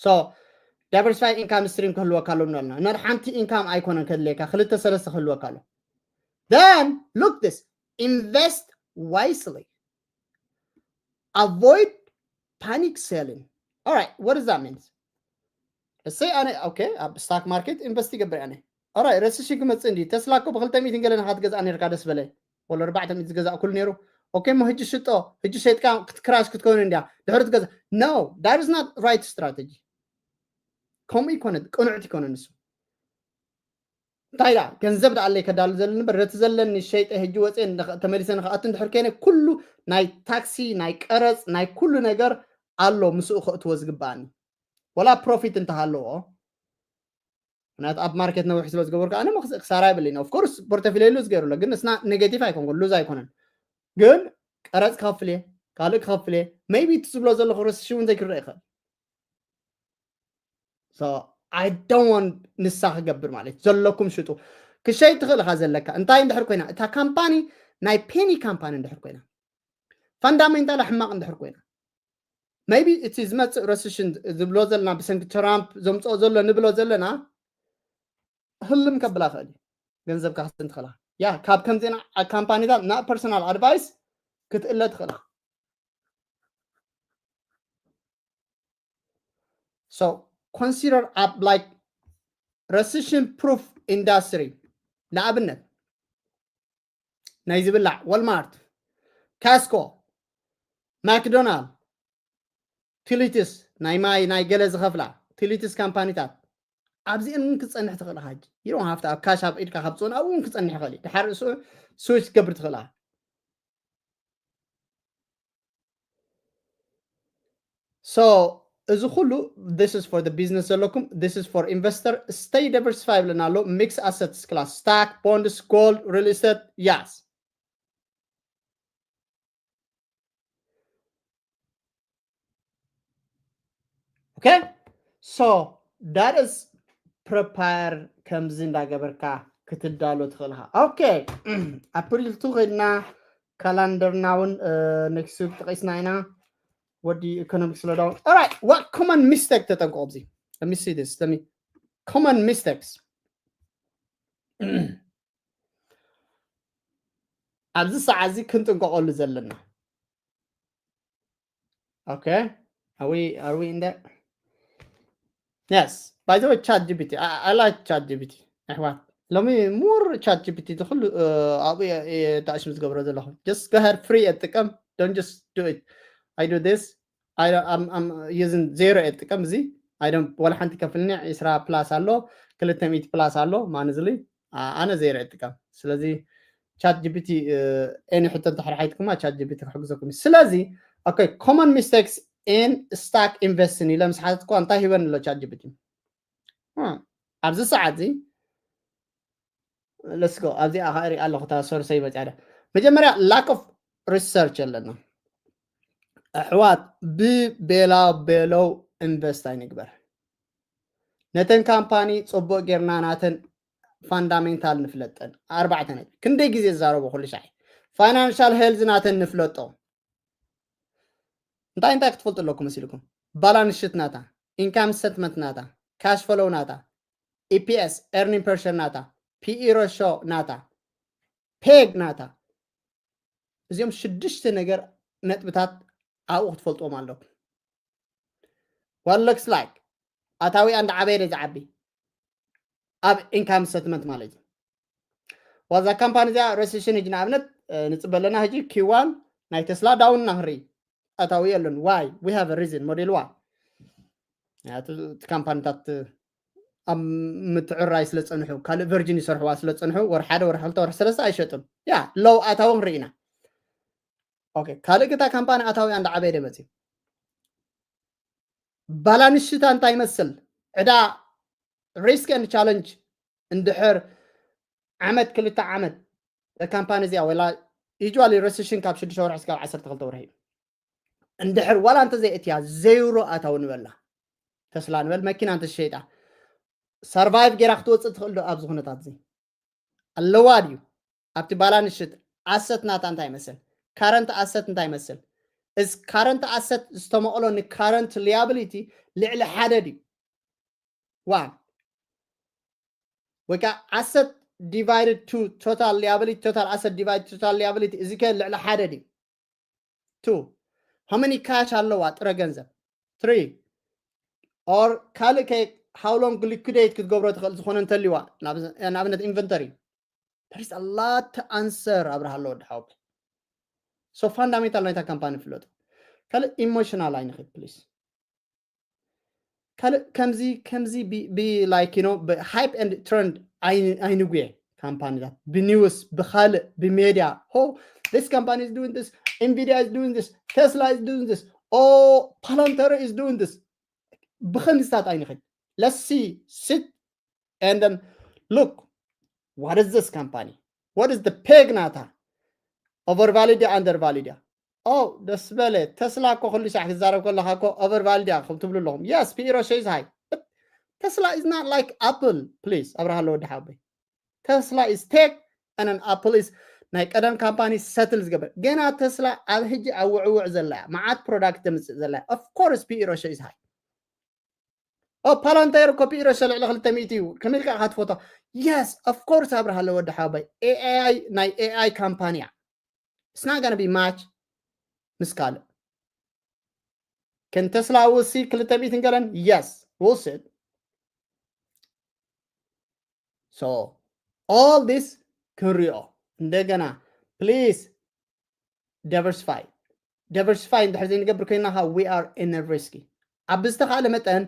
so diversify income stream ክህልወካ ኣሎ ንብለና ነር ሓንቲ income ኣይኮነን ከድልየካ ክልተ ሰለስተ ክህልወካ ኣሎ then look this invest wisely avoid panic selling alright what does that mean let's say ኣነ okay ኣብ stock market invest ይገብር ኣነ alright recession ክመፅእ እንዲ ተስላ እኮ ብክልተ ሚእትን ገለ ናካ ትገዝኣ ነርካ ደስ በለ ወላ ኣርባዕተ ሚእቲ ዝገዛእ ኩሉ ነይሩ okay ሞ ህጂ ሽጦ ህጂ ሸጥካ ክትክራሽ ክትከውን እንዲያ ድሕሪ ትገዛ no that is not right strategy ከምኡ ይኮነ ቅኑዕት ይኮነ ንሱ እንታይ ደኣ ገንዘብ ደኣ ኣለይ ከዳሉ ዘለኒ እምበር፣ ነቲ ዘለኒ ሸይጠ ሕጂ ወፅየ ተመሊሰ ንክኣቱ እንድሕር ከይነ ኩሉ ናይ ታክሲ ናይ ቀረፅ ናይ ኩሉ ነገር ኣሎ ምስኡ ከእትዎ ዝግባኣኒ። ወላ ፕሮፊት እንተሃለዎ፣ ምክንያቱ ኣብ ማርኬት ነዊሕ ስለ ዝገበርኩ ኣነ ክሳራ ይብለኒ። ኦፍኮርስ ፖርተፊል ሉዝ ገይሩ ኣሎ፣ ግን እስና ኔጌቲቭ ኣይኮንኩን፣ ሉዝ ኣይኮነን። ግን ቀረፅ ክኸፍል እየ፣ ካልእ ክኸፍል እየ። ሜይቢ እቲ ዝብሎ ዘለኹ ርስ ሽውን ዘይክረእ ይኽእል። I don't want ንሳ ክገብር ማለት ዘለኩም ሽጡ። ክሸይ ትኽእል ኢኻ ዘለካ እንታይ እንድሕር ኮይና እታ ካምፓኒ ናይ ፔኒ ካምፓኒ እንድሕር ኮይና፣ ፋንዳሜንታላ ሕማቕ እንድሕር ኮይና፣ ሜይቢ እቲ ዝመፅእ ረሲሽን ዝብሎ ዘለና ብሰንኪ ትራምፕ ዘምፅኦ ዘሎ ንብሎ ዘለና ህልም ከብላ ክእል እዩ። ገንዘብ ካክስትን ትኽእላ ያ ካብ ከምዜና ካምፓኒታት ና ፐርሰናል ኣድቫይስ ክትእለ ትኽእላ። So consider ኣብ like recession proof industry ንኣብነት ናይ ዝብላዕ ወልማርት፣ ካስኮ፣ ማክዶናልድ፣ ቲሊትስ ናይ ማይ ናይ ገለ ዝኸፍላ ቲሊትስ ካምፓኒታት ኣብዚአን እውን ክፀንሕ ትኽእል ኢኻ። ሕጂ you don't have to ኣብ ካሽ ኣብ ኢድካ ካብ ፅን ኣብኡ እውን ክፀንሕ ይኽእል እዩ። ድሓር እሱ ስዊች ትገብር ትኽእል ኢኻ። So እዚ ኩሉ this is for the business ዘለኩም፣ this is for investor, stay diversify ይብለና ኣሎ። Mix assets class, stock, bonds, gold, real estate, yes. Okay, so that is prepare ከምዚ እንዳገበርካ ክትዳሎ ትኽእል ኢኻ። Okay, ኣፕሪል ቱ ኮይና ካላንደርና እውን next week ጠቂስና ኢና። ወዲ ኢኮኖሚክ ስሎዳውን። Alright, what common mistake ተጠንቀቑ ኣብዚ። Let me see this. Let me common mistakes ኣብዚ ሰዓት እዚ ክንጥንቀቐሉ ዘለና። Okay, are we are we in there? Yes, by the way, ChatGPT, I, I like ChatGPT. ኣሕዋት ሎሚ more ChatGPT ዝኩሉ ኣብኡ ተኣሽም ዝገብሮ ዘለኹ። Just go ahead, free እጥቀም። Don't just do it. I do this. I don't, I'm, I'm using zero እጥቀም። እዚ I don't ወላ ሓንቲ ከፍልኒ። ዕስራ ፕላስ ኣሎ፣ ክልተ ሚእቲ ፕላስ ኣሎ። ማንዝሊ ኣነ ዜሮ እጥቀም። ስለዚ ቻት ጂፒቲ ኤኒ ሕቶ እንተሕርሓይትኩማ ቻት ጂፒቲ ክሕግዘኩም እዩ። ስለዚ okay, common mistakes in stock investing ኢለ ምስ ሓተትኩዋ እንታይ ሂበኒ ኣሎ ቻት ጂፒቲ? ኣብዚ ሰዓት እዚ let's go ኣብዚኣ ከኣ ሪኣ ኣለኹ። እታ ሶርሰይ መፅያ ዶ? መጀመርያ lack of research ኣለና። ኣሕዋት ብቤላ ቤለው ኢንቨስት ኣይንግበር። ነተን ካምፓኒ ፅቡቅ ጌርና ናተን ፋንዳሜንታል ንፍለጠን። ኣርባዕተ ነጥቢ ክንደይ ግዜ ዝዛረቦ ኩሉ ሻዕ ፋይናንሻል ሄልዝ ናተን ንፍለጦ። እንታይ እንታይ ክትፈልጡ ኣለኩም መሲልኩም? ባላንስ ሽት ናታ፣ ኢንካም ስተትመንት ናታ፣ ካሽ ፈሎው ናታ፣ ኢፒኤስ ኤርኒንግ ፐርሸር ናታ፣ ፒኢ ሮሾ ናታ፣ ፔግ ናታ። እዚኦም ሽዱሽተ ነገር ነጥብታት ኣብኡ ክትፈልጥዎም ኣለኩም። What looks like ኣታዊኣ እንዳዓበየ ዶ ዝዓቢ ኣብ ኢንካም ስተትመንት ማለት እዩ። ዋዛ ካምፓኒ እዚኣ ሬሴሽን ህጂ ንኣብነት ንፅበ ኣለና። ህጂ ኪዋን ናይ ተስላ ዳውን እና ክንርኢ ኣታዊ የለን። Why? We have a reason። ሞዴል ዋ እቲ ካምፓኒታት ኣብ ምትዕራይ ስለ ፀንሑ ካልእ ቨርጅን ይሰርሕዋ ስለ ፀንሑ ወር ሓደ ወር ክልተ ወር ሰለስተ ኣይሸጡን። ያ ሎው ኣታዊ ንርኢ ኢና። ካልእ ግታ ካምፓኒ ኣታዊ እንዳዓበየ ደ መፅዩ። ባላንስ ሽታ እንታይ ይመስል? ዕዳ ሪስክ ኤንድ ቻለንጅ እንድሕር ዓመት ክልተ ዓመት ካምፓኒ እዚኣ ወላ ዩዋሊ ረሲሽን ካብ ሽዱሽተ ወርሒ እስካብ ዓሰርተ ክልተ ወርሒ እዩ። እንድሕር ዋላ እንተዘይእትያ ዘይሮ ኣታዊ ንበላ ተስላ ንበል መኪና እንተሸይጣ ሰርቫይቭ ጌራ ክትወፅእ ትኽእል ዶ ኣብዚ ኩነታት እዚ ኣለዋ ድዩ? ኣብቲ ባላንስ ሽት ኣሰት ናታ እንታይ ይመስል? ካረንት ኣሰት እንታይ ይመስል? እዚ ካረንት ኣሰት ዝተመቕሎ ንካረንት ሊያብሊቲ ልዕሊ ሓደ ድዩ? ዋን ወይ ከዓ ኣሰት ዲቫይድድ ቱ ቶታል ሊያብሊቲ፣ ቶታል ኣሰት ዲቫይድ ቶታል ሊያብሊቲ እዚ ከ ልዕሊ ሓደ ድዩ? ቱ ሃው መኒ ካሽ ኣለዋ ጥረ ገንዘብ? ትሪ ኦር ካልእ ከ ሃው ሎንግ ሊኩዴት ክትገብሮ ትኽእል ዝኾነ እንተልዋ ንኣብነት ኢንቨንተሪ። There is a lot to answer ኣብርሃ ኣሎ ወዲ ሓወቦይ። So ፋንዳሜንታል ናይታ ካምፓኒ ፍለጡ። ካልእ ኢሞሽናል ኣይንኽድ ፕሊስ። ካልእ ከምዚ ከምዚ ቢ ላይክ ዩ ኖ ሃይፕ ኤንድ ትረንድ ኣይንጉየ። ካምፓኒታት ብኒውስ ብካልእ ብሜድያ፣ ሆ፣ this company is doing this, Nvidia is doing this, Tesla is doing this, oh, Palantir is doing this. ብኸምዝታት ኣይንኽድ። Let's see, sit and then look, what is this company? What is the peg ናታ? Overvalued ድያ undervalued ድያ? ኦ፣ ደስ በለ። ተስላ እኮ ኩሉ ሻዕ ክዛረብ ከለካ እኮ overvalued ድያ ከም ትብሉ ኣለኹም። Yes, ፒ ኢ ሬሽዮ is high. Tesla is not like Apple, please. ኣብርሃ ኣለወዲ ሓወይ። Tesla is tech and an Apple is ናይ ቀደም ካምፓኒ ሰትል ዝገበር። ገና ተስላ ኣብ ሕጂ ኣብ ውዕውዕ ዘላ እያ። መዓት ፕሮዳክት ተምፅእ ዘላ እያ። Of course, ፒ ኢ ሬሽዮ is high. ኦ፣ Palantir እኮ ፒ ኢ ሬሽዮ ልዕሊ ክልተ ሚእቲ እዩ። ከመይ ኢልካ ኢኻ ትፈቶ? Yes, of course ኣብርሃ ኣለወዲ ሓወይ። ኤ ኣይ፣ ናይ ኤ ኣይ ካምፓኒ እያ። It's not gonna be match ምስ ካልእ። Can Tesla ውሲ ክልተ ሚእትን ገለን? Yes, we'll see. So all this ክንሪኦ እንደገና፣ please diversify. Diversify እንድሕር ዘይንገብር ኮይና ከዓ we are in a risky. ኣብ ዝተኻእለ መጠን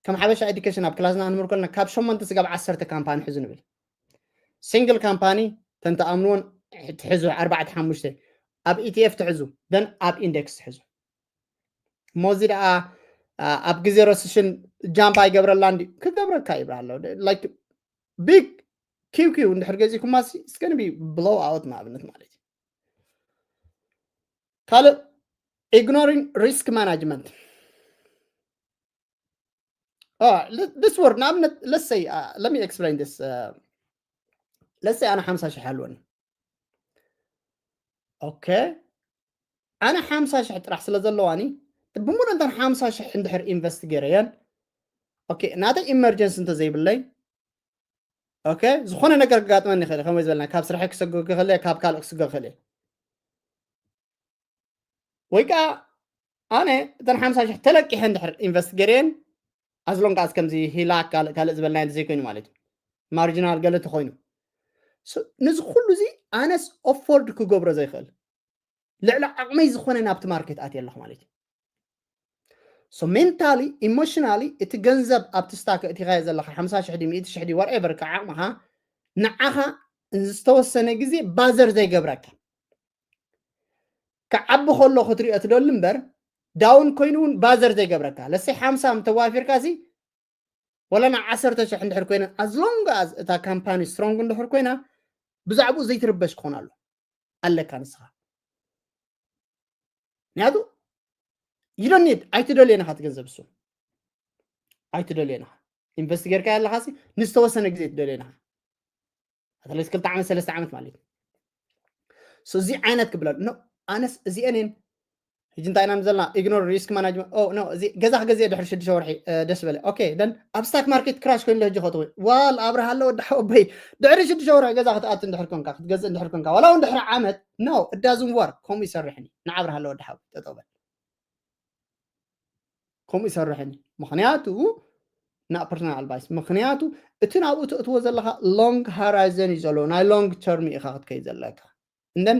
ከም ሓበሻ ኤዱኬሽን ኣብ ክላስና ክንምህር ከለና ካብ ሸሞንተ ስጋብ ዓሰርተ ካምፓኒ ሕዙ ንብል። ሲንግል ካምፓኒ ተንተኣምንዎን ትሕዙ ኣርባዕተ ሓሙሽተ፣ ኣብ ኢ ቲ ኤፍ ትሕዙ፣ then ኣብ ኢንደክስ ትሕዙ። እሞ እዚ ደኣ ኣብ ግዜ ረስሽን ጃምፕ ኣይገብረላ እንዲ ክገብረካ ይብራ ኣሎ። Like big ኪው ኪው እንድሕር ገዚእኩማ it's gonna be blow out ንኣብነት ማለት እዩ። ካልእ ignoring risk management. This word ንኣብነት let's say, let me explain this. Let's say ኣነ ሓምሳ ሽሕ ኣለወኒ። ኦኬ፣ ኣነ ሓምሳ ሽሕ ጥራሕ ስለ ዘለዋኒ ብሙሉ እንተን ሓምሳ ሽሕ እንድሕር ኢንቨስት ገይረየን፣ ኦኬ፣ ናተይ ኢመርጀንሲ እንተዘይብለይ፣ ኦኬ፣ ዝኾነ ነገር ክጋጥመኒ ይኽእል። ከመይ ዝበልና ካብ ስራሐይ ክሰጎግ ይኽእል፣ ካብ ካልእ ክስጎግ ይኽእል። ወይ ከዓ ኣነ እተን ሓምሳ ሽሕ ተለቂሐ እንድሕር ኢንቨስት ገይረየን፣ ኣዝሎን ከኣስ ከምዚ ሂላ ካልእ ዝበልናዮ እንተዘይኮይኑ ማለት እዩ፣ ማርጂናል ገለ ተኮይኑ፣ ነዚ ኩሉ እዚ ኣነስ ኦፎርድ ክገብሮ ዘይክእል ልዕሊ ዓቕመይ ዝኾነ ናብቲ ማርኬት ኣትየ ኣለኹ ማለት እዩ። So mentally, emotionally እቲ ገንዘብ ኣብቲ ስታክ እቲኻዮ ዘለኻ ሓምሳ ሽሕ ዲ፣ ሚእቲ ሽሕ ዲ፣ whatever ዓቕምኻ ንዓኻ ዝተወሰነ ግዜ ባዘር ዘይገብረካ፣ ክዓቢ ከሎ ክትሪኦ ትደሊ እምበር ዳውን ኮይኑ እውን ባዘር ዘይገብረካ። ለሰይ ሓምሳ ተዋፊርካ ሲ ወላ ና ዓሰርተ ሽሕ እንድሕር ኮይነን as long as እታ ካምፓኒ ስትሮንግ እንድሕር ኮይና ብዛዕባኡ ዘይትርበሽ ክኾን ኣሎ ኣለካ ንስኻ። ምክንያቱ you don't need ኣይትደልየን ኢኻ ትገንዘብ እሱ ኣይትደልየን ኢኻ ኢንቨስት ጌርካ ያለኻ ሲ ንዝተወሰነ ግዜ ትደልየን ኢኻ ኣትለስ ክልተ ዓመት ሰለስተ ዓመት ማለት እዩ። So እዚ ዓይነት ክብለሉ ኖ ኣነስ እዚአን እየን ሕጂ እንታይ ኢና ዘለና ኢግኖር ሪስክ ማናጅመንት ኦ ኖ እዚ ገዛ ክገዝእ ድሕሪ ሽዱሽተ ወርሒ ደስ በለ ኦኬ ደን ኣብ ስታክ ማርኬት ክራሽ ኮይኑ ሕጂ ከትወ ዋል ኣብርሃ ኣሎ ወዲ ሓወበይ ድሕሪ ሽዱሽተ ወርሒ ገዛ ክትኣት እንድሕር ኮንካ ክትገዝእ እንድሕር ኮንካ ዋላ እውን ድሕሪ ዓመት no it doesn't work ከምኡ ይሰርሕኒ ንዓብርሃ ኣሎ ወዲ ሓወበይ ጠጠው በል ከምኡ ይሰርሕኒ ምክንያቱ not personal advice ምክንያቱ እቲ ናብኡ ትእትዎ ዘለካ long horizon እዩ ዘለዎ ናይ long term ኢኻ ክትከይድ ዘለካ and then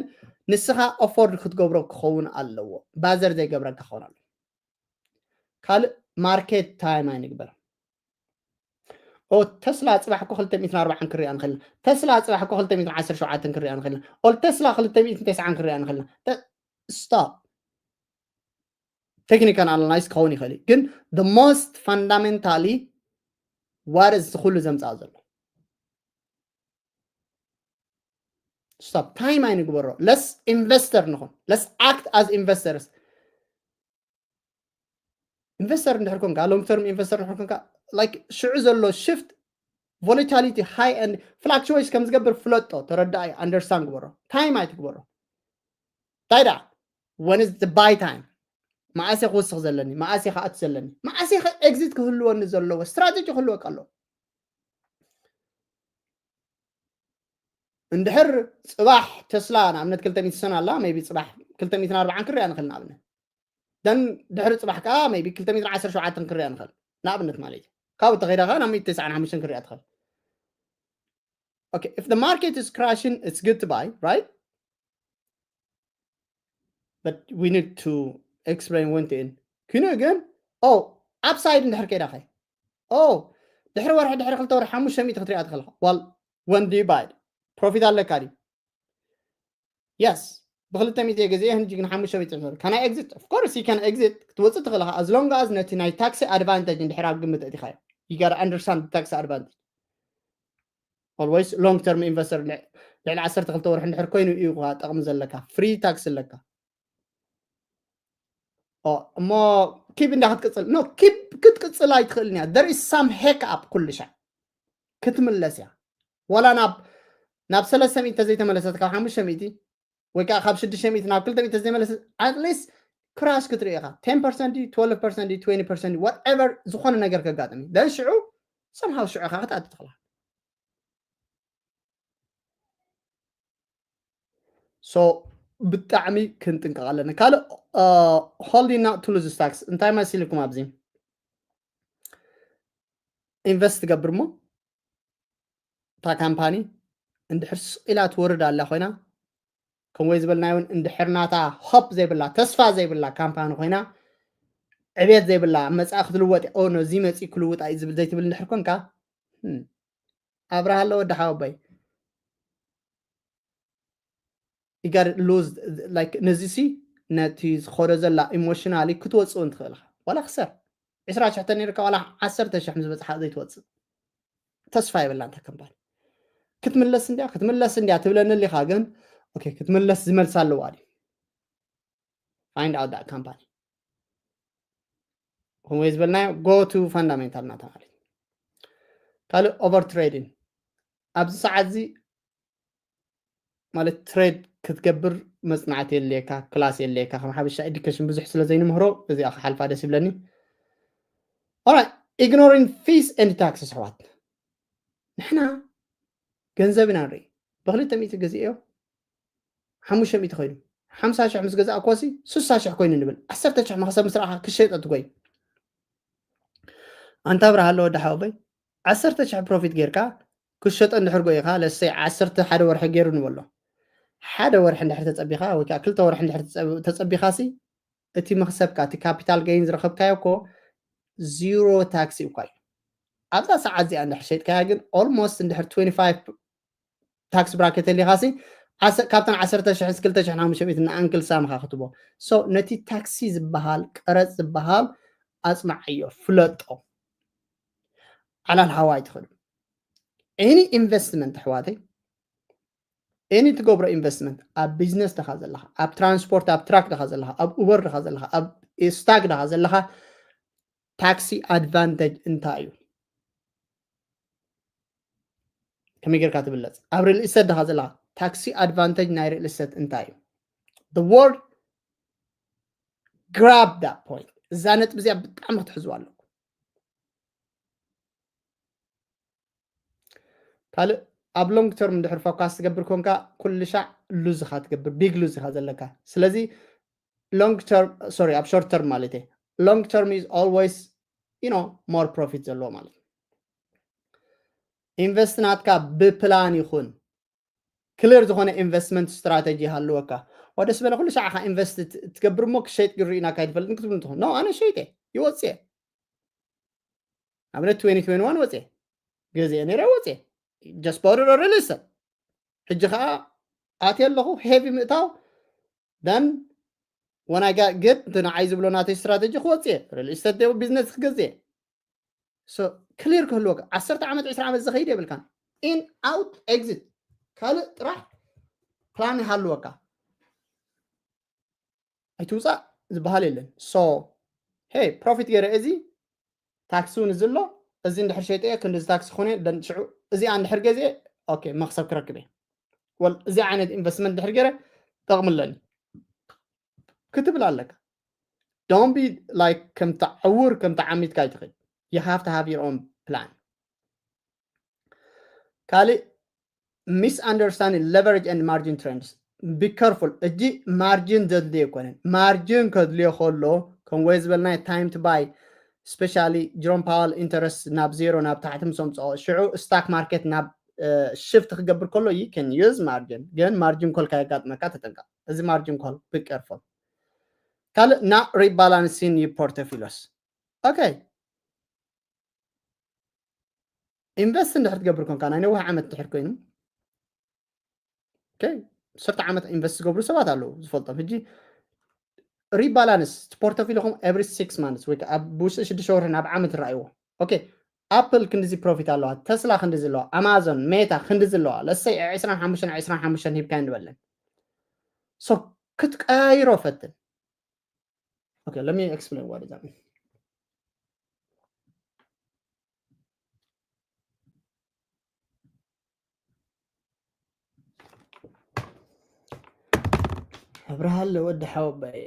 ንስኻ afford ክትገብሮ ክኸውን ኣለዎ ባዘር ዘይገብረካ ክኸውን ኣለዎ ካልእ ማርኬት ታይም ኣይንግበር ኦ ተስላ ፅባሕ እኮ ክልተ ሚእትን ኣርባዓን ክሪኣ ንኽእል ተስላ ፅባሕ እኮ ክልተ ሚእትን ዓሰርተ ሸውዓተን ክሪኣ ንኽእል ኦል ተስላ ክልተ ሚእትን ተስዓን ክሪኣ ንኽእል stop technical analysis ክኸውን ይኽእል ግን the most fundamentally what is ኩሉ ዘምፃእ ዘሎ stop time ኣይንግበሮ let's investor ንኹን let's act as investors investor እንድሕር ኮንካ long term investor እንድሕር ኮንካ like ሽዑ ዘሎ shift volatility high and fluctuates ከም ዝገብር ፍለጦ ተረዳእ understand ግበሮ time ኣይትግበሮ እንታይ ደኣ when is the buy time መዓስ ክወስኽ ዘለኒ መዓስ ክኣት ዘለኒ መዓስ exit ክህልወኒ ዘለዎ strategy ክህልወካ ኣለዎ እንድሕር ፅባሕ ተስላ ንኣብነት ክልተ ሚእቲ ሰን ኣላ maybe ፅባሕ ክልተ ሚእትን ኣርባዓን ክሪኣ ንኽእል ንኣብነት ደን ድሕሪ ፅባሕ ከዓ maybe ክልተ ሚእትን ዓሰርተ ሸውዓተን ክሪኣ ንኽእል ንኣብነት ማለት እዩ ካብኡ ተኸይዳ ከዓ ናብ ሚእቲ ተስዓን ሓሙሽተን ክሪኣ ትኽእል okay if the market is crashing it's good to buy right but we need to explain when to end ግን ግን oh upside እንድሕር ከይዳ ኸ oh ድሕሪ ወርሒ ድሕሪ ክልተ ወርሒ ሓሙሽተ ሚእቲ ክትሪኣ ትኽእልካ ዋል ወን ዲ ባይድ ፕሮፊት ኣለካ ድዩ? የስ ብክልተ ሚእቲ ገዜ ህንጂ ግን ሓሙሽተ ሚእቲ ትሕሰብ ካና ኤግዚት ኦፍኮርስ ዩ ካን ኤግዚት ክትወፅእ ትኽእል ኢኻ ኣዝ ሎንግ ኣዝ ነቲ ናይ ታክሲ ኣድቫንቴጅ እንድሕር ኣብ ግምት ኣእቲኻዮ you gotta understand tax advantage always long term investor ልዕሊ ዓሰርተ ክልተ ወርሒ እንድሕር ኮይኑ እዩ ጠቕሚ ዘለካ ፍሪ ታክስ ኣለካ እሞ ኪብ እንዳ ክትቅፅል ኖ ኪብ ክትቅፅል ኣይትኽእልን እያ there is some hiccup ኩሉ ሻዕ ክትምለስ እያ ዋላ ናብ ናብ ሰለስተ ሚእቲ ተዘይተመለሰት ካብ ሓሙሽተ ሚእቲ ወይ ከዓ ካብ ሽዱሽተ ሚእቲ ናብ ክልተ ሚእቲ ተዘይመለሰት at least crash ክትርኢ ኢኻ ten percent ድዩ twelve percent ድዩ twenty percent ድዩ whatever ዝኾነ ነገር ከጋጥም እዩ then ሽዑ somehow ሽዑ ኢኻ ክትኣቱ ትኽእላ so ብጣዕሚ ክንጥንቀቕ ኣለና ካልእ holding out to lose tax እንታይ መሲልኩም ኣብዚ ኢንቨስት ትገብር እሞ እታ ካምፓኒ እንድሕር ስቕ ኢላ ትወርድ ኣላ ኮይና ከም ወይ ዝበልናዮ እውን እንድሕር ናታ ሆፕ ዘይብላ ተስፋ ዘይብላ ካምፓኒ ኮይና ዕቤት ዘይብላ መፃኢ ክትልወጥ ኦ ነዚ መፂ ክልውጣ እዩ ዝብል ዘይትብል እንድሕር ኮንካ ኣብርሃ ኣለዎ ወዲ ሓወቦይ you gotta lose like ነዚ ሲ ነቲ ዝኸዶ ዘላ ኢሞሽናሊ ክትወፅእ እውን ትኽእል ኢኻ ዋላ ክሰር ዕስራ ሽሕ ተነይርካ ዋላ ዓሰርተ ሽሕ ምስ በፅሓ ዘይትወፅእ ተስፋ የብላ እንታ ከምባል ክትምለስ እንድያ ክትምለስ እንድያ ትብለኒ ኣሊኻ ግን ኦኬ ክትምለስ ዝመልስ ኣለዋ ድዩ find out that company ከምኡ ዝበልናዮ go to fundamental ናታ ማለት ካልእ over trading ኣብዚ ሰዓት እዚ ማለት ትሬድ ክትገብር መፅናዕቲ የድልየካ ክላስ የድልየካ ከም ሓበሻ ኤዱኬሽን ብዙሕ ስለ ዘይንምህሮ እዚኣ ክሓልፋ ደስ ይብለኒ alright ignoring fees and taxes ኣሕዋት ንሕና ገንዘብ ኢና ንርኢ ብክልተ ሚእቲ ገዚኤዮ ሓሙሽተ ሚእቲ ኮይኑ ሓምሳ ሽሕ ምስ ገዛእክዎሲ ስሳ ሽሕ ኮይኑ ንብል ዓሰርተ ሽሕ መኽሰብ ምስ ረኣኻ ክሸይጠ ትጎይ ኣንታ ኣብርሃ ኣለዎ ወዲ ሓወቦይ ዓሰርተ ሽሕ ፕሮፊት ጌርካ ክሸጦ እንድሕር ጎይኻ ለሰይ ዓሰርተ ሓደ ወርሒ ገይሩ ንበሎ ሓደ ወርሒ እንድሕር ተፀቢኻ ወይ ከዓ ክልተ ወርሒ እንድሕር ተፀቢኻሲ እቲ መኽሰብካ እቲ ካፒታል ገይን ዝረኸብካዮ እኮ ዚሮ ታክሲ እኳ እዩ ኣብዛ ሰዓት እዚኣ እንድሕር ሸይጥካያ ግን ኦልሞስት እንድሕር ትወንቲ ፋይቭ ታክስ ብራኬት ኣሊኻሲ ካብተን ዓሰርተ ሽሕ ክልተ ሽሕ ሓሙሽተ ሚእቲ ንኣንክል ሳምኻ ክትቦ so ነቲ ታክሲ ዝበሃል ቀረፅ ዝበሃል ኣፅናዓዮ ፍለጦ ዓላል ሃዋይ ትኽእል ኤኒ ኢንቨስትመንት ኣሕዋተይ ኤኒ ትገብሮ ኢንቨስትመንት ኣብ ቢዝነስ ደኻ ዘለኻ ኣብ ትራንስፖርት ኣብ ትራክ ደኻ ዘለኻ ኣብ ኡበር ደኻ ዘለኻ ኣብ ስታክ ደኻ ዘለኻ ታክሲ ኣድቫንቴጅ እንታይ እዩ ከመይ ጌርካ ትብለፅ ኣብ ሪል ኢስተት ደኻ ዘለኻ ታክሲ ኣድቫንቴጅ ናይ ሪል ኢስተት እንታይ እዩ the world grab that point እዛ ነጥቢ እዚኣ ብጣዕሚ ክትሕዝዋ ኣለኩም ካልእ ኣብ ሎንግ ተርም እንድሕር ፎካስ ትገብር ኮንካ ኩሉ ሻዕ ሉዝ ኢኻ ትገብር ቢግ ሉዝ ኢኻ ዘለካ ስለዚ long term sorry ኣብ short term ማለት long term is always you know more profit ዘለዎ ማለት ኢንቨስት ናትካ ብፕላን ይኹን ክሊር ዝኾነ ኢንቨስትመንት ስትራተጂ ይሃልወካ ወደስ በለ ኩሉ ሻዕኻ ኢንቨስት ትገብር እሞ ክሸይጥ ግሪ ኢና ካይድ ፈልጥ ክትብል እንትኾን no ኣነ ሸይጠ ይወፅየ ኣብነት twenty twenty one ወፅየ ገዚአ ነረ ወፅየ just bought it or release ሕጂ ከዓ ኣትየ ኣለኹ ሄቪ ምእታው then when I got good እቲ ንዓይ ዝብሎ ናተይ ስትራተጂ ክወፅየ ሪል ኢስተት ቢዝነስ ክገዝየ ክሊር ክህልወካ ዓሰርተ ዓመት ዕስራ ዓመት ዝኸይድ የብልካን in out exit ካልእ ጥራሕ ፕላን ይሃልወካ ኣይትውፃእ ዝበሃል የለን so hey ፕሮፊት ገይረ እዚ ታክሲ እውን እዚ ኣሎ እዚ እንድሕር ሸይጠ ክንዲ እዚ ታክሲ ክኾነ ሽዑ እዚኣ እንድሕር ገዜ ኦኬ መክሰብ ክረክብ እየ ወል እዚ ዓይነት ኢንቨስትመንት እንድሕር ገይረ ጠቕሚ ኣለኒ ክትብል ኣለካ don't be like ከም ተዕውር ከም ተዓሚትካ ኣይትኽእል you have to have your own plan ካልእ misunderstanding leverage and margin trends be careful እጂ ማርጅን ዘድልዮ ኣይኮነን ማርጅን ከድልዮ ከሎ ከም ወይ ዝበልናዮ time to buy especially ጀሮም ፓወል ኢንተረስት ናብ ዜሮ ናብ ታሕቲ ምስ ኣምፅኦ ሽዑ ስታክ ማርኬት ናብ ሽፍት ክገብር ከሎ you can use margin ግን ማርጅን ኮል ካየጋጥመካ ተጠንቀቕ እዚ ማርጅን ኮል be careful ካልእ not rebalancing your portfolios okay ኢንቨስት እንድሕር ትገብር ኮንካ ናይ ነዊሕ ዓመት እንድሕር ኮይኑ okay ሰርተ ዓመት ኢንቨስት ዝገብሩ ሰባት ኣለዉ ዝፈልጦም ሕጂ rebalance portfolio ኹም every six months ወይ ኣብ ውሽጢ ሽዱሽተ ወርሒ ናብ ዓመት ረኣይዎ okay ኣፕል ክንዲዚ ፕሮፊት ኣለዋ ተስላ ክንዲዚ ኣለዋ ኣማዞን ሜታ ክንዲዚ ኣለዋ ለሰይ ዕስራን ሓሙሽተን ዕስራን ሓሙሽተን ሂብካ ንበለን so ክትቀያይሮ ፈትን okay let me explain what is that ኣብርሃለ ወዲ ሓወባይ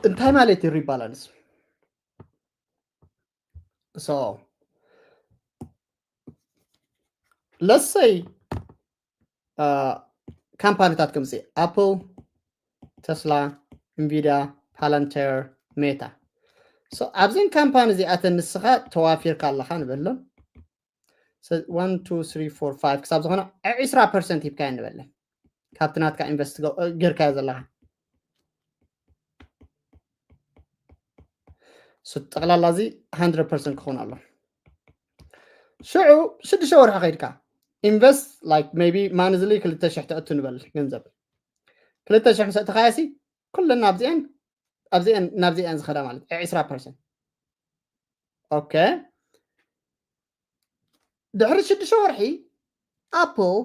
እንታይ ማለት እዩ rebalance so let's say ካምፓኒታት ከምዚ ኣፕል ተስላ ኢንቪድያ ፓላንቴር ሜታ ኣብዘን ካምፓኒ እዚኣተን ንስኻ ተዋፊርካ ኣለኻ ንበሎም ክሳብ ዝኾነ ዕስራ ፐርሰንት ሂብካዮ ንበለን ካብቲ ናትካ ኢንቨስት ጌርካዮ ዘለኻ ጠቕላላ እዚ hundred percent ክኾን ኣሎ ሽዑ ሽዱሽተ ወርሒ ከይድካ ኢንቨስት like maybe ማንዝሊ ክልተ ሽሕ ተእቱ ንበል ገንዘብ ክልተ ሽሕ ምስ ኣእትኻዮ ሲ ኩለን ኣብዚአን ኣብዚአን ናብዚአን ዝኸዳ ማለት ዕስራ percent okay ድሕሪ ሽዱሽተ ወርሒ ኣፕል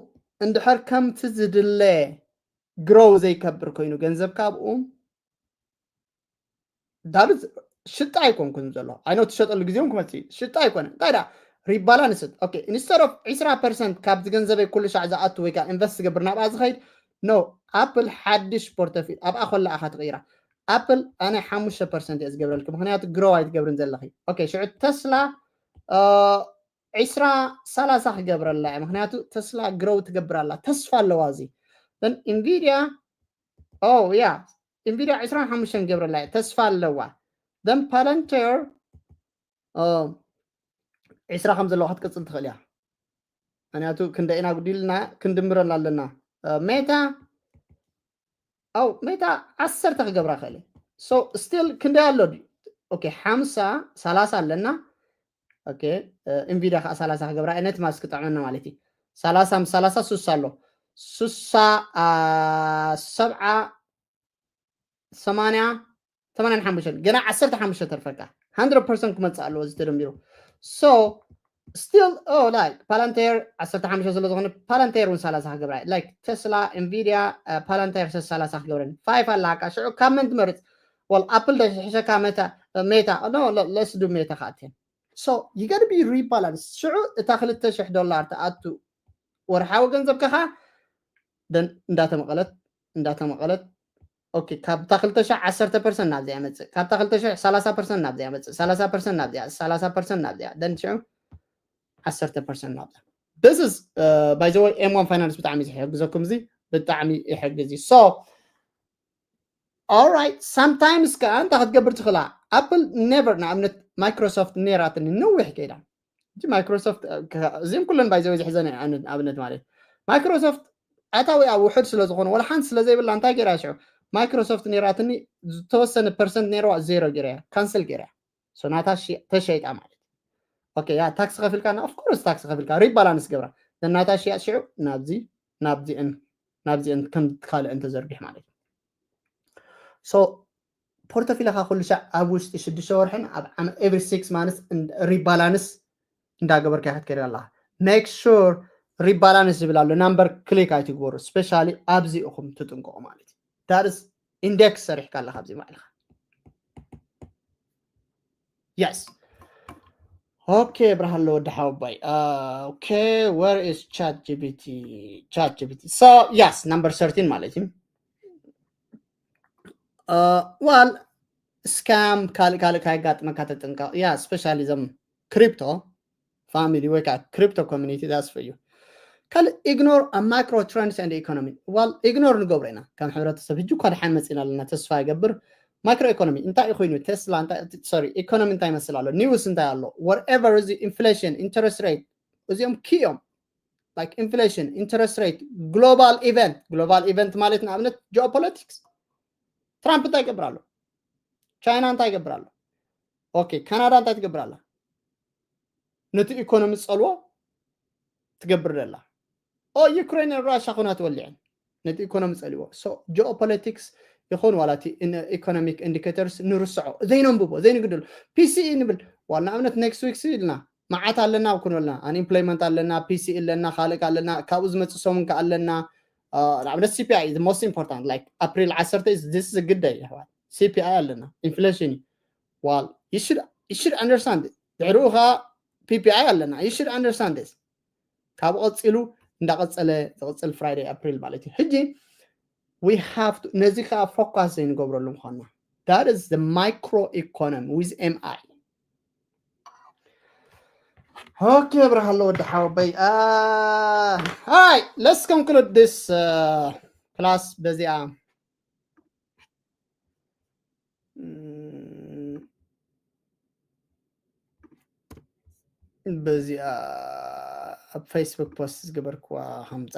እንድሕር ከምቲ ዝድለ ግሮው ዘይከብር ኮይኑ ገንዘብ ካብኡ ዳብዝ ሽጣ ኣይኮንኩን ዘሎ ኣይኖ ትሸጠሉ ግዜ እውን ክመፅእ ሽጣ ኣይኮነ እንታይ ዳ rebalance okay instead of ዕስራ percent ካብዚ ገንዘበይ ኩሉ ሻዕ ዝኣቱ ወይ ከዓ ኢንቨስት ዝገብር ናብኣ ዝኸይድ no ኣፕል ሓድሽ ፖርተፊል ኣብኣ ኮላ ኣኻ ትቕይራ ኣፕል ኣነ ሓሙሽተ percent እየ ዝገብረልኪ ምክንያቱ ግሮው ኣይትገብርን ዘለኺ okay ሽዑ ተስላ ዕስራ ሰላሳ ክገብረላ እየ ምክንያቱ ተስላ ግሮው ትገብር ኣላ ተስፋ ኣለዋ እዚ ኢንቪድያ ኦ ያ ኢንቪድያ ዕስራን ሓሙሽተን ክገብረላ እየ ተስፋ ኣለዋ then ፓላንቴር ዕስራ ከም ዘለዋ ክትቅፅል ትኽእል እያ ምክንያቱ ክንደ ኢና ጉዲልና ክንድምረላ ኣለና ሜታ ኣው ሜታ ዓሰርተ ክገብራ ክእል so still ክንደይ ኣሎ ድዩ okay ሓምሳ ሰላሳ ኣለና okay ኢንቪድያ ከዓ ሰላሳ ክገብራ ነቲ ማስ ክጠዕመና ማለት እዩ ሰላሳ ምስ ሰላሳ ሱሳ ኣሎ ሱሳ ሰብዓ ሰማንያ ሰማንያን ሓሙሽተን ገና ዓሰርተ ሓሙሽተ ተርፈካ hundred percent ክመፅእ ኣለዎ እዚ ተደሚሩ so still oh like ፓላንቴር ዓሰርተ ሓሙሽተ ስለ ዝኾነ ፓላንቴር እውን ሰላሳ ክገብራ like ተስላ ኢንቪድያ ፓላንቴር ሰላሳ ክገብረን ፋይፍ ኣላካ ሽዑ ካብ መን ትመርፅ ወል ኣፕል ደሕሸካ ሜታ no let's do ሜታ ካኣትየን so you gotta be rebalance ሽዑ እታ ክልተ ሽሕ ዶላር ትኣቱ ወርሓዊ ገንዘብካ ኸዓ እንዳተመቐለት እንዳተመቐለት okay ካብታ ክልተ ሽሕ ዓሰርተ percent ናብዚኣ መፅእ ካብታ ክልተ ሽሕ ሰላሳ percent ናብዚኣ መፅእ ሰላሳ percent ናብዚኣ ሰላሳ percent ናብዚኣ ደን ሽዑ ዓሰርተ percent ናብዚኣ this is uh, by the way M one finance ብጣዕሚ ዝሕግዘኩም እዚ ብጣዕሚ ይሕግዝ እዩ so alright sometimes ከዓ እንታይ ክትገብር ትኽእላ ኣፕል never ንኣብነት ማይክሮሶፍት ነይራትኒ ነዊሕ ከይዳ እዚ ማይክሮሶፍት እዚም ኩለን by the way ዝሕዘን ኣብነት ማለት ማይክሮሶፍት ኣታዊኣ ውሑድ ስለ ዝኾነ ወላ ሓንቲ ስለ ዘይብላ እንታይ ገይራ ሽዑ ማይክሮሶፍት ነይራትኒ ዝተወሰነ ፐርሰንት ነይርዋ ዜሮ ገይራ cancel ገይራ so ናታ ተሸይጣ ማለት okay ያ ታክስ ከፊልካ of course ታክስ ከፊልካ rebalance ገብራ ናታ ሽያጥ ሽዑ ናብዚ ናብዚእን ናብዚእን ከም ካልእን ተዘርጊሕ ማለት እዩ so ፖርቶፊለኻ ኩሉ ሻዕ ኣብ ውሽጢ ሽዱሽተ ወርሕን ኣብ ዓመት every six months rebalance እንዳገበርካ ክትከይድ ኣለካ make sure rebalance ዝብል ኣሎ number click ኣይትግበሩ specially ኣብዚ ኢኹም ትጥንቀቑ ማለት እዩ that is index ሰሪሕካ ኣለካ ኣብዚ ባዕልካ yes okay ብርሃሎ ወዲ ሓወባይ okay where is chat gpt chat gpt so yes number thirteen ማለት እዩ well scam ካልእ ካልእ ካየጋጥመካ ተጥንቀቕ yeah specially እዞም crypto family ወይ ከዓ crypto community that's for you ካልእ ignore micro trends and economy well ignore ንገብሮ ኢና ከም ሕብረተሰብ ሕጂ እኳ ድሓን መፂና ኣለና ተስፋ ይገብር Macroeconomy እንታይ እዩ ኮይኑ? Tesla እንታይ፣ sorry, economy እንታይ ይመስል ኣሎ? News እንታይ ኣሎ? Whatever እዚ inflation, interest rate እዚኦም key እዮም። Like inflation, interest rate, global event. Global event ማለት ንኣብነት geopolitics። ትራምፕ እንታይ ይገብር ኣሎ? ቻይና እንታይ ይገብር ኣሎ? ኦኬ፣ ካናዳ እንታይ ትገብር ኣላ? ነቲ ኢኮኖሚ ጸልዎ ትገብር ደላ። ኦ ዩክሬን ራሻ ኮና ትወልዐን ነቲ ኢኮኖሚ ጸልዎ። So geopolitics ይኹን ዋላ እቲ economic indicators ንርስዖ፣ ዘይነንብቦ፣ ዘይንግድሉ። PCE ንብል ዋላ ንኣብነት next week ኢልና መዓት ኣለና ኣብ ክንበልና፣ unemployment ኣለና፣ PCE ኣለና፣ ካልእ ኣለና፣ ካብኡ ዝመጽእ ሰሙን ከ ኣለና። ንኣብነት CPI is the most important, like April ዓሰርተ is this is a good day ኣሕዋት። CPI ኣለና፣ inflation እዩ። Well, you should, you should understand it. ድሕሪኡ ኸዓ PPI ኣለና። You should understand this. ካብ ቀጺሉ እንዳቐጸለ ዝቕጽል Friday April ማለት እዩ። ሕጂ we have to፣ ነዚ ኸዓ focus ዘይንገብረሉ ምዃንና። That is the micro economy with M I. ኦኬ፣ ብርሃሎ ወዲ ሓወበይ። All right, let's conclude this class በዚኣ። በዚኣ ኣብ Facebook post ዝገበርክዋ ከምፃ።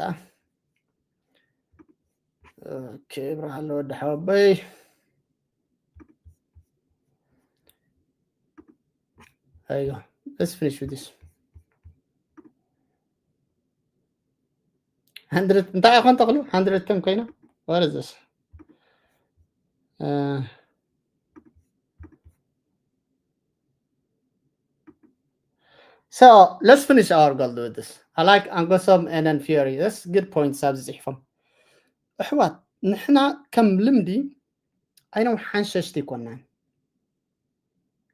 ኦኬ፣ ብርሃሎ ወዲ ሓወበይ። ኣይዞ፣ let's finish with this. Hundred እንታይ ይኾን ተኽሉ? Hundred ten ኮይና? What is this? So let's finish our gold with this. I like Angosum and then Fury. That's good points ኣብዚ ጽሒፎም። ኣሕዋት፣ ንሕና ከም ልምዲ ዓይኖም ሓንሸሽቲ ይኮናን።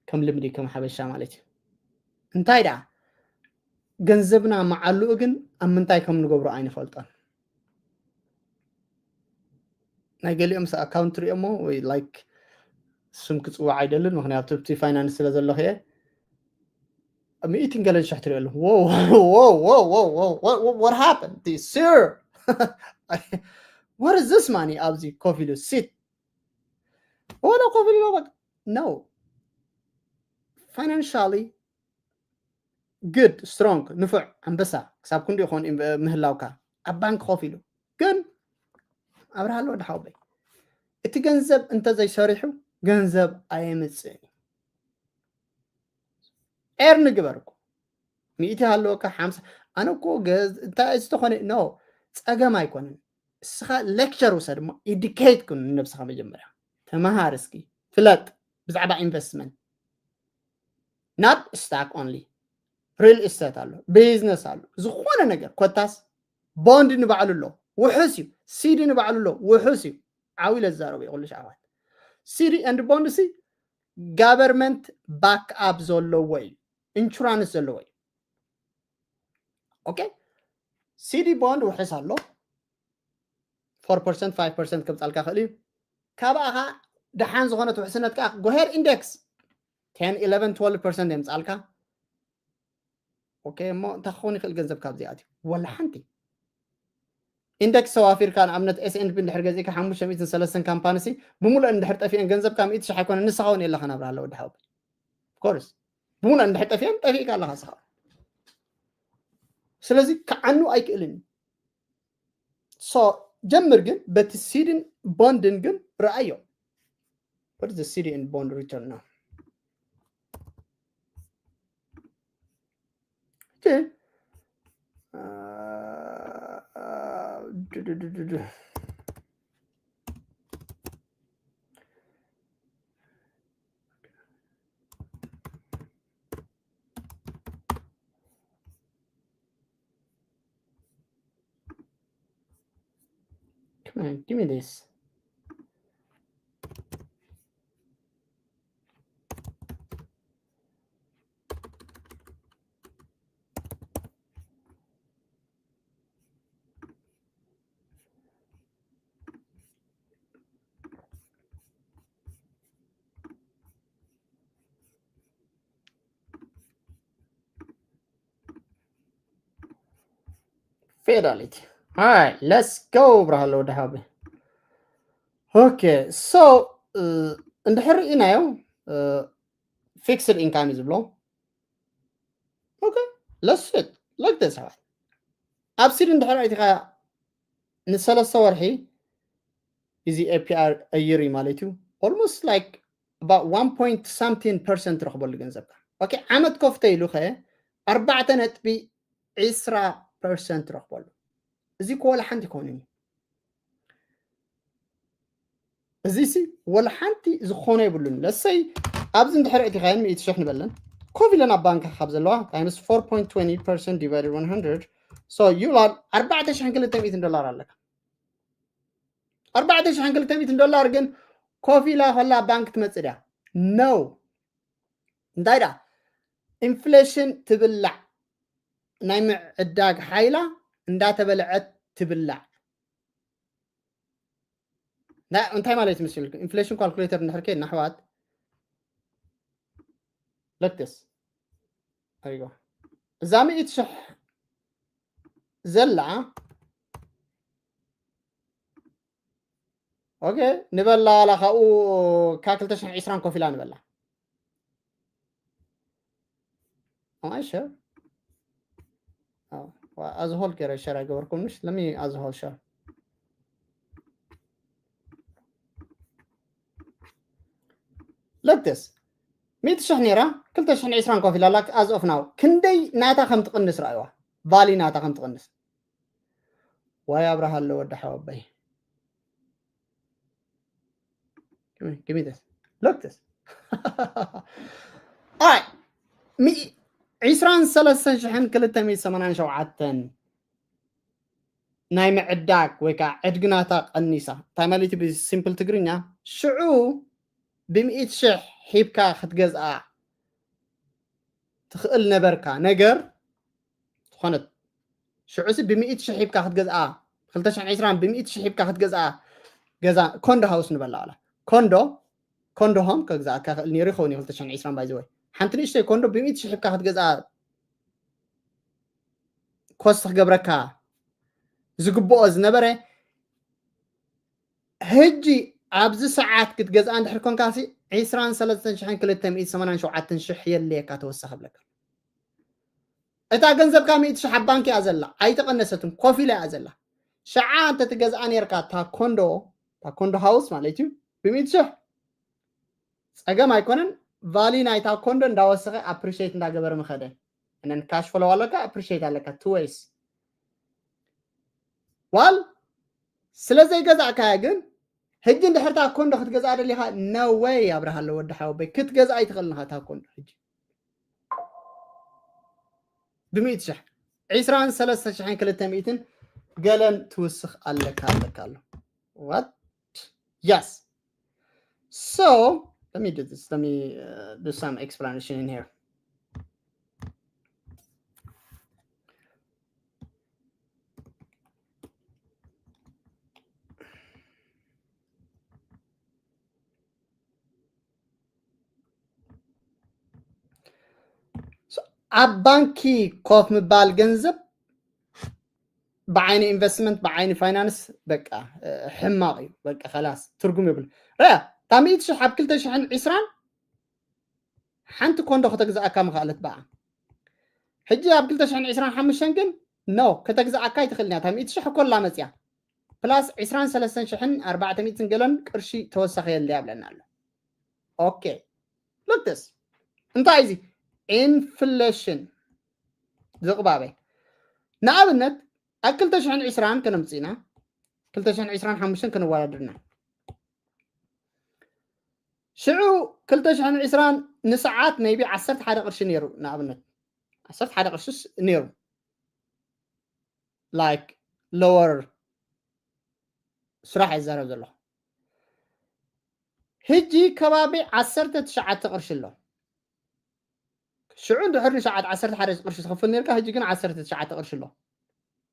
ከም ልምዲ ከም ሓበሻ ማለት እዩ። እንታይ ደኣ ገንዘብና መዓልኡ ግን ኣብ ምንታይ ከም ንገብሮ ኣይንፈልጦን። ናይ ገሊኦም ስ ኣካውንት ሪኦሞ ወይ ላይክ ስም ክፅዋዕ ኣይደልን፣ ምክንያቱ እቲ ፋይናንስ ስለ ዘለኹ እየ። ሚእትን ገለን ሽሕ ትሪኦ ኣለኹ። What happened? Sir, what is this money ኣብዚ ኮፍ ኢሉ ሲት ወላ ኮፍ ኢሉ በቃ no። Financially good, strong፣ ንፉዕ ኣንበሳ ክሳብ ክንዲ ይኾን ምህላውካ ኣብ ባንክ ኮፍ ኢሉ ግን ኣብርሃ ኣሎ ወዲ ሓወበይ፣ እቲ ገንዘብ እንተዘይሰሪሑ ገንዘብ ኣየምፅእን እዩ። ኤርን ግበር እኮ ሚእቲ ሃለወካ ሓምሳ። ኣነ እኮ እንታይ ዝተኾነ no ጸገም ኣይኮነን። እስኻ ሌክቸር ውሰድ እሞ ኢዲኬት ኩን ንነብስኻ መጀመርያ ተመሃር እስኪ ፍለጥ ብዛዕባ ኢንቨስትመንት። Not stock only, real estate ኣሎ፣ ቢዝነስ ኣሎ፣ ዝኾነ ነገር ኮታስ ቦንድ ንባዕሉ ኣሎ ውሑስ እዩ። ሲዲ ንባዕሉ ኣሎ ውሑስ እዩ። ዓው ኢለ ዝዛረቡ እዩ ኩሉ ሸዓባት። ሲዲ and ቦንድ ሲ ጋቨርመንት ባክ ኣፕ ዘለዎ እዩ፣ ኢንሹራንስ ዘለዎ እዩ። ኦኬ፣ ሲዲ ቦንድ ውሑስ ኣሎ፣ four percent five percent ከምጻልካ ክእል እዩ። ካብኣ ኸዓ ደሓን ዝኾነት ውሕስነት ከዓ go ahead index ten eleven twelve percent የምጻልካ። ኦኬ፣ እሞ እንታይ ክኸውን ይኽእል ገንዘብ ካብዚ ኣትዩ? ወላ ሓንቲ። ኢንደክስ ተዋፊርካ ንኣብነት S and P እንድሕር ገዚእካ ሓሙሽተ ሚእትን ሰለስተን ካምፓኒ ሲ ብምሉእ እንድሕር ጠፊአን ገንዘብካ ሚእቲ ሽሕ ኣይኮነ ንስኻ እውን የለኻን ኣብርሃ ኣሎ ወዲ ሓወቦይ። Of course ብምሉእ እንድሕር ጠፊአን ጠፊእካ ኣለኻ ንስኻ። ስለዚ ክዓኑ ኣይክእልን እዩ። So ጀምር ግን በቲ ሲድን ቦንድን ግን ረኣዮ። What is the C D and bond return now? Okay. Come on, give me this. Fidelity. All right, let's go ብርሃሎ ወዲ ሓወቦይ። Okay, so እንድሕር ርኢናዮ fixed income እዩ ዝብሎ። Okay, let's sit like this. ኣሕዋት፣ ኣብ ሲድ እንድሕር ኣእቲኻ ንሰለስተ ወርሒ እዚ APR ቀይር እዩ ማለት እዩ። Almost like about one point something percent ትረኽበሉ ገንዘብካ። Okay, ዓመት ኮፍ ተይሉ ከ ኣርባዕተ ነጥቢ ዕስራ ፐርሰንት ትረኽበሉ። እዚ እኮ ወላ ሓንቲ ኣይኮነን እዩ። እዚ ሲ ወላ ሓንቲ ዝኾነ የብሉን። ለሰይ ኣብዚ እንድሕር እቲ ኻይን ሚእቲ ሽሕ ንበለን፣ ኮፍ ኢለን ኣብ ባንክ ካብ ዘለዋ times four point twenty percent divided one hundred, so you are ኣርባዕተ ሽሕን ክልተ ሚእትን ዶላር ኣለካ። ኣርባዕተ ሽሕን ክልተ ሚእትን ዶላር ግን ኮፍ ኢላ ከላ ባንክ ትመጽእ ድያ? No። እንታይ ዳ ኢንፍሌሽን ትብላዕ፣ ናይ ምዕዳግ ሓይላ እንዳተበልዐት ትብላዕ። እንታይ ማለት ይመስልኩም? ኢንፍሌሽን ካልኩሌተር እንድሕር ከይድና ኣሕዋት፣ ለክትስ ኣይዋ እዛ ሚእቲ ሽሕ ዘላ፣ ኦኬ፣ ንበላ ዋላ ካብኡ ካብ ክልተ ሽሕን ዕስራን ኮፍ ኢላ ንበላ። Am I sure? ኣዝሆል ገይረ ሸር ኣይገበርኩምንሽ። ለሚ ኣዝሆል ሸር ለክትስ ሚእቲ ሽሕ ነይራ፣ ክልተ ሽሕን ዕስራን ኮፍ ኢላ ኣላ። As of now ክንደይ ናታ ከም ትቕንስ ረኣይዋ። ቫሊ ናታ ከም ትቕንስ። ዋይ ኣብርሃ ኣሎ ወዲ ሓወበይ። Give me this. Look this. ኣይ ዕስራን ሰለስተን ሽሕን ክልተ ሚእቲ ሰማንያን ሸውዓተን ናይ ምዕዳግ ወይ ከዓ ዕድግናታ ቀኒሳ። እንታይ ማለት እዩ ብሲምፕል ትግርኛ? ሽዑ ብሚእቲ ሽሕ ሂብካ ክትገዝኣ ትኽእል ነበርካ። ነገር ዝኾነት ሽዑ ሲ ብሚእቲ ሽሕ ሂብካ ክትገዝኣ፣ ክልተ ሽሕን ዕስራን ብሚእቲ ሽሕ ሂብካ ክትገዝኣ ገዛ፣ ኮንዶ ሃውስ ንበላ ዋላ ኮንዶ፣ ኮንዶ ሆም ከግዛእካ ክእል ነይሩ ይኸውን እዩ። ክልተ ሽሕን ዕስራን ባይ ዘ ወይ ሓንቲ ንእሽተይ ኮንዶ ብሚእቲ ሽሕ ሂብካ ክትገዝኣ ኮስት ክገብረካ ዝግብኦ ዝነበረ፣ ሕጂ ኣብዚ ሰዓት ክትገዝኣ እንድሕር ኮንካ ሲ ዕስራን ሰለስተን ሽሕን ክልተ ሚእቲ ሰማንያን ሸውዓተን ሽሕ የድልየካ ተወሳኺ ብለካ። እታ ገንዘብካ ሚእቲ ሽሕ ኣብ ባንክ እያ ዘላ፣ ኣይተቐነሰትን፣ ኮፍ ኢላ እያ ዘላ። ሽዓ እንተ ትገዝኣ ነርካ እታ ኮንዶ፣ እታ ኮንዶ ሃውስ ማለት እዩ፣ ብሚእቲ ሽሕ ጸገም ኣይኮነን። ቫሊ ናይታ ኮንዶ እንዳወሰኸ ኣፕሪሼት እንዳገበረ ምኸደ። እነን ካሽ ፍሎው ኣለካ፣ ኣፕሪሼት ኣለካ፣ two ways። ዋል ስለ ዘይገዛእካያ ግን ሕጂ እንድሕር እታ ኮንዶ ክትገዝኣ ደሊኻ፣ no way ኣብርሃ ኣሎ ወዲ ሓወበይ፣ ክትገዝኣ ኣይትኽእልን ኢኻ እታ ኮንዶ ሕጂ። ብሚእቲ ሽሕ፣ ዕስራን ሰለስተ ሽሕን ክልተ ሚእትን ገለን ትውስኽ ኣለካ ኣለካ ኣሎ። What? Yes. So, let me do this. Let me, uh, do some explanation in here. So፣ ኣብ ባንኪ ኮፍ ምባል ገንዘብ ብዓይኒ ኢንቨስትመንት፣ ብዓይኒ ፋይናንስ በቃ፣ እ፣ ሕማቕ እዩ። በቃ ከላስ ትርጉም የብሉ። ረያ፣ እታ ሚእቲ ሽሕ ኣብ ክልተ ሽሕን ዕስራን ሓንቲ ኮንዶ ከተግዝኣካ ምኽኣለት ብኣ። ሕጂ ኣብ ክልተ ሽሕን ዕስራን ሓሙሽተን ግን ኖ፣ ከተግዝኣካ ኣይትኽእልን እያ። እታ ሚእቲ ሽሕ ኮላ መጽያ። ፕላስ ዕስራን ሰለስተን ሽሕን ኣርባዕተ ሚእትን ገለን ቅርሺ ተወሳኺ የለ ያብለና ኣሎ። ኦኬ። Look this. እንታይ እዚ? ኢንፍሌሽን ዝቕባበ። ንኣብነት፣ ኣብ ክልተ ሽሕን ዕስራን ከነምጽእና፣ ክልተ ሽሕን ዕስራን ሓሙሽተን ከነወዳድርና። ሽዑ ክልተ ሽሕን ዕስራን ንሰዓት maybe ዓሰርተ ሓደ ቅርሺ ነይሩ፣ ንኣብነት። ዓሰርተ ሓደ ቅርሽስ ነይሩ። Like፣ lower ስራሕ እየ ዝዛረብ ዘለኹ። ሕጂ ከባቢ ዓሰርተ ትሽዓተ ቅርሺ ኣሎ። ሽዑ እንድሕር ንሰዓት ዓሰርተ ሓደ ቅርሺ ትኸፍል ነርካ፣ ሕጂ ግን ዓሰርተ ትሽዓተ ቅርሺ ኣሎ።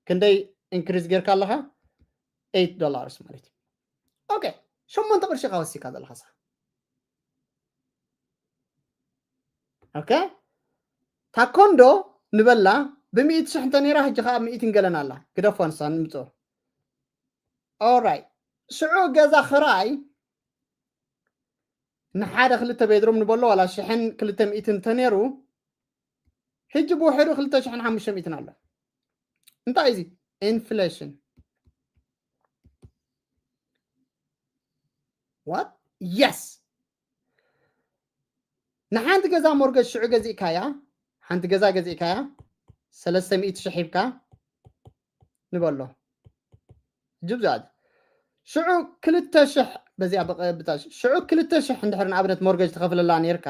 ክንደይ ኢንክሪዝ ጌርካ ኣለኻ? ኤይት ዶላርስ ማለት እዩ። ኦኬ፣ ሸሞንተ ቅርሺ ኢኻ ወሲካ ዘለኻ ንስኻ። ኦኬ፣ ታኮንዶ ንበላ ብሚእቲ ሽሕ እንተ ነይራ፣ ሕጂ ኸዓ ሚእትን ገለን ኣላ። ግደፎ ንሳ ንምጽኦ። ኦራይት፣ ሽዑ ገዛ ክራይ ንሓደ ክልተ ቤድሮም ንበሎ ዋላ ሽሕን ክልተ ሚእትን እንተነይሩ፣ ሕጂ ብውሕዱ ክልተ ሽሕን ሓሙሽተ ሚእትን ኣሎ። እንታይ እዚ? ኢንፍሌሽን። What? Yes። ንሓንቲ ገዛ ሞርገጅ ሽዑ ገዚእካያ፣ ሓንቲ ገዛ ገዚእካያ ሰለስተ ሚእቲ ሽሕ ሂብካ ንበሎ። ሕጂ ብዛት ሽዑ ክልተ ሽሕ በዚኣ በቐ-፣ ብታ-፣ ሽዑ ክልተ ሽሕ እንድሕር ንኣብነት ሞርገጅ ትኸፍለላ ነይርካ፣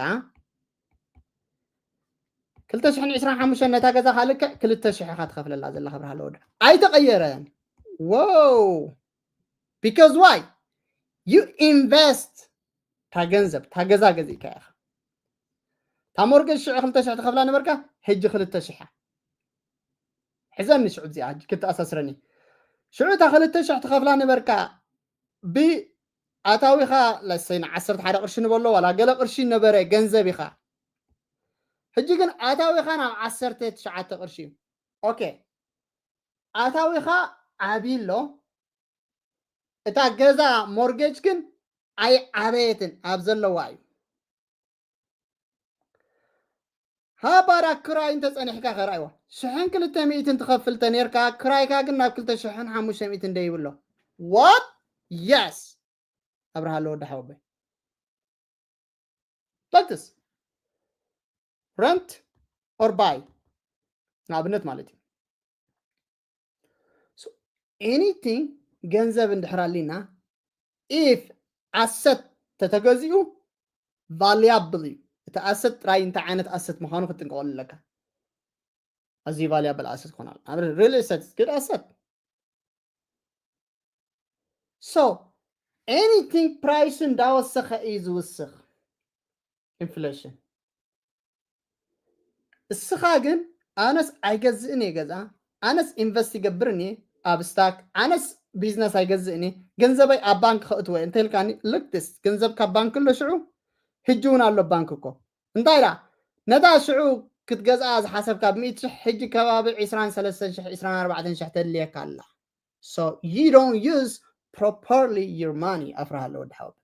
ክልተ ሽሕን ዕስራን ሓሙሽተን ነታ ገዛ ካልክዕ ክልተ ሽሕ ኢኻ ትኸፍለላ ዘላ ክብርሃለ ወደ ኣይተቐየረን። Wow። Because why? You invest፣ እታ ገንዘብ፣ እታ ገዛ ገዚእካ ኢኻ። እታ ሞርገጅ ሽዑ ክልተ ሽሕ ትኸፍላ ነበርካ፣ ሕጂ ክልተ ሽሕ እያ። ሕዘኒ ሽዑ እዚኣ፣ ሕጂ ክትኣሳስረኒ። ሽዑ እታ ክልተ ሽሕ ትኸፍላ ነበርካ፣ ብኣታዊኻ፣ ለሰይ፣ ንዓሰርተ ሓደ ቅርሺ ንበሎ፣ ዋላ ገለ ቅርሺ ነበረ ገንዘብ ኢኻ። ሕጂ ግን ኣታዊኻ ናብ ዓሰርተ ትሽዓተ ቅርሺ እዩ። ኦኬ። ኣታዊኻ ዓብይ ኣሎ፣ እታ ገዛ ሞርጌጅ ግን ኣይዓበየትን፣ ኣብ ዘለዋ እዩ። ሃባራ ክራይ እንተጸኒሕካ ከ ረኣይዋ። ሽሕን ክልተ ሚእትን ትኸፍል ተኔርካ፣ ክራይካ ግን ናብ ክልተ ሽሕን ሓሙሽተ ሚእትን ደይብሎ። What? Yes። ኣብርሃ ኣሎ ወዲ ሓወቦይ። Like this. Rent or buy። ንኣብነት ማለት እዩ። So, anything ገንዘብ እንድሕር ኣሊና፣ if asset ተተገዚኡ፣ ቫልያብል እዩ። እቲ ኣሰት ጥራይ እንታይ ዓይነት ኣሰት ምዃኑ ክትጥንቀቐሉ ኣለካ። ኣዝዩ ቫልያብል ኣሰት ክኾን ኣሎ። ኣብ ሪል ኤስቴት good asset። So, anything ፕራይሱ እንዳወሰኸ እዩ ዝውስኽ። ኢንፍሌሽን። እስኻ ግን ኣነስ ኣይገዝእን እየ ገዛ፣ ኣነስ ኢንቨስት ይገብርን እየ ኣብ ስታክ፣ ኣነስ ቢዝነስ ኣይገዝእን እየ፣ ገንዘበይ ኣብ ባንክ ከእትወ እንተ ኢልካኒ፣ look this፣ ገንዘብ ካብ ባንክ ኣሎ ሽዑ፣ ሕጂ እውን ኣሎ ባንክ እኮ። እንታይ ደኣ፣ ነታ ሽዑ ክትገዝኣ ዝሓሰብካ ብ ሚእቲ ሽሕ፣ ሕጂ ከባቢ ዒስራን ሰለስተን ሽሕ፣ ዒስራን ኣርባዕተን ሽሕ ተድልየካ ኣላ። So you don't use properly your money። ኣፍርሃ ኣሎ ወዲ ሓወቦይ።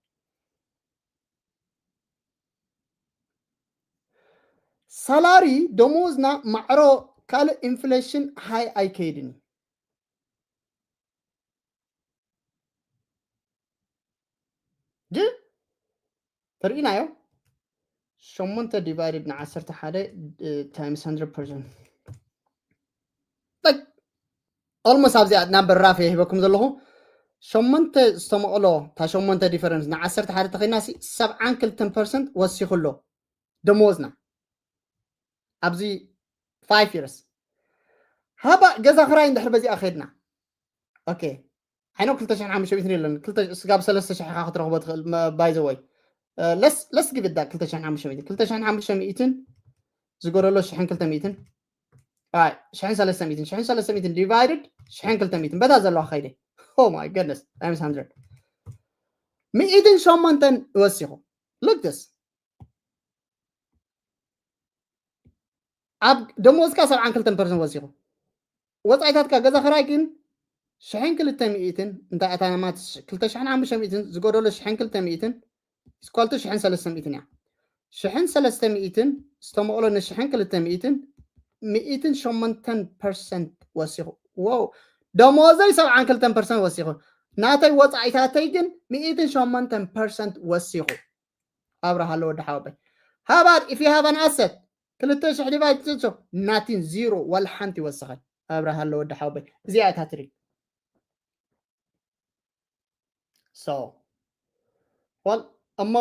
ሳላሪ፣ ደሞዝና ማዕሮ ካልእ ኢንፍሌሽን ሃይ ኣይከይድን እዩ። ግን ተርእናዮ፣ ሸሞንተ ዲቫይድድ ን ዓሰርተ ሓደ ታይምስ ሃንድረድ ፐርሰንት። ኦልሞስት ኣብዚኣ ናምበር ራፍ እየ ሂበኩም ዘለኹ። ሸሞንተ ዝተመቕሎ፣ እታ ሸሞንተ ዲፈረንስ ን ዓሰርተ ሓደ ተኸይድና ሲ ሰብዓን ክልተን ፐርሰንት ወሲኹ ኣሎ ደሞዝና ኣብዚ ፋይቭ ይርስ። ሃባ ገዛ ክራይ እንድሕር በዚኣ ከይድና፣ ኦኬ፣ ዓይኖ ክልተ ሽሕን ሓሙሽተ ሚእትን የለን። ክልተ ስጋብ ሰለስተ ሽሕ ኢኻ ክትረኽቦ ትኽእል። ባይ ዘ ወይ፣ ለስ ለስ ጊቭ ዳ ክልተ ሽሕን ሓሙሽተ ሚእትን፣ ክልተ ሽሕን ሓሙሽተ ሚእትን ዝጎደሎ ሽሕን ክልተ ሚእትን፣ ኣይ፣ ሽሕን ሰለስተ ሚእትን፣ ሽሕን ሰለስተ ሚእትን ዲቫይድድ ሽሕን ክልተ ሚእትን፣ በታ ዘለዋ ከይደ። Oh my goodness, ታይምስ ሃንድረድ። ሚእትን ሸሞንተን ወሲኹ። Look this። ኣብ ደሞዝካ ሰብዓን ክልተን ፐርሰንት ወሲኹ። ወጻኢታትካ ገዛ ክራይ ግን ሽሕን ክልተ ሚእትን፣ እንታይ ኣታ ናማት ክልተ ሽሕን ሓሙሽተ ሚእትን ዝጎደሎ ሽሕን ክልተ ሚእትን፣ ኢኳል ቱ ሽሕን ሰለስተ ሚእትን እያ። ሽሕን ሰለስተ ሚእትን ዝተመቕሎ ንሽሕን ክልተ ሚእትን፣ ሚእትን ሸሞንተን ፐርሰንት ወሲኹ። ዎው፣ ደሞዘይ ሰብዓን ክልተን ፐርሰንት ወሲኹ። ናተይ ወጻኢታተይ ግን ሚእትን ሸሞንተን ፐርሰንት ወሲኹ። ኣብርሃ ኣሎ ወዲ ሓወቦይ። ሃባር፣ if you have an asset፣ ክልተ ሽሕ ዲቫይድ ትጽ፣ ናቲን፣ ዚሮ፣ ዋላ ሓንቲ ይወስኸን። ኣብርሃ ኣሎ ወዲ ሓወቦይ። እዚኣ እታ ትሪክ። So, well፣ እሞ፣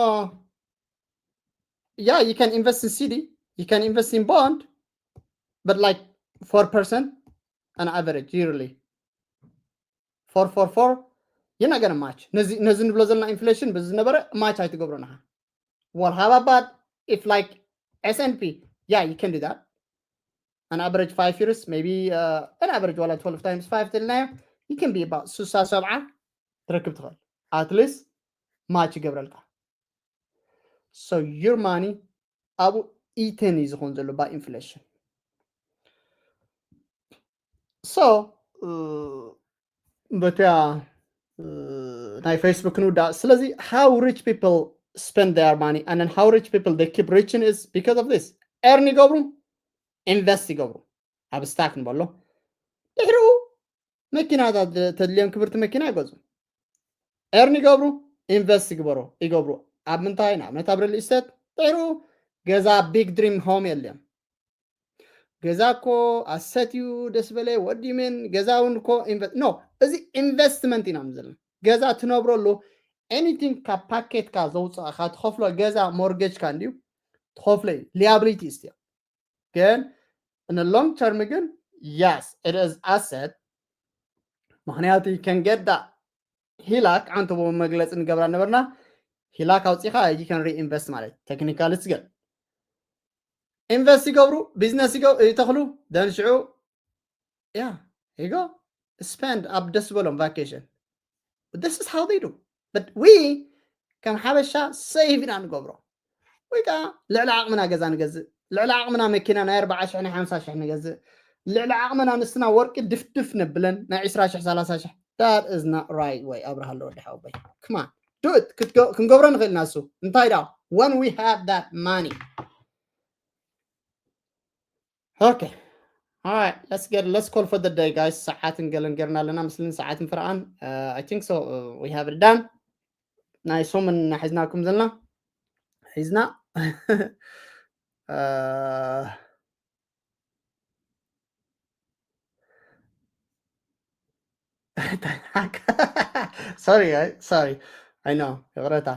yeah, you can invest in ሲዲ, you can invest in bond, but like four percent on average yearly. Four four four፣ you're not gonna match። ነዚ፣ ነዚ ንብሎ ዘለና ኢንፍሌሽን በዚ ዝነበረ ማች ኣይትገብሮን ኢኻ። Well, how about if like S and P? Yeah, you can do that. An average five years, maybe, uh, an average ዋላ twelve times five ተልናዮ፣ you can be about ስሳ ሰብዓ ትረክብ ትኽእል። At least ማች ይገብረልካ። So your money ኣብኡ ኢተን እዩ ዝኾን ዘሎ by inflation። So በቲያ ናይ ፌስቡክ ንውዳእ። ስለዚ how rich people spend their money, and then how rich people they keep reaching is because of this. Earn ይገብሩ፣ invest ይገብሩ ኣብ stock ንበሎ። ድሕሪኡ መኪናታት ተድልዮም ክብርቲ መኪና ይገዙ። Earn ይገብሩ፣ invest ይግበሩ ይገብሩ ኣብ ምንታይ? ንኣብነት ኣብ real estate። ድሕሪኡ ገዛ፣ big dream home የድልዮም። ገዛ እኮ asset እዩ፣ ደስ በለ ወዲ ሜን፣ ገዛ እውን እኮ ኢንቨ- no፣ እዚ investment ኢና ዘለና። ገዛ ትነብረሉ፣ anything ካብ ፓኬትካ ዘውፅእካ ትኸፍሎ፣ ገዛ mortgage ካ እንድዩ ትኸፍሎ እዩ፣ liability እዩ። ግን in long term ግን yes, it is asset። ምክንያቱ you can get that HELOC፣ ዓንተ ብኡ መግለፂ ንገብራ ነበርና። HELOC ኣውፂኻ you can reinvest ማለት technically it's good። Invest ይገብሩ፣ ቢዝነስ ይተኽሉ፣ then ሽዑ yeah, you go spend ኣብ ደስ ዝበሎም vacation. This is how they do. But we ከም ሓበሻ save ኢና ንገብሮ። ወይ ከዓ ልዕሊ ዓቕምና ገዛ ንገዝእ፣ ልዕሊ ዓቕምና መኪና ናይ ኣርባዓ ሽሕ ናይ ሓምሳ ሽሕ ንገዝእ፣ ልዕሊ ዓቕምና ንስና ወርቂ ድፍድፍ ነብለን ናይ ዕስራ ሽሕ ሰላሳ ሽሕ። That is not right way። ኣብርሃ ኣሎ ወዲ ሓወቦይ፣ come on, do it። ክንገብሮ ንኽእል ኢና። እሱ እንታይ ዳ? When we have that money. Okay. All right, let's get, let's call for the day, guys. ሰዓትን ገለን ገርና ኣለና ምስልን ሰዓትን ፍርኣን። Uh, I think so. Uh, we have it done. ናይ ሶምን ሒዝናኩም ዘለና ሒዝና። Uh, sorry, I, sorry. I know. ይቕረታ።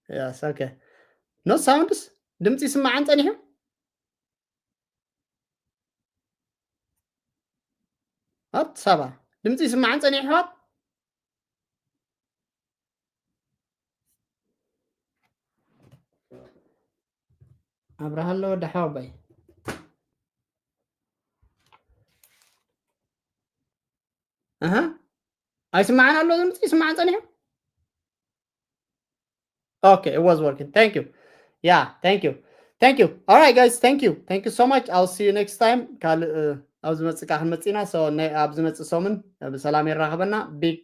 Yes, okay. No sounds? ድምፂ ይስማዓን ፀኒሑ? ኣት ሳባ፣ ድምፂ ይስማዓን ፀኒሑ ኣሕዋት? ኣብርሃ ኣሎ ወዲ ሓወቦይ። ኣሃ፣ ኣይስማዓን ኣሎ ድምፂ? ይስማዓን ፀኒሑ? Okay, it was working. Thank you. Yeah, thank you. Thank you. All right, guys, thank you. Thank you so much. I'll see you next time. ካልእ ኣብ ዝመጽእ ከዓ ክንመጽእ ኢና። So ኣብ ዝመጽእ ሰሙን ብሰላም የራኽበና። Big,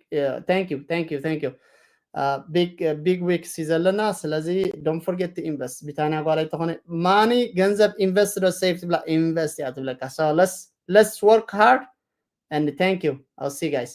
thank you, thank you, thank you. Big, big weeks እዩ ዘለና። ስለዚ don't forget to invest። ቢታንያ ጓል ኣይተኾነ ማኒ ገንዘብ ኢንቨስት ዶ ሴቭ ትብላ? ኢንቨስት እያ ትብለካ። So let's, let's work hard and thank you. I'll see you guys.